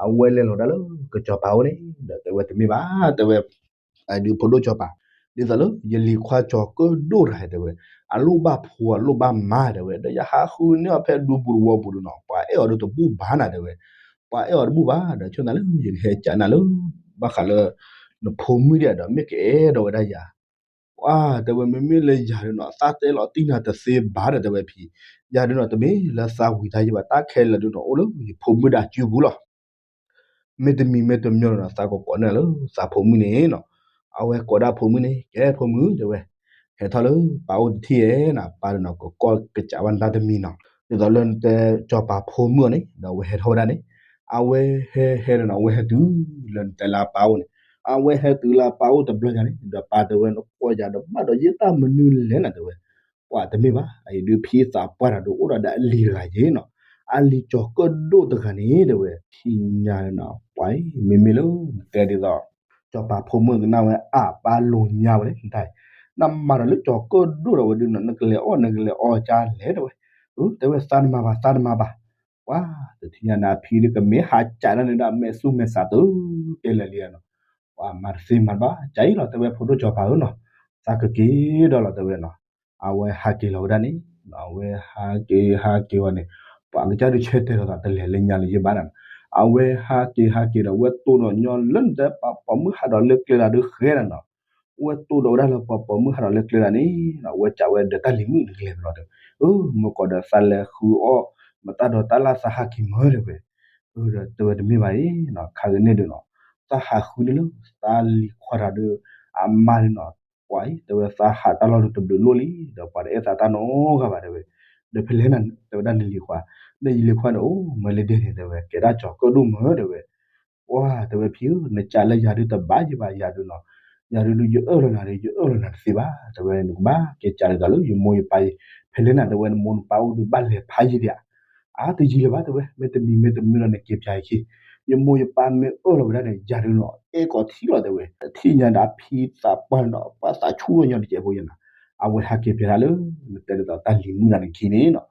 အဝဲလဲၤလီၤဒၣ်လၢကစီၤပၤအိၣ်န့ၣ် ဒီးတဲဝဲတမ့ၢ်ဘၣ်တဲဝဲ အဒုးဖိဒိၣ်ကစီၤပၤ, ဒ်သိးလၢယလံၤခွါကၠီၤကၢၣ်ဒိၣ်တဂၤတဲဝဲ, အလိၣ်ဘၣ်ဖိအလိၣ်ဘၣ်မါတဲဝဲ ဒီးယဟးဃုန့ၢ်အီၤဖဲဒူပူၤတဝီပူၤဒုးနီၤ ပှၤအဲၣ်အီၤဒုးတဘူၣ်ဘၣ်နၤတဲဝဲ, ပှၤအဲၣ်အီၤတဘူၣ်ဘၣ် ဒီးဆိၣ်နၤလၢယကဟဲကးနၤလၢ ဘၣ်ဃးလၢ နဖိမုၣ်ဒ်ဒီးမ့ၢ်ကအဲၣ်ဒိးဝဲဒၣ်ယၤ ပှၤတဲဝဲမ့မ့ၢ်လၢယၤဒုးနီၤ သးတဲလီၤတံၢ်နၤတသ့ဘၣ်ဒီးတဲဝဲဖံ, ယၤဒုးနီၤ တမ့ၢ်လၢသးဝံၤတၢ်ယံာ်ဘၣ် တၢ်ခဲလၢာ်ဒုးနီၤအိၣ်လၢယဖိမုၣ်ဒၣ်စုပူၤလီၤ. မ့တမံၤမ့တမံၤဒီးနီၤ သးကကိးန့ၢ်လၢသးဖိမုၣ်န့ၣ်နီၤ, အဝဲကိးဒၣ်ဖိမုၣ်န့ၣ် ကဲဖိမုၣ်တဲဝဲ, ဟဲထီၣ်လၢပၢ်အိၣ်တထံၣ်ဧဲနီၤ ပၢ်ဒီးနီၤ ကကိးကစးဘၣ်နတၢ်တမံၤနီၤ, ဒ်သိးလၢနတဲကစီၤပၤဖိမုၣ်အီၤန့ၣ် ဒီးအဝဲဟဲထီၣ်ဝဲဒၣ်န့ၣ်, အဝဲဟဲဟဲဒီးနီၤ အဝဲဟဲတုၤလၢနတဲလၢအပၢ်အိၣ်န့ၣ်, အဝဲဟဲတုၤလၢအပၢ်အိၣ်တဘျီညါန့ၣ် ဒီးပၢ်တဲဝဲနကိးယၤဒီးဘၣ်ဒီးယတၢ်မနုၤလဲၣ်နၤတဲဝဲ ပှၤတမ့ၢ်ဘၣ် အအံၤဒုးဖံသးပှၢ်တဂၤဒုးအိၣ်ဒီးဒီးအလံၤတဂၤယဲနီၤ, အလံၤကၠီၤကၢၣ်ဒိၣ်တဂၤန့ၣ်တဲဝဲ, ထံၣ်ညါန့ၣ်နီၤ ပှၤအံၤ မ့မ့ၢ်လၢနတဲဒ်သိး ကစီၤပၤဖိမုၣ်ကနၣ်ဝဲအပၢ်လိာ်ညါဝဲန့ၣ်တၢ်အံၤ, နမၤဒီးလၢကၠီၤကၢၣ်ဒိၣ်ဒီးဝဲဒုးနီၤ နကလဲၤအီၣ်နကလဲၤအီကၢ်လဲၣ်တဲဝဲ, တဲဝဲသးတမၤဘၣ် သးတမၤဘၣ်, ပှၤတထံၣ်ညါန့ၣ် အဖံဒုးကမ့ၢ်ဟးကးဒၣ်န့ၣ်ဒီးမဲာ်ဆူၣ်မဲာ်ဆးတကဲလၢာ်လံနီၤ, ပှၤမၤတသ့မၤတဘၣ် ကၢ်အံၤလီၤတဲဝဲဖိဒိၣ်ကစီၤပၤဧၢနီၤ, သးကက့ၤဒီးလီၤတဲဝဲနီၤ, အဝဲဟးက့ၤလီၤဝဲဒၣ်န့ၣ်, အဝဲဟးက့ၤဟးက့ၤဝဲန့ၣ်, ပှၤကစၢ်ဒုးဆၢတဲာ်လီၤသးတလဲၤလၢညါလၢယဘၣ်နၤနီၤ, အဝဲဟးက့ၤဟးက့ၤဒီး ဝဲတိၢ်ဒီးညီလၢနတဲပှၤပိာ်မုၣ်ဟးဒီးလၢကျဲဒၣ်ဒုးဃဲနၤနီၤ, ဝဲတိၢ်ဒီးဝဲဒၣ်လၢပှၤပိာ်မုၣ်ဟးဒီးလၢကျဲဒၣ်န့ၣ်, ဝဲကးဝဲဒီးတၢ်လံၤမုၣ်နကလဲၤဘၣ်လီၤတဲဝဲ, အၢ မ့ၢ်ကီးဒီးသးလဲၤဃုအီၣ်, မတၤဒီးတၢ်လၢသးဟးက့ၤမၢတဲဝဲ, အၢ ဒီးတဲဝဲတမ့ၢ်ဘၣ်အံၤနီၤ ခါကန့ၣ်ဒုးနီၤ, သးဟးဃုန့ၢ်လၢသးလံၤခွါတဂၤဒီး အမါဒုးနီၤ, ပှၤအံၤတဲဝဲသးဟးတၢ်လီၢ်ဒုးတဘျုးလိၣ်လံ, ဒီးပှၤတအဲၣ်သးတၢ်နီတဂၤဘၣ်တဲဝဲ, ဒီးဖဲလဲၣ်နၤတဲဝဲဒၣ်နလံၤခွါ, ဒီးယလံၤခွါန့ၣ်အိၣ်မၢလၢဒဲန့ၣ်တဲဝဲ ကဲဒၣ်ကၠီၤကၢၣ်ဒိၣ်မၢတဲဝဲ, ပှၤတဲဝဲဖံဧၢ နကးလၢယၤဒုးတဘၣ်ယဘၣ်ယၤဒုးနီၤ, ယၤဒုးဒုးယအၢၣ်လီၤနၤဒီး ယအၢၣ်လီၤနၤတသ့ဘၣ် တဲဝဲနကဘၣ်ကဲကးဒ်သိးလၢယမိၢ်ယပၢ်, ဖဲလဲၣ်နၤတဲဝဲနမိၢ်နပၢ်အိၣ်ဒုးဘၣ်လဲၤဖးယံၤဒံးဧါ, အါတယံၤလၢၤဘၣ်တဲဝဲ မ့တမံၤမ့တမံၤဒီးနက့ၤပၠးယခံ, ယ ယမိၢ်ယပၢ်မ့ၢ်အၢၣ်လီၤဝဲဒၣ်န့ၣ် ယၤဒုးနီၤ အဲၣ်ကိးထံလီၤတဲဝဲ. တထံၣ်ညါဒီးအဖံသးပှၢ်န့ၣ်ဒီး ပှၤသးဆူၣ်ထီၣ်ညီတကဲးဖိယဲနီၤ. အဝဲဟးက့ၤပၠးတၢ်လၢ နတဲဒ်သိးတၢ်လံၤမုၣ်တၢ်န့ၣ်ခံန့ၣ်နီၤ.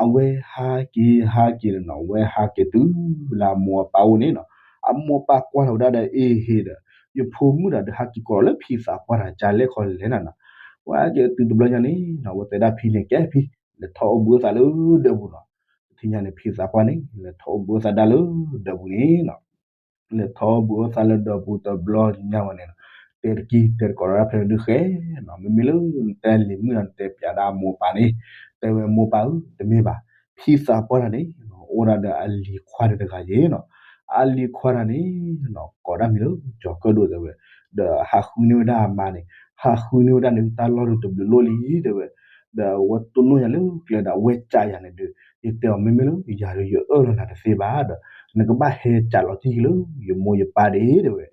အဝဲဟးက့ၤဟးက့ၤန့ၣ်နီၤ အဝဲဟးက့ၤတုၤလၢအမိၢ်အပၢ်အိၣ်န့ၣ်နီၤ. အမိၢ်ပၢ်ကွၢ်လီၤဝဲဒၣ်ဒီးအ့ဟ့ဒီး ယဖိမုၣ်ဒီးဒုးဟးက့ၤကိးလၢဖံသးပှၢ်တၢ်ကလဲၣ်ခီလဲၣ်နၤနီၤ. ဝဲဟဲက့ၤတုၤတဘျီညါန့ၣ်နီၤ အဝဲတဲဒၣ်ဖံန့ၣ် ကဲဖံ လဲၤထီၣ်အိၣ်ဘှံးအိၣ်သးလၢဒၢးပူၤနီၤ. တထံၣ်ညါန့ၣ် ဖံသးပှၢ်န့ၣ် လဲၤထီၣ်အိၣ်ဘှံးအိၣ်သးဒၣ်လၢဒၢးပူၤန့ၣ်နီၤ. လဲၤထီၣ်အိၣ်ဘှံးအိၣ်သးလၢဒၢးပူၤတဘျီညါဝဲန့ၣ်နီၤ. တဲတကံတဲတကိးဒီးဖဲန့ၣ်ဒုးဃဲနီၤ. မ့မ့ၢ်လၢနတဲလံၤမုၣ်ဒီးနတဲပၠးဒၣ်အမိၢ်ပၢ်န့ၣ် တဲဝဲမိၢ်ပၢ်ဧၢ တမ့ၢ်ဘၣ်. ဖံသးပှၢ်တၢ်န့ၣ် အိၣ်ဒၣ်ဒီးအလံၤခွါတဂၤယဲနီၤ. အလံၤခွါတၢ်န့ၣ်နီၤ ကိးဒၣ်မံၤလၢကၠီၤကၢၣ်ဒိၣ်တဲဝဲ ဒီးဟးဃုန့ၢ်ဝဲဒၣ်အမါန့ၣ် ဟးဃုန့ၢ်ဝဲဒၣ်န့ၣ် တၢ်လီၢ်ဒုးတဘျုးလိၣ်လံတဲဝဲ. ဒီးအဝဲတိၢ်နီၣ်ယၤလၢကျဲဒီး အဝဲကးယၤန့ၣ်ဒုး ယတဲအီၤမ့မ့ၢ်လၢယၤဒုးယအၢၣ်လီၤနၤတသ့ဘၣ်ဒီး နကဘၣ်ဟဲကးလီၤတံၢ်က့ၤလၢ ယမိၢ်ယပၢ်ဒၣ်တဲဝဲ.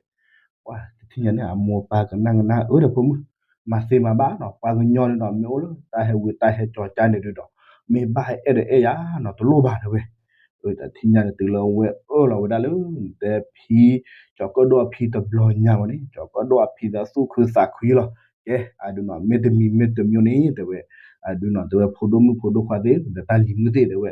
ပှၤတထံၣ်ညါန့ၣ် အမိၢ်ပၢ်ကနၣ်ကနၣ်အၢဒီးဖိမုၣ် မၤသ့မၤဘၣ်နီၤ. ပှၤကညီန့ၣ်ဒီး မ့ၢ်အိၣ်လၢတၢ်ဟဲဝံၤတၢ်ဟဲကၠီၤကၢန့ၣ်ဒုးဒီး မ့ၢ်ဘၣ်ဟဲအဲၣ်ဒီးအဲၣ်ယၤနီၤ တလိၣ်ဘၣ်တဲဝဲ. တထံၣ်ညါန့ၣ်တုၤလၢအဝဲအၢၣ်လီၤဝဲဒၣ်လၢ နတဲဖံ ကၠီၤကၢၣ်ဒိၣ်အဖံတဘျီညါဝဲန့ၣ် ကၠီၤကၢၣ်ဒိၣ်အဖံသးသူၣ်ခုသးခုလီၤ. ကဲ အဒုးနီၤ မ့တမံၤမ့တမံၤန့ၣ်တဲဝဲ အဒုးနီၤ တဲဝဲဖိဒိၣ်မုၣ်ဖိဒိၣ်ခွါသ့ၣ် ဒီးတၢ်လံၤမုၣ်သ့ၣ်တဲဝဲ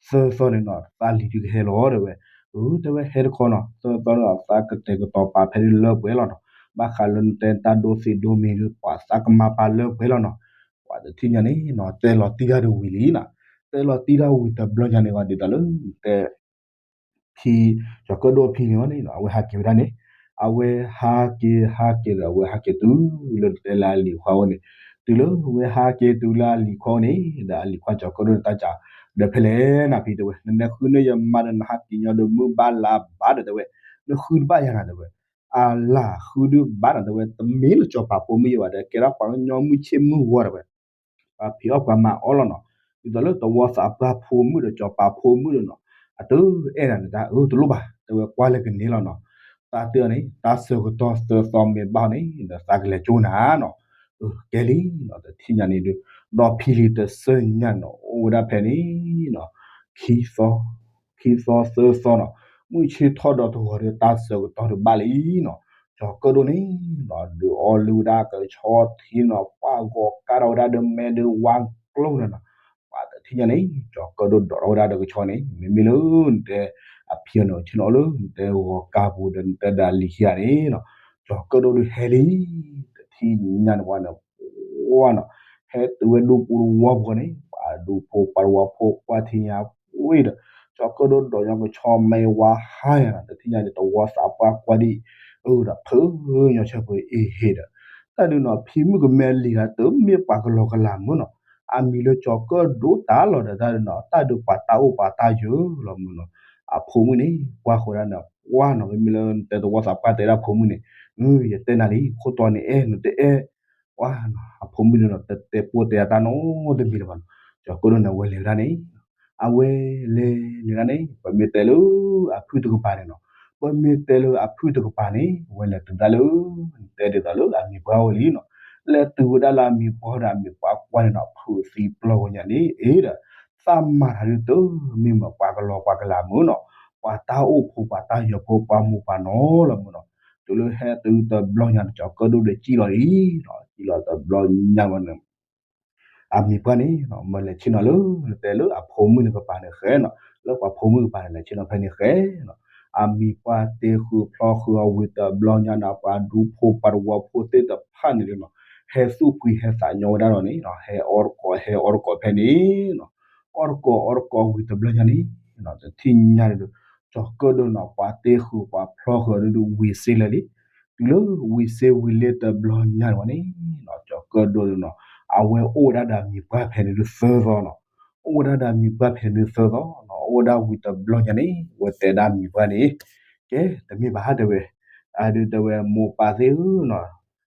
သၢသီန့ၣ်နီၤ သးလံၤဒုးကဟဲလီၤတဲဝဲ. အၢတဲဝဲဟဲတခီနီၤ သၢသီန့ၣ်ဒီး သးကတဲာ်ကတီၤပာ်ဖဲဒၣ်လၢပှဲၤလီၤနီၤ. ဘၣ်ဃးလၢနတဲတၢ်ဒိသ့ၣ်ဒိမ့ၢ်ဒုး ပှၤသးကမၤပာ်လၢပှဲၤလီၤနီၤ. ပှၤတထံၣ်ညါန့ၣ်နီၤ တဲလီၤတံၢ်တၢ်ဒုးဝံၤလံနီၤ. တဲလီၤတံၢ်တၢ်ဝံၤတဘျီညါန့ၣ်ဂီၤဒ်သိးလၢ တဲ ဖံ ကၠီၤကၢၣ်ဒိၣ်ဖံန့ၣ်ဝဲန့ၣ် အဝဲဟးက့ၤဝဲဒၣ်န့ၣ် အဝဲဟးက့ၤဟးက့ၤဒီး အဝဲဟးက့ၤတုၤလၢတဲလၢအလံၤခွါဝဲန့ၣ် တုၤလၢအဝဲဟးက့ၤတုၤလၢအလံၤခွါဝဲန့ၣ် ဒီးအလံၤခွါကၠီၤကၢၣ်ဒိၣ်န့ၣ် တၢ်ကးဒီးဖဲလဲၣ်နၤဖံတဲဝဲ နနၢ်ဃုန့ၢ်ယမါဒီး နဟးက့ၤညီဒီးမုၢ်ဘၣ်လါဘၣ်ဒီးတဲဝဲ နဃုတဘၣ်ယၤနၤတဲဝဲ အလၢ်ဃုဒုးဘၣ်နၤတဲဝဲ တမ့ၢ်လၢကၠီၤပၤဖိမုၣ်ယဲဘၣ်ဒီး ကဲထီၣ်ပှၤကညီမုၢ်ဆ့ၣ်မုၢ်ဂီၤတဲဝဲ ပှၤဖံးအီၣ်ပှၤမၤအီၣ်လီၤနီၤ. ဒ်သိးလၢသဝီသးပှၢ်ဖိမုၣ်ဒီးကၠီၤပၤဖိမုၣ်ဒီးနီၤ အတအဲၣ်နၤန့ၣ်တၢ်အၢတလိၣ်ဘၣ် တဲဝဲကွၢ်လၢကန့ၣ်လီၤနီၤ. သးတဲအီၤန့ၣ် တၢ်ဆၢကတီၢ်သၢသီမ့ၢ်ဘၣ်န့ၣ် ဒီးသးကလဲၤကၠိနၤနီၤ. ကဲလံနီၤ တထံၣ်ညါန့ၣ်ဒုး ဒီးဖံလံၤတဆၢညါနီၤ အိၣ်ဝဲဒၣ်ဖဲန့ၣ်နီၤ ခံသီ ခံသီသၢသီနီၤ မုၢ်ဆ့ၣ်ထီၣ်ဒီးတဂီၤဒီး တၢ်ဆၢကတီၢ်ဒုးဘၣ်လံနီၤ. ကၠီၤကၢၣ်ဒိၣ်န့ၣ်နီၤ ဒုးအီလုၢ်ဝဲဒၣ်ကဆီထံနီၤ ပှၤဂီၤကါထီၣ်ဝဲဒၣ်ဒီးမဲာ်ဒီးဝါကျိန့ၣ်နီၤ. ပှၤတထံၣ်ညါန့ၣ် ကၠီၤကၢၣ်ဒိၣ်ဒိးထီၣ်ဝဲဒၣ်ဒီးကဆီန့ၣ် မ့မ့ၢ်လၢနတဲ အဖံအီၤန့ၣ် ဆ့ၣ်နီၤလၢနတဲဂီၤကါပူၤဒီးနတဲဒီးအလံၤခံဂၤန့ၣ်နီၤ ကၠီၤကၢၣ်ဒိၣ်ဒုးဟဲလံ တထံၣ်ညါန့ၣ်ဝဲန့ၣ် ဝါနီၤ ဟဲတုၤဝဲဒူပူၤတဝီပူၤန့ၣ် ပှၤဒူဖိပှၤတဝီဖိကွၢ်ထံညါဝံၤဒီး ကၠီၤကၢၣ်ဒိၣ်ဒိးညီကဆီမ့ၢ်ဝါဟါယၤနီၤ တထံၣ်ညါန့ၣ် တဝီသးပှၢ်ကွၢ်ဒံး အၢဒီးဖုညါဆၢပှဲၤအ့ဟ့ဒီး တၢ်ဒုးနီၤ ဖံမုၣ်ကမဲလံၤဂၤတမ့ၢ်ပှၤကလီကလီမုၢ်နီၤ အမံၤလၢကၠီၤကၢၣ်ဒိၣ်တၢ်လီၤဒီးတၢ်ဒုးနီၤ တၢ်ဒုးပှၤတၢ်အိၣ်ပှၤတၢ်ယၢၤလီၤမုၢ်နီၤ အဖိမုၣ်န့ၣ် ကွၢ်ဃီဒၣ်န့ၣ် ကွၢ်နီၤ မ့မ့ၢ်လၢနတဲတဝီသးပှၢ်တဲဒၣ်ဖိမုၣ်န့ၣ် ယတဲနၤလံ ခိၣ်တီန့ၣ်အဲၣ် နတအဲၣ် ကွၢ်နီၤ အဖိမုၣ်န့ၣ်နီၤ တတဲပိၢ်တဲအတၢ်နီတမံၤလၢၤဘၣ်နီၤ ကၠီၤကၢၣ်ဒိၣ်န့ၣ် အဝဲလဲၤဝဲဒၣ်န့ၣ် အဝဲလဲၤလဲၤဒၣ်န့ၣ် ပမ့ၢ်တဲလၢအဖုၣ်တကပၤန့ၣ်နီၤ ပမ့ၢ်တဲလၢအဖုၣ်တကပၤန့ၣ် အဝဲလဲၤတုၤဒၣ်လၢ တဲဒ်သိးလၢအမံၤပှၢ်ဝဲလံနီၤ လဲၤတုၤဝဲဒၣ်လၢအမံၤပှၢ်ဒီးအမံၤပှၢ်ကွၢ်န့ၣ်နီၤ ဖုးသံပျီၢ်ဝဲညါန့ၣ် အ့ဒီး သးမၤတၢ်ဒုးတမ့ၢ်မ့ၢ်ပှၤကလီပှၤကလီမုၢ်နီၤ ပှၤတၢ်အိၣ်ဖိပှၤတၢ်ယၢၤဖိပှၤမိၢ်ပှၤနီၢ်လီၤမုၢ်နီၤ တုၤလၢဟဲတုၤတဘျီညါန့ၣ် ကၠီၤကၢၣ်ဒိၣ်ဒီးစံၣ်လီၤလံနီၤ စံၣ်လီၤတဘျီညါဝဲန့ၣ် အမံၤပှၢ်န့ၣ်နီၤ မ့ၢ်လဲၤဆ့ၣ်နီၤလၢ နတဲလၢအဖိမုၣ်နကပၤန့ၣ်ဃဲနီၤ လၢပှၤဖိမုၣ်ကပၤန့ၣ် လဲၤဆ့ၣ်နီၤဖဲန့ၣ်ဃဲနီၤ အမံၤပှၢ်တ့ဃုာ်ဖျီဃုာ်အီၤဝံၤတဘျီညါန့ၣ် ပှၤဒူဖိပှၤတဝီဖိသ့ၣ်တဖၣ်န့ၣ်နီၤ ဟဲသူၣ်ဖှံဟဲသးညီဝဲဒၣ်ဒီးန့ၣ်နီၤ ဟဲအီၣ်တကိးဟဲအီၣ်တကိးဖဲန့ၣ်နီၤ အီၣ်တကိးအီၣ်တကိးဝံၤတဘျီညါန့ၣ်နီၤ တထံၣ်ညါန့ၣ်ဒီး ကၠီၤကၢၣ်ဒိၣ်နီၤ ပှၤတ့ဃုာ်ပှၤဖျီဃုာ်အီၤဒုးဝံၤစ့လၢာ်လံ တုၤလၢဝံၤစ့ဝံၤလ့တဘျီညါန့ၣ်ဝဲန့ၣ်နီၤ ကၠီၤကၢၣ်ဒိၣ်န့ၣ်နီၤ အဝဲအိၣ်ဝဲဒၣ်ဒီးအမံၤပှၢ်ဖဲန့ၣ်ဒုးသၢသီနီၤ အိၣ်ဝဲဒၣ်ဒီးအမံၤပှၢ်ဖဲန့ၣ်ဒုးသၢသီနီၤ အိၣ်ဝဲဒၣ်ဝံၤတဘျီညါန့ၣ် အဝဲတဲဒၣ်အမံၤပှၢ်န့ၣ် ကဲ တမ့ၢ်ဘၣ်တဲဝဲ အဒုးတဲဝဲမိၢ်ပၢ်သ့ၣ်ဧၢနီၤ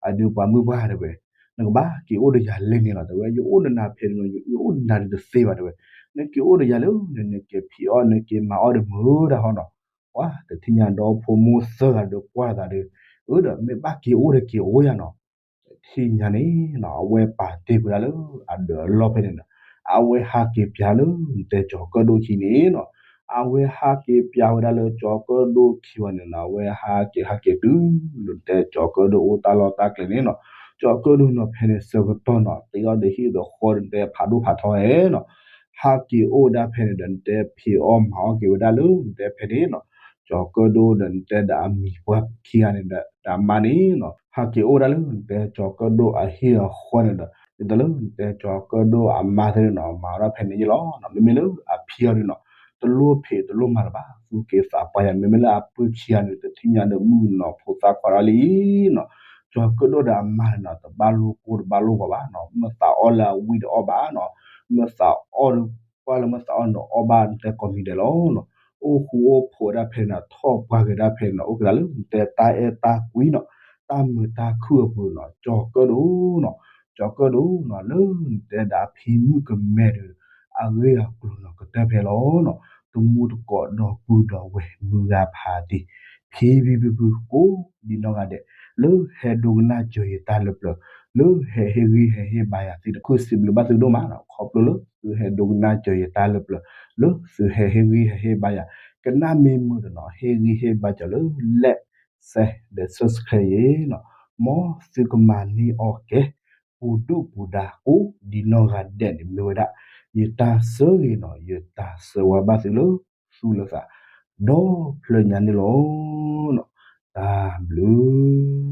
အဒုးပှၤမုၣ်ပှၢ်တဲဝဲ နကဘၣ်က့ၤအိၣ်ဒီးယၤလၢန့ၣ်လီၤ တဲဝဲ ယအိၣ်ဒီးနၤဖဲန့ၣ် ယအိၣ်ဒီးနၤဒုးတသ့ဘၣ်တဲဝဲ နက့ၤအိၣ်ဒီးယၤလၢန့ၣ် နက့ၤဖံးအီၣ်နက့ၤမၤအီၣ်ဒီးမုာ်တၢ်ဟီနီၤ ပှၤတထံၣ်ညါဒီဖိမိၢ်သၢဂၤဒီးကွၢ်သးဒီး အၢဒီးမ့ၢ်ဘၣ်က့ၤအိၣ်ဒီးက့ၤအိၣ်ယၤနီၤ တထံၣ်ညါန့ၣ်နီၤ အဝဲပာ်တ့ၢ်ကွံာ်ဒၣ်လၢအဒၢးအလီၢ်ဖဲန့ၣ်နီၤ အဝဲဟးက့ၤပၠးလၢနတဲကၠီၤကၢၣ်ဒိၣ်ခံန့ၣ်နီၤ အဝဲဟးက့ၤပျးဝဲဒၣ်လၢကၠီၤကၢၣ်ဒိၣ်ခံဝဲန့ၣ်နီၤ, အဝဲဟးက့ၤဟးက့ၤတုၤလၢနတဲကၠီၤကၢၣ်ဒိၣ်အိၣ်တၢ်လီၢ်တၢ်ကျဲန့ၣ်နီၤ, ကၠီၤကၢၣ်ဒိၣ်နီၤဖဲန့ၣ်ဆၢကတီၢ်နီၤ သ့အီၣ်ဒီးဟံၣ်ဒီးဃီဒီးနတဲဖးဒိၣ်ဖးထီဝဲနီၤ, ဟးက့ၤအိၣ်ဝဲဒၣ်ဖဲန့ၣ်ဒီး နတဲဖံးအီၣ်မၤအီၣ်က့ၤဝဲဒၣ်လၢနတဲဖဲန့ၣ်နီၤ, ကၠီၤကၢၣ်ဒိၣ်ဒီးနတဲဒီးအမံၤပှၢ်ခံဂၤန့ၣ်ဒီး ဒီးအမါန့ၣ်နီၤ, ဟးက့ၤအိၣ်ဝဲဒၣ်လၢနတဲကၠီၤကၢၣ်ဒိၣ်အဟံၣ်အဃီန့ၣ်ဒီး ဒ်သိးလၢနတဲကၠီၤကၢၣ်ဒိၣ်အမါသ့ၣ်န့ၣ်နီၤ မၤဝဲဒၣ်ဖဲန့ၣ်ယ့ၢ်လီၤ. မ့မ့ၢ်လၢအဖံအီၤန့ၣ်နီၤ တလိၣ်ဖံးတလိၣ်မၤလၢၤဘၣ်, သူၣ်က့သးပှၢ်ယၤ, မ့မ့ၢ်လၢအပုၢ်ခံဂၤန့ၣ် တထံၣ်ညါဒီးမုၣ်ကနီၤဖိသၣ်ခွါဒၣ်လံနီၤ, ကၠီၤကၢၣ်ဒိၣ်ဒီးအမါန့ၣ်နီၤ တဘၣ်လိၣ်ကိၢ်တဘၣ်လိၣ်ဂီၤဘၣ်နီၤ, မ့ၢ်သးအီၣ်လၢအဝံၣ်ဒီးအီၣ်ဘၣ်နီၤ, မ့ၢ်သးအီၣ်ဒီး ကွၢ်လၢမ့ၢ်သးအီၣ်န့ၣ်အီၣ်ဘၣ်နတဲကိးမံၤဒဲးလီၤနီၤ, အိၣ်ဃူအိၣ်ဖိးဝဲဒၣ်ဖဲန့ၣ်နီၤ, ထီၣ်ပှၢ်က့ၤဒၣ်ဖဲန့ၣ်နီၤ, အိၣ်က့ၤဒၣ်လၢနတဲတၢ်အဲၣ်တၢ်ကွံနီၤ, တၢ်မုာ်တၢ်ခုၣ်အပူၤနီၤ, ကၠီၤကၢၣ်ဒိၣ်နီၤ, ကၠီၤကၢၣ်ဒိၣ်နီၤ လၢနတဲဒၣ်ဖံမုၣ်ကမဲဒီး အဂ့ၢ်အကျိၤနီၤ ကတၢၢ်ဖဲလီၤနီၤ, တမူတကိးဒီပုၢ်ဒီဝဲၢ်မုၢ်ဂၤဖးတံၢ် ဖံဖံဖုဖုကိးဒံနီၢ်ဂၤဒဲး လၢဟဲဒိကနၣ်စၢၤယတၢ်လၢပျၢၤ, လၢဟဲဟ့ၣ်ဂံၢ်ဟဲဟ့ၣ်ဘါယၤသ့ၣ်တဖၣ် စံးဘျုးဘၣ်သုဒိၣ်မးနီၤ, ခီဖျိလၢသုဟဲဒိကနၣ်စၢၤယတၢ်လၢပျၢၤ, လၢသုဟဲဟ့ၣ်ဂံၢ်ဟဲဟ့ၣ်ဘါယၤ, ကနၣ်မ့ၢ်မုာ်ဒီးနီၤ ဟ့ၣ်ဂံၢ်ဟ့ၣ်ဘါစၢၤလၢ like share ဒီး subscribe ယ့ၣ်နီၤ, မ်သုကမၤန့ၢ်အီၤကဲ ပူၤဒုၣ်ပူၤဒါကိးဒံနီၢ်ဂၤဒဲးန့ၣ်မ့ၢ်ဝဲဒၣ် ယတၢ်ဆၢဂ့ၤနီၤ, ယတၢ်ဆၢဝါဘၣ်သုလၢသူၣ်လၢသး ဒီဖျၢၣ်ညါန့ၣ်လီၤ. တၢ်ဘျုး